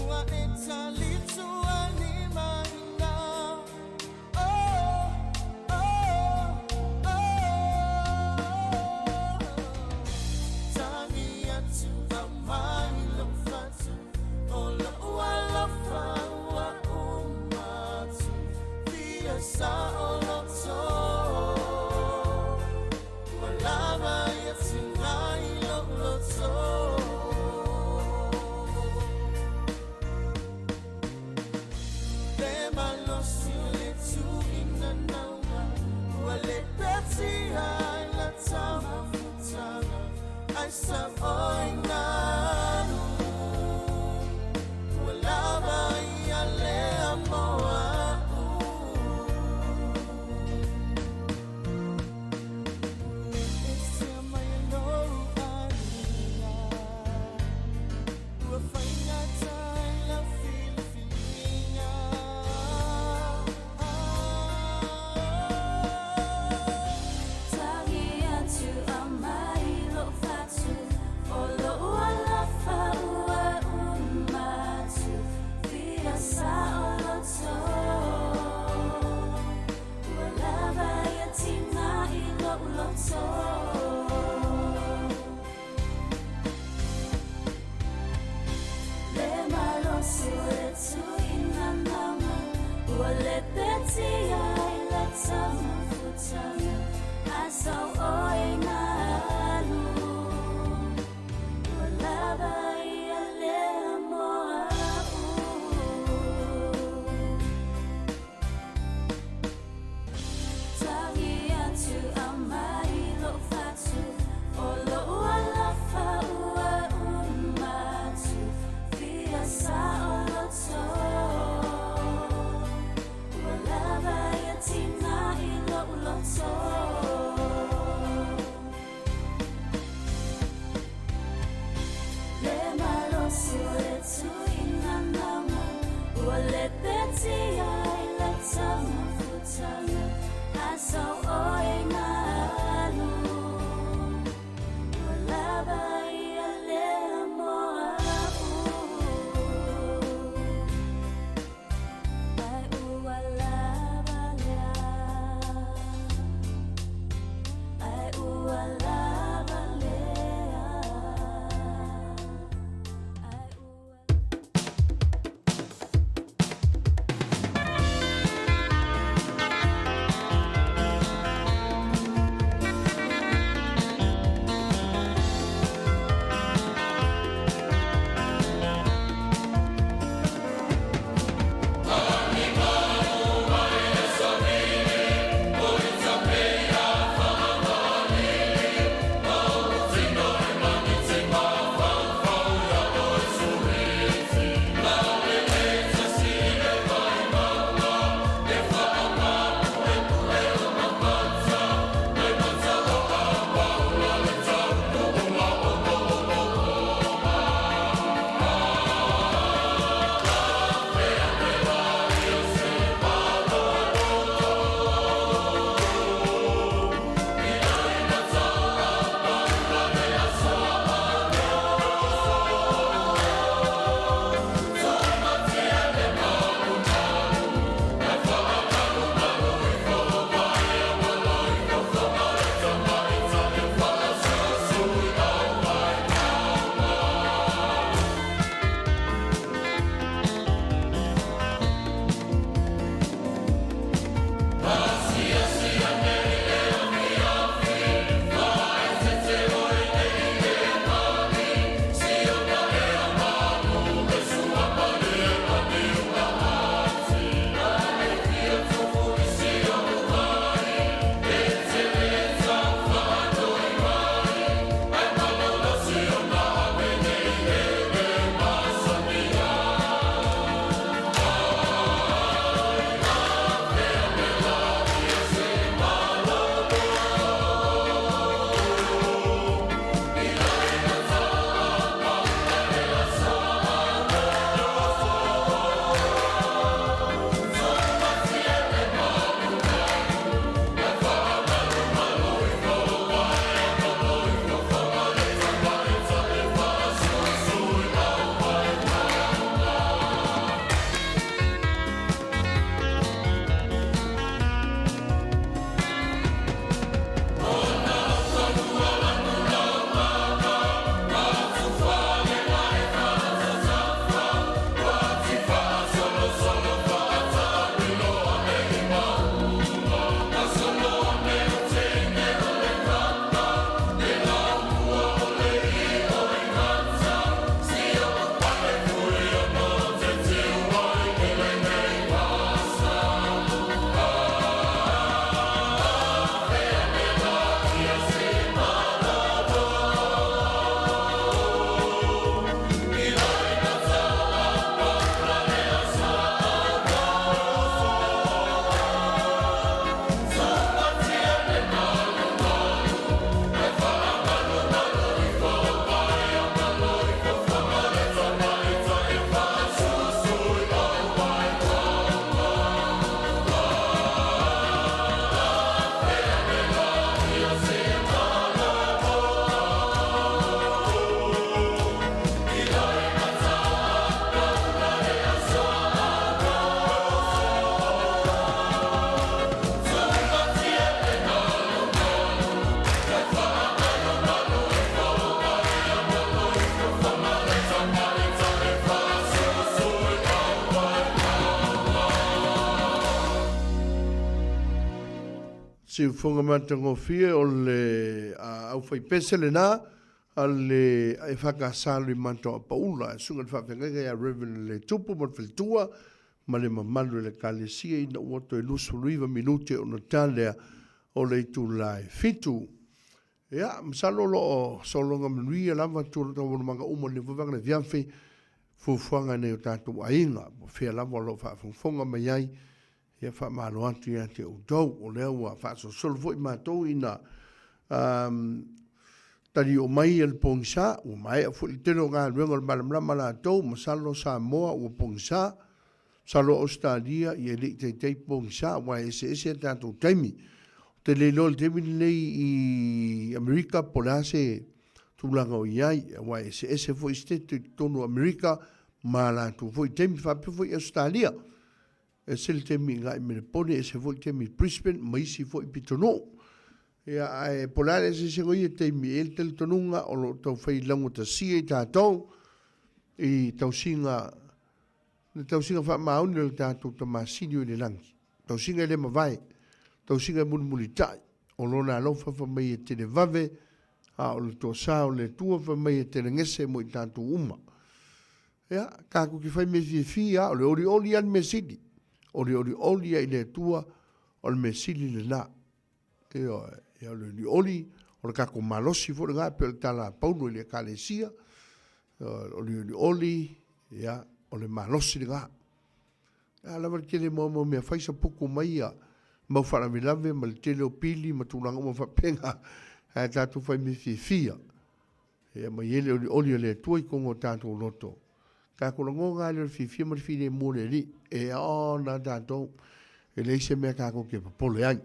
Ua e tali tualimaina Oh, oh, oh Tagi atu a mai lou fatu O lou alofa ua uma atu Fia saoloto Ua lava ia tiga i lou loto Le malosi o le tuuina nauna Ua le petia i la taumafataga Ai sa oi nanu Ua lava ia lea mo a'u Le ese mai lou aiga Ua faigata i lau filifiliga Tagi atu a mai lou fatu O Siufoga matagofie o le aufaipese lena a le EFKS Loimata o Apaula, e susuga i le faafeagaiga ia Rev. Letupu ma le faletua ma le mamalu e le Ekalesia ina ua toe 29 minute ona ta lea o le itula e fitu. Ia, masalo o lo o sologa manuia lava taualumaga uma o lenei foi vaega o le afiafi, fuafuaga nei o tatou aiga, po o fea lava o lo o faafogafoga mai ai. Ia faamalo atu ia te outou, o lea ua faasolosolo foi matou ina tali oo mai le pogisa, ua maea foi le tele o galuega o le malamalama latou, masalo Samoa ua pogisa, masalo Ausetalia ia e le i taitai pogisa aua e eseese a tatou taimi. Ou te le iloa i le taimi lenei i Amerika po o le a se tulaga o i ai, aua e eseese foi state i totonu o Amerika ma latou foi taimi, faapea foi Ausetalia. Ese le taimi i ina i Melepone, ese foi le taimi i Brisbane ma isi foi pitonuu. Ia, ae po o le a le eseesega o ia taimi, e i ai le talitonuga o lo o taufai laugatasia i tatou i tausiga, le tausiga faamaoni o le tatou Tama Sili o i le lagi. Tausiga e le mavae, tausiga e mulimulitai, o Lona alofa fai mai e televave, a o le toasa o le Atua fai mai e telegese mo i tatou uma. Ia, tatou te fai mea fiafia, o le olioli lava le mea sili. O le olioli lava i le Atua, o le mea sili lena. Ioe, ia o le olioli, o le tatou malosi foi lena, pei o le tala a Paulo i le Ekalesia, o le olioli, ia, o le malosi lena. A lava le tele mo mea fai sa puku mai ia mau faalavelave ma le tele o pili ma tulaga uma faapena, ae tatou fai mea fiafia. E aumai ai le olioli o le Atua i totonu o tatou loto. Tatou lagona lava lea o le fiafia ma le filemu o le Alii. E ona tatou, e leai se mea tatou te popole ai.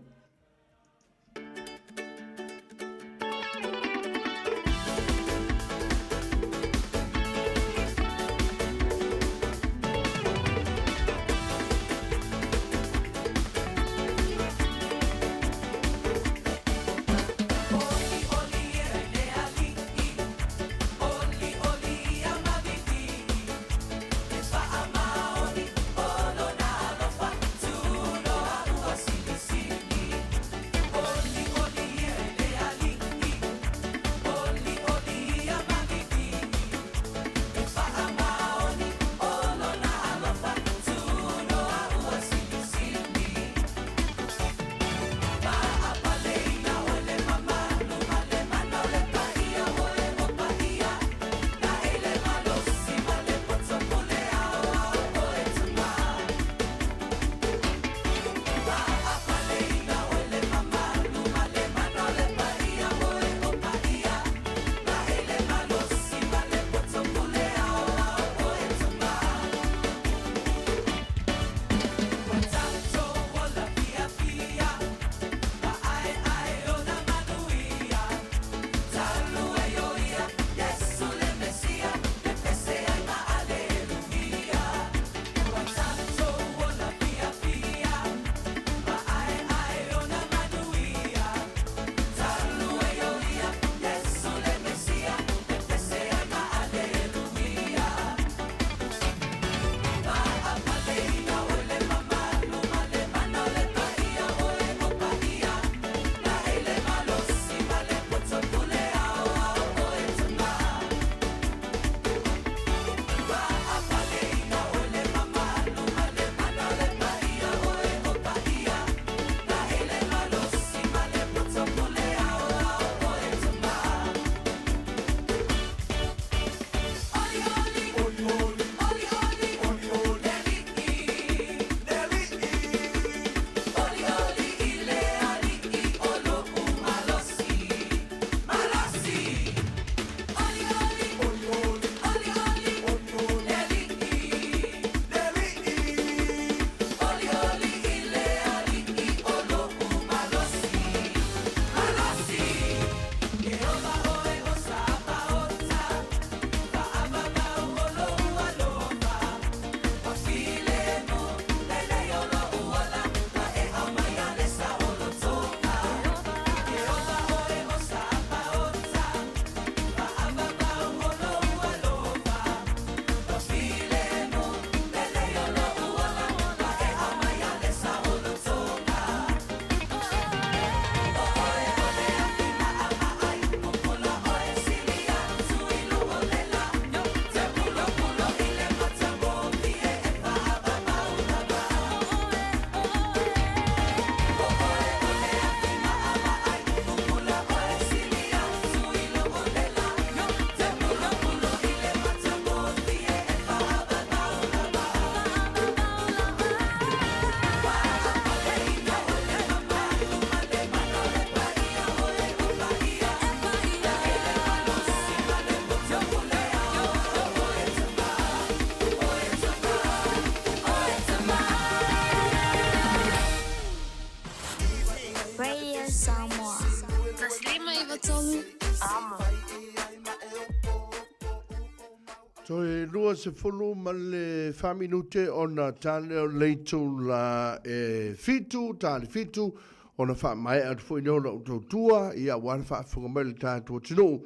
Toe 24 minute ona tale o le itula e 7, tale 7, ona faamaea atu foi lea o lau tautua, ia aua le faafofoga mai o le tatou atunuu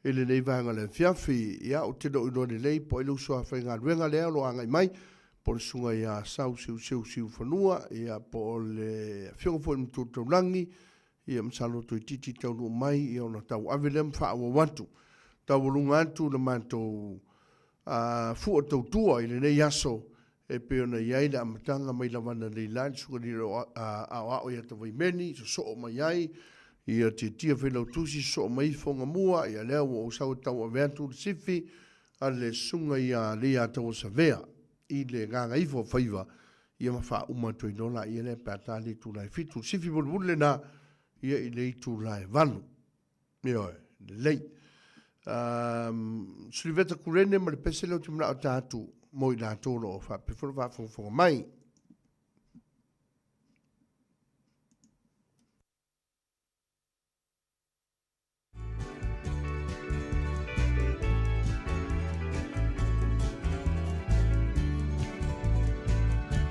i lenei vaega o le afiafi. Ia, ou te le o iloa lelei po o ai le uso a faigaluega lea o lo o agai mai, po o le susuga ia Sau Seuseu Siufanua, ia po o le afioga foi i le Matua Taulagi, ia masalo toeitiiti taunuu mai ia ona tauave lea ma faaauau atu. Taualuga atu le matou fua tautua i lenei aso e pei ona i ai le amataga mai lava analeila i le Susuga i le Aoao ia Tavaimeni, sosoo mai ai ia Tiatia Failautusi, sosoo mai Fogamua, ia lea ua ou sau e tauave atu le sifi a le Susuga ia Leiataualesavea i le gagaifo faiva ia ma faauma atu ai loa laia lea pe a ta le itula e 7. O le sifi mulimuli lena ia i le itula e 8. Ioe, lelei. Um, Suliveta Kurene ma le pese lea ou te manao ta atu mo i latou o lo o faapea foi ona faafogafoga mai.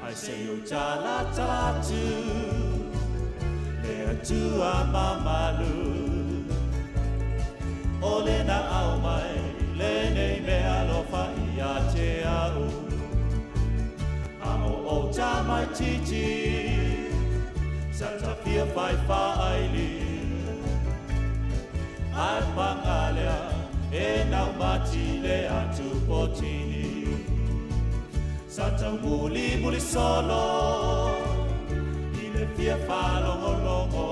I say o tala tala atu Le atua mamalu O le na au mai Lenei mea alofa ia te au A o o tamai titi Sa tafia fai faaili Ai pangalea e nau mati le atu potini Sa tau muli muli solo I le fia faalogologo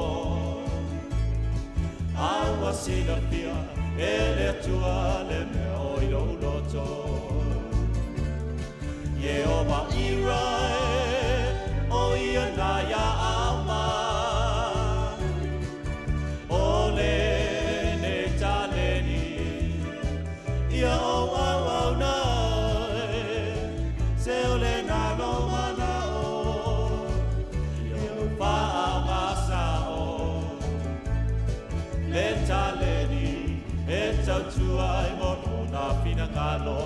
A ua silafia e le Atua le mea o i lou loto Iehova Irae o ia na ia auma O le ne taleni ia o au au na se o le na lo mana o ia o whaangasa o le taleni e tautua ai mo lona finagalo.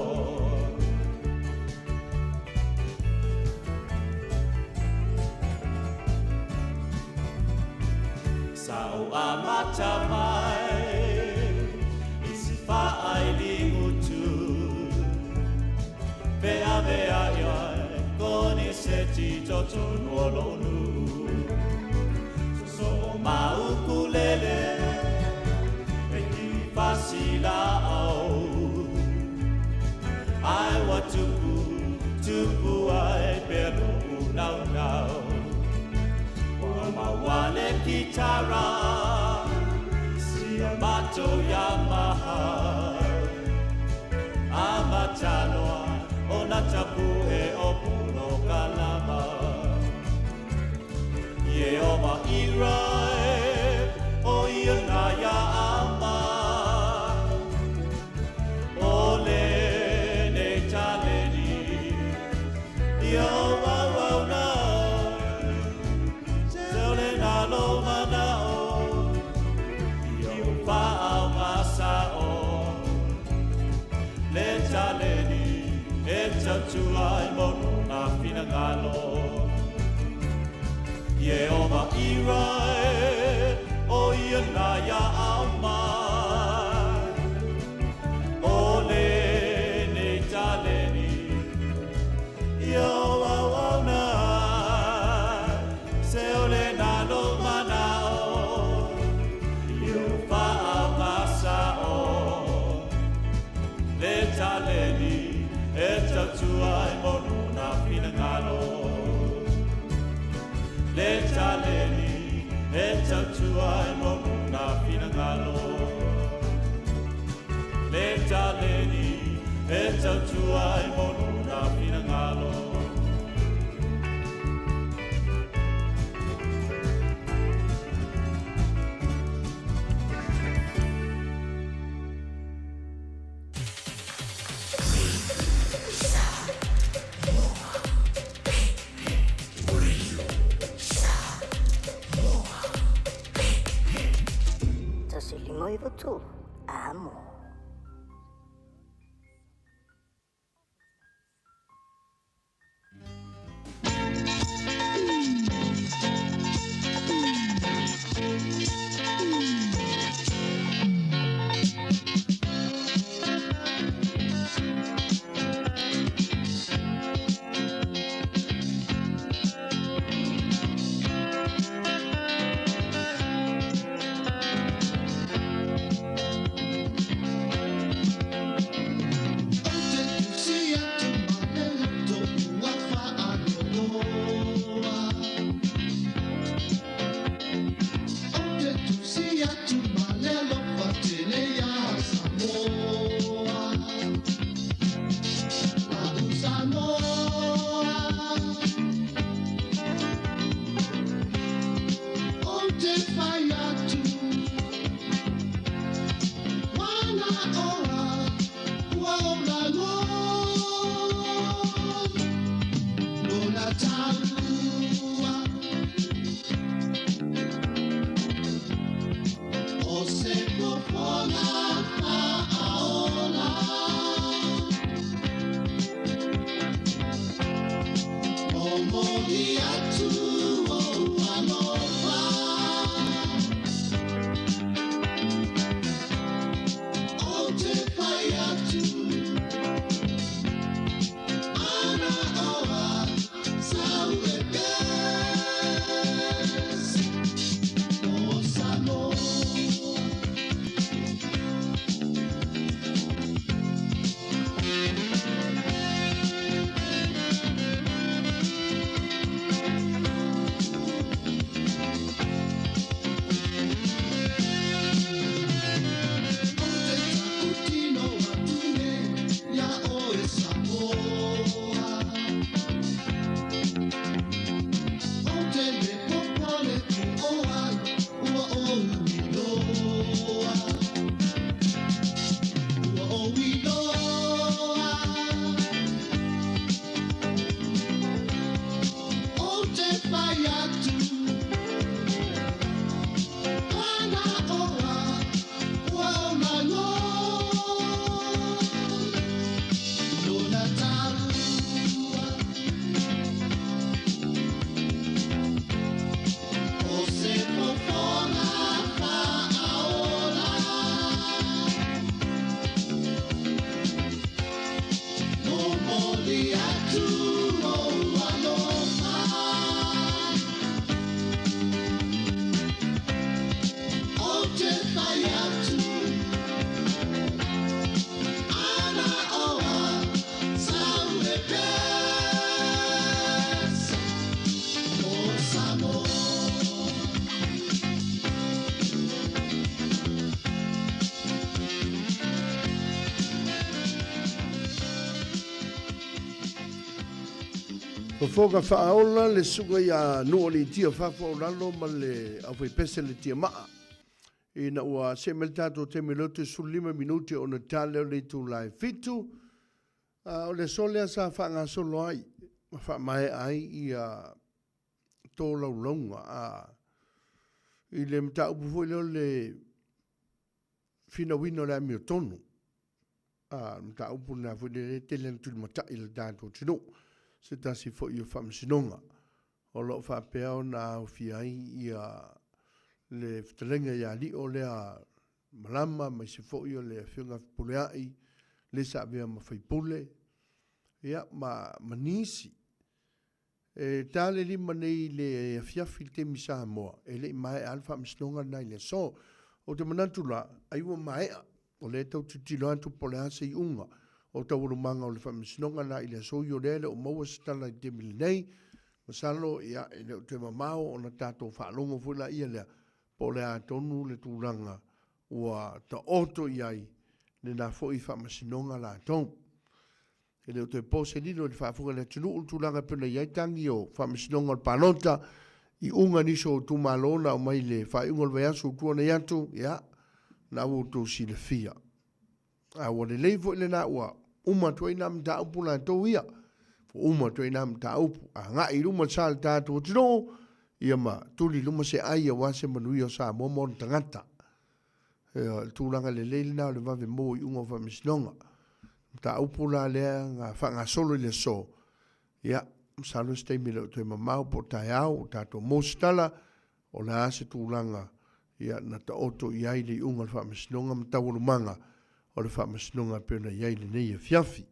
Sa ou amata mai i si faailigutu Feaveai ai koni se ti totonu o lou nuu Sosoo ma ukulele e ki fasilaau Ai ua tupu, tupu ai pea lou naunau Ua maua le kitara si a matou Yamaha Amata loa ona tapue o polokalama Iehova Irae o ia na ia ama O lenei taleni ia o au na Se o le nalo manao Ia o faaogasao Le taleni e tautua ai mo lona finagalo Iehova Irae o ia na ia aumai O lenei taleni ia o auauna Se o le nalo manao Ia o faaogasao Le taleni e tautua ai mo lona finagalo Le taleni e tautua ai mo lona finagalo Le taleni e tautua ai mo lona finagalo 1 5 9 3 Amo. Fofoga Faaola, le susuga ia Nuualiitia Fafo Aulalo ma le aufaipese le Tiamaa. Ina ua see mai le tatou taimi lotu 15 minute ona tale o le itula e 7, o le aso lea sa faagasolo ai ma faamaea ai ia tolaulauga a i le mataupu foi lea o le finauina o le amiotonu. A, mataupu lena foi lea e tele ina tulimatai i le tatou atunuu, se tasi foi o faamasinoga o lo o faapea ona aofia ai ia le fetalaiga ia Lio lea Malama aemaise foi o le Afioga ia Fepuleai le sa avea ma faipule, ia ma ma nisi. E ta le 5 nei i le afiafi i le taimi Samoa, e le i maea lava le faamasinoga lena i le aso. Ou te manatu la, ai ua maea, o lea e tau tilotilo atu po o le a se iuga o taualumaga o le faamasinoga lena i le aso, i o lea e le o maua se tala i le taimi lenei. Masalo, ia, e le o toe mamao ona tatou faalogo foi laia lea, po o le a tonu le tulaga ua taoto i ai lena foi faamasinoga latou. E le o toe po se lilo i le faafofoga a le atunuu le tulaga e pei ona i ai tagi o Faamasinoga o le Palota i uga nisi o itumalo na aumai i le faaiuga o le vaiaso ua tuanai atu, ia, na ua outou silafia. A ua lelei foi lena ua uma atu ai na mataupu latou ia. Ua uma atu ai na mataupu. Agai i luma le sa o le tatou atunuu, ia ma tuli i luma se ai aua se manuia o Samoa ma ona tagata. Ioe, o le tulaga lelei lena o le vave maua o iuga o faamasinoga. Mataupu la lea na faagasolo i le aso, ia, masalo se taimi e le o toe mamao po o taeao ua tatou maua se tala, o le a se tulaga ia na taoto i ai le iuga o le faamasinoga ma taualumaga o le faamasinoga e pei ona i ai lenei afiafi.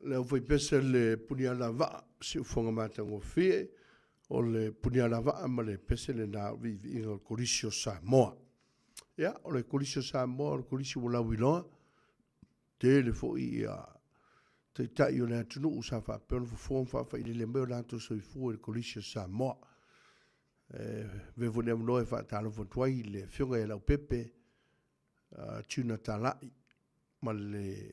le aufaipese le punialavaa siufoga matagofie, o le punialavaa ma le pese lena o viiviiga o le Kolisi o Samoa. Ia, o le Kolisi o Samoa, o le Kolisi ua lauiloa, tele foi ia taitai o le atunuu sa faapea ona fofoa ma faafailele mai o latou soifua i le Kolisi o Samoa. E avea foi le avanoa e faatalofa atu ai i le Afioga ia Leaupepe Tuna Talai ma le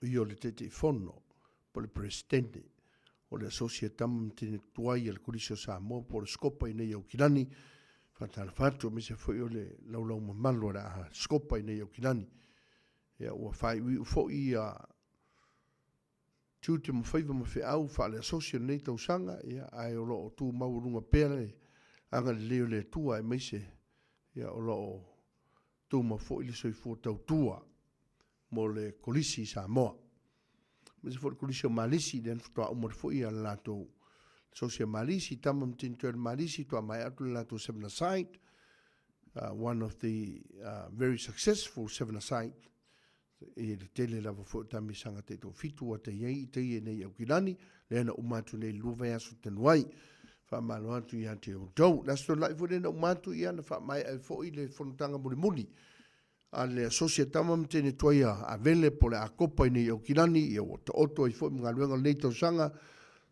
ia o le Taitaifono po o le Peresetene o le Asosi a Tama ma Teine Tuai a le Kolisi o Samoa po o le Scopa i nei Aukilani. Faatalofa atu aemaise foi o le laulau mamalu o le a Scopa i nei Aukilani. Ia, ua faaiuiu foi ia tiute ma faiva ma feau faale-asosi o lenei tausaga, ia, ae o lo o tu maualuga pea le agalelei o le Atua aemaise ia, o lo o tumau foi le soifua tautua mo le Kolisi i Samoa. Aemaise foi le Kolisi o Malisi, lea na faatoa uma atu foi le latou Asosi a Malisi, tama ma teine tuai o le Malisi, faatoa maea atu le latou seven aside, one of the very successful seven aside i le tele lava foi o tamisaga taitoafitu ua tai ai i tai e nei Aukilani, lea na uma atu nei i le lua vaiaso talu ai. Faamalo atu ia te outou. Le Aso Toonai foi lea na uma atu, ia na faamaea ai foi le fonotaga mulimuli a le Asosi a Tama ma Teine Tuai a Avele po o le Akopa i nei Aukilani, ia ua taoto ai foi ma galuega o lenei tausaga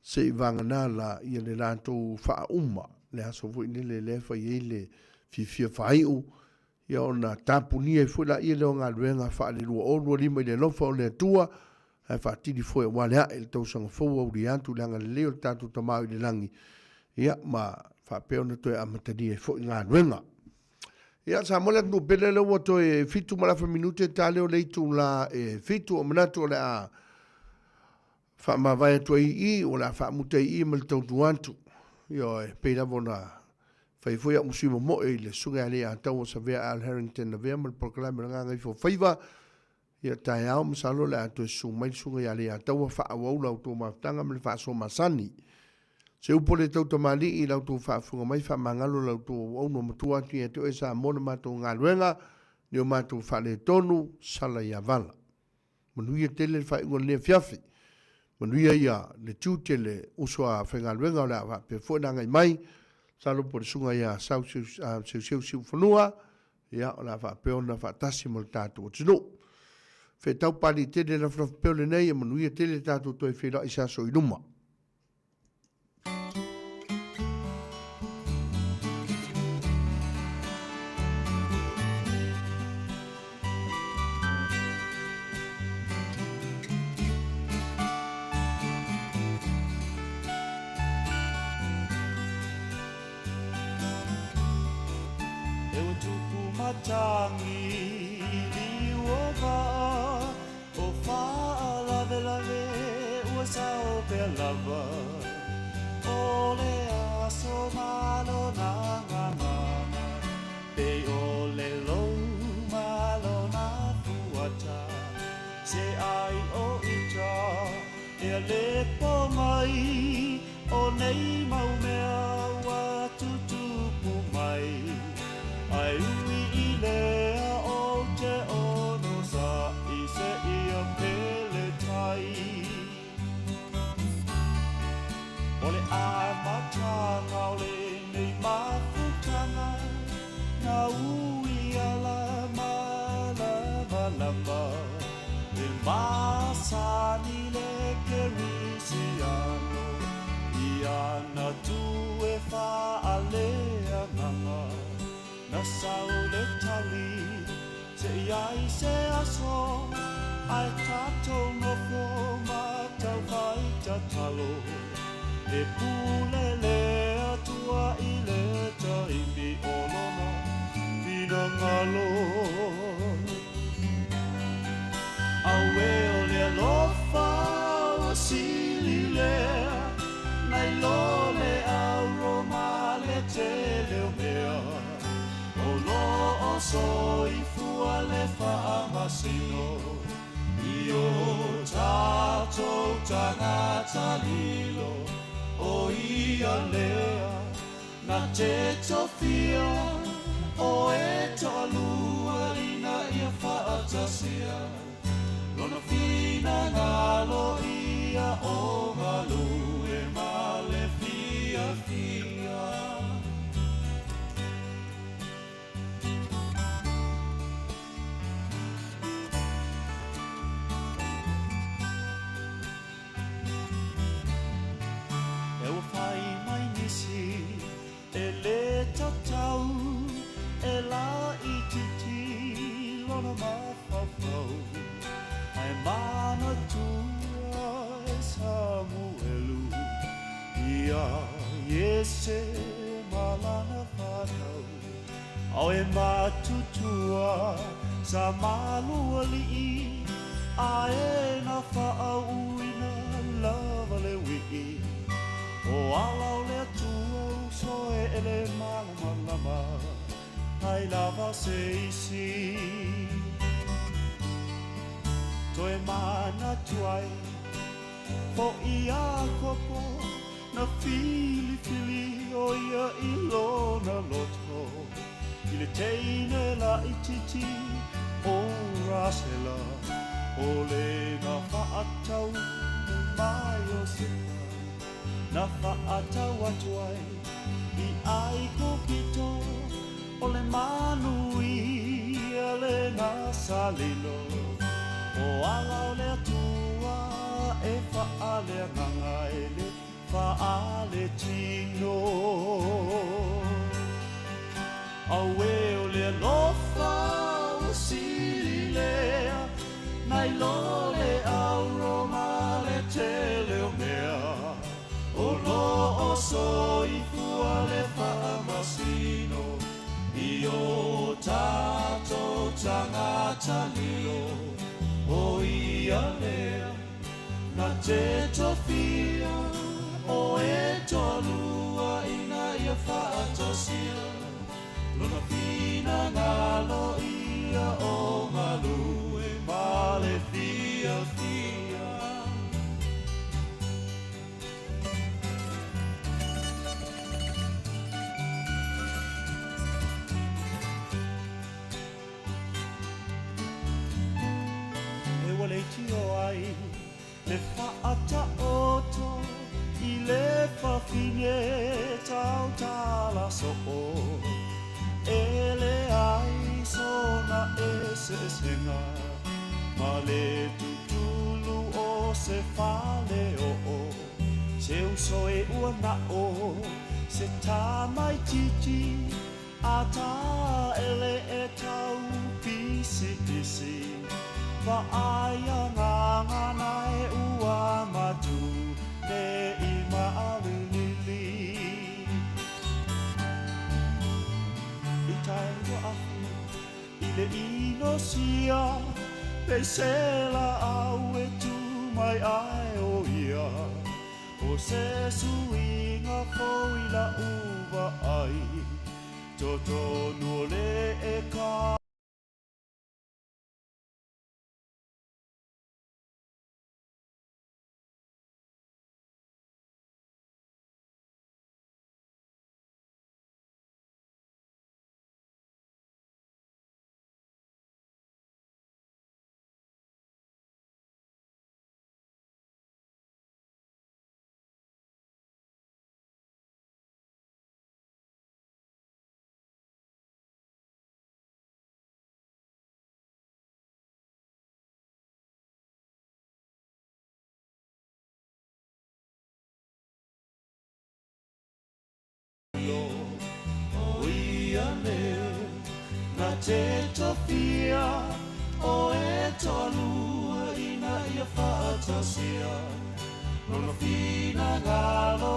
se i vagana la ia le latou faauma le aso foi lele lea e fai ai le fiafia faaiu Ia ona tapunia ai foi laia lea o galuega faale-2025 i le alofa o le Atua, ae faatini foi aua le ae i le tausaga fou aulia atu i le agalelei o le tatou Tama i le lagi, ia ma faapea ona toe amatalia ai foi galuega. Ia, Samoa le atunuu pele lea ua toe 7 ma le afa minute ta leo le itula e 7 o manatu o le a faamavae atu ai i i, o le a faamuta i i ma le tautua atu. Ioe, pei lava ona Fai foi au ma sui momoe i le Susuga ia Leiataua Savea Al Harrington Lavea ma le polokalame o le Gagaifo Faiva. Ia taeao, masalo o le a toe susu mai le Susuga ia Leiataua faaauau la outou mafutaga ma le faasoa masani. Se upu a le tau tamalii i la outou faafofoga mai, faamagalo la outou auauna matua atu ia te oe Samoa le matou galuega, ni o matou faaletonu, sala ia vala. Manuia tele le faaiuga o lenei afiafi. Manuia ia le tiute le uso a faigaluega o le a faapea foi ona agai mai. Masalo po o le susuga ia Sau Seuseu Siufanua, ia o le a faapea ona faatasi ma le tatou atunuu. Feetau Papalii tele lafulafu pea o lenei, ia manuia tele le tatou toe feiloai i se aso i luma. E ua tupu matangi i liu o vaa O faalavelave ua sao pea lava O le aso ma lona gagana Pei o le lou ma lona fuata Se ai o ita ea le po mai O nei mau mea ua tutupu mai Ai ui i lea ou te ono saʻi seia pele tai O le amataga o lenei mafutaga Na ui ala malamalama E masani le Kerisiano I ana tū e faaleagaga Na sau le tali se i ai se aso Ae tatou nofo ma tau fai tatalo E pule le Atua i le taimi o lona finagalo Auē o le alofa ua sili lea Nai lo le auro ma le tele o mea O lo o soifua le faamasino I o tatou tagata lilo O ia lea na te tofia O e toalua ina ia faatasia Lona finagalo. ia Iese ma lana fanau, Ao e matutua sa malualii, Ae na faauuina lava le uii, O ala o le Atua uso e e le malamalama, Ai lava se isi. Toe manatu ai foʻi Iakopo na filifili ʻo ia i lona loto i le teine laitiiti ʻo Rasela, ʻo le na faatau ma Iosepa, na faatau atu ai i ʻAigupito, ʻo le manuia lena sa lilo, ʻO ala o le Atua e faaleagaga e le faaletino. Auē o le alofa ua sili lea nai lo le auro ma le tele o mea, o lo o soifua le faamasino i o tatou tagata lilo, ʻo ia lea na te tofia o e toalua ina ia faatasia lona finagalo ia o galue ma le fiafia. E ua leitio ai le faataoto i le fafine tautala soo, e leai sona eseesega ma le tutulu o se faleoo, se uso e ua nao se tamaititi a taele e tau pisipisi, vaai agaga e ua matu nei maalilili. Peitai ua afu i le inosia, pei se laau e tu mai ai o ia, o se suiga fou i lau vaai, totonu o le eka. O ia lea na te tofia o e toalua ina ia faatasia lona finagalo.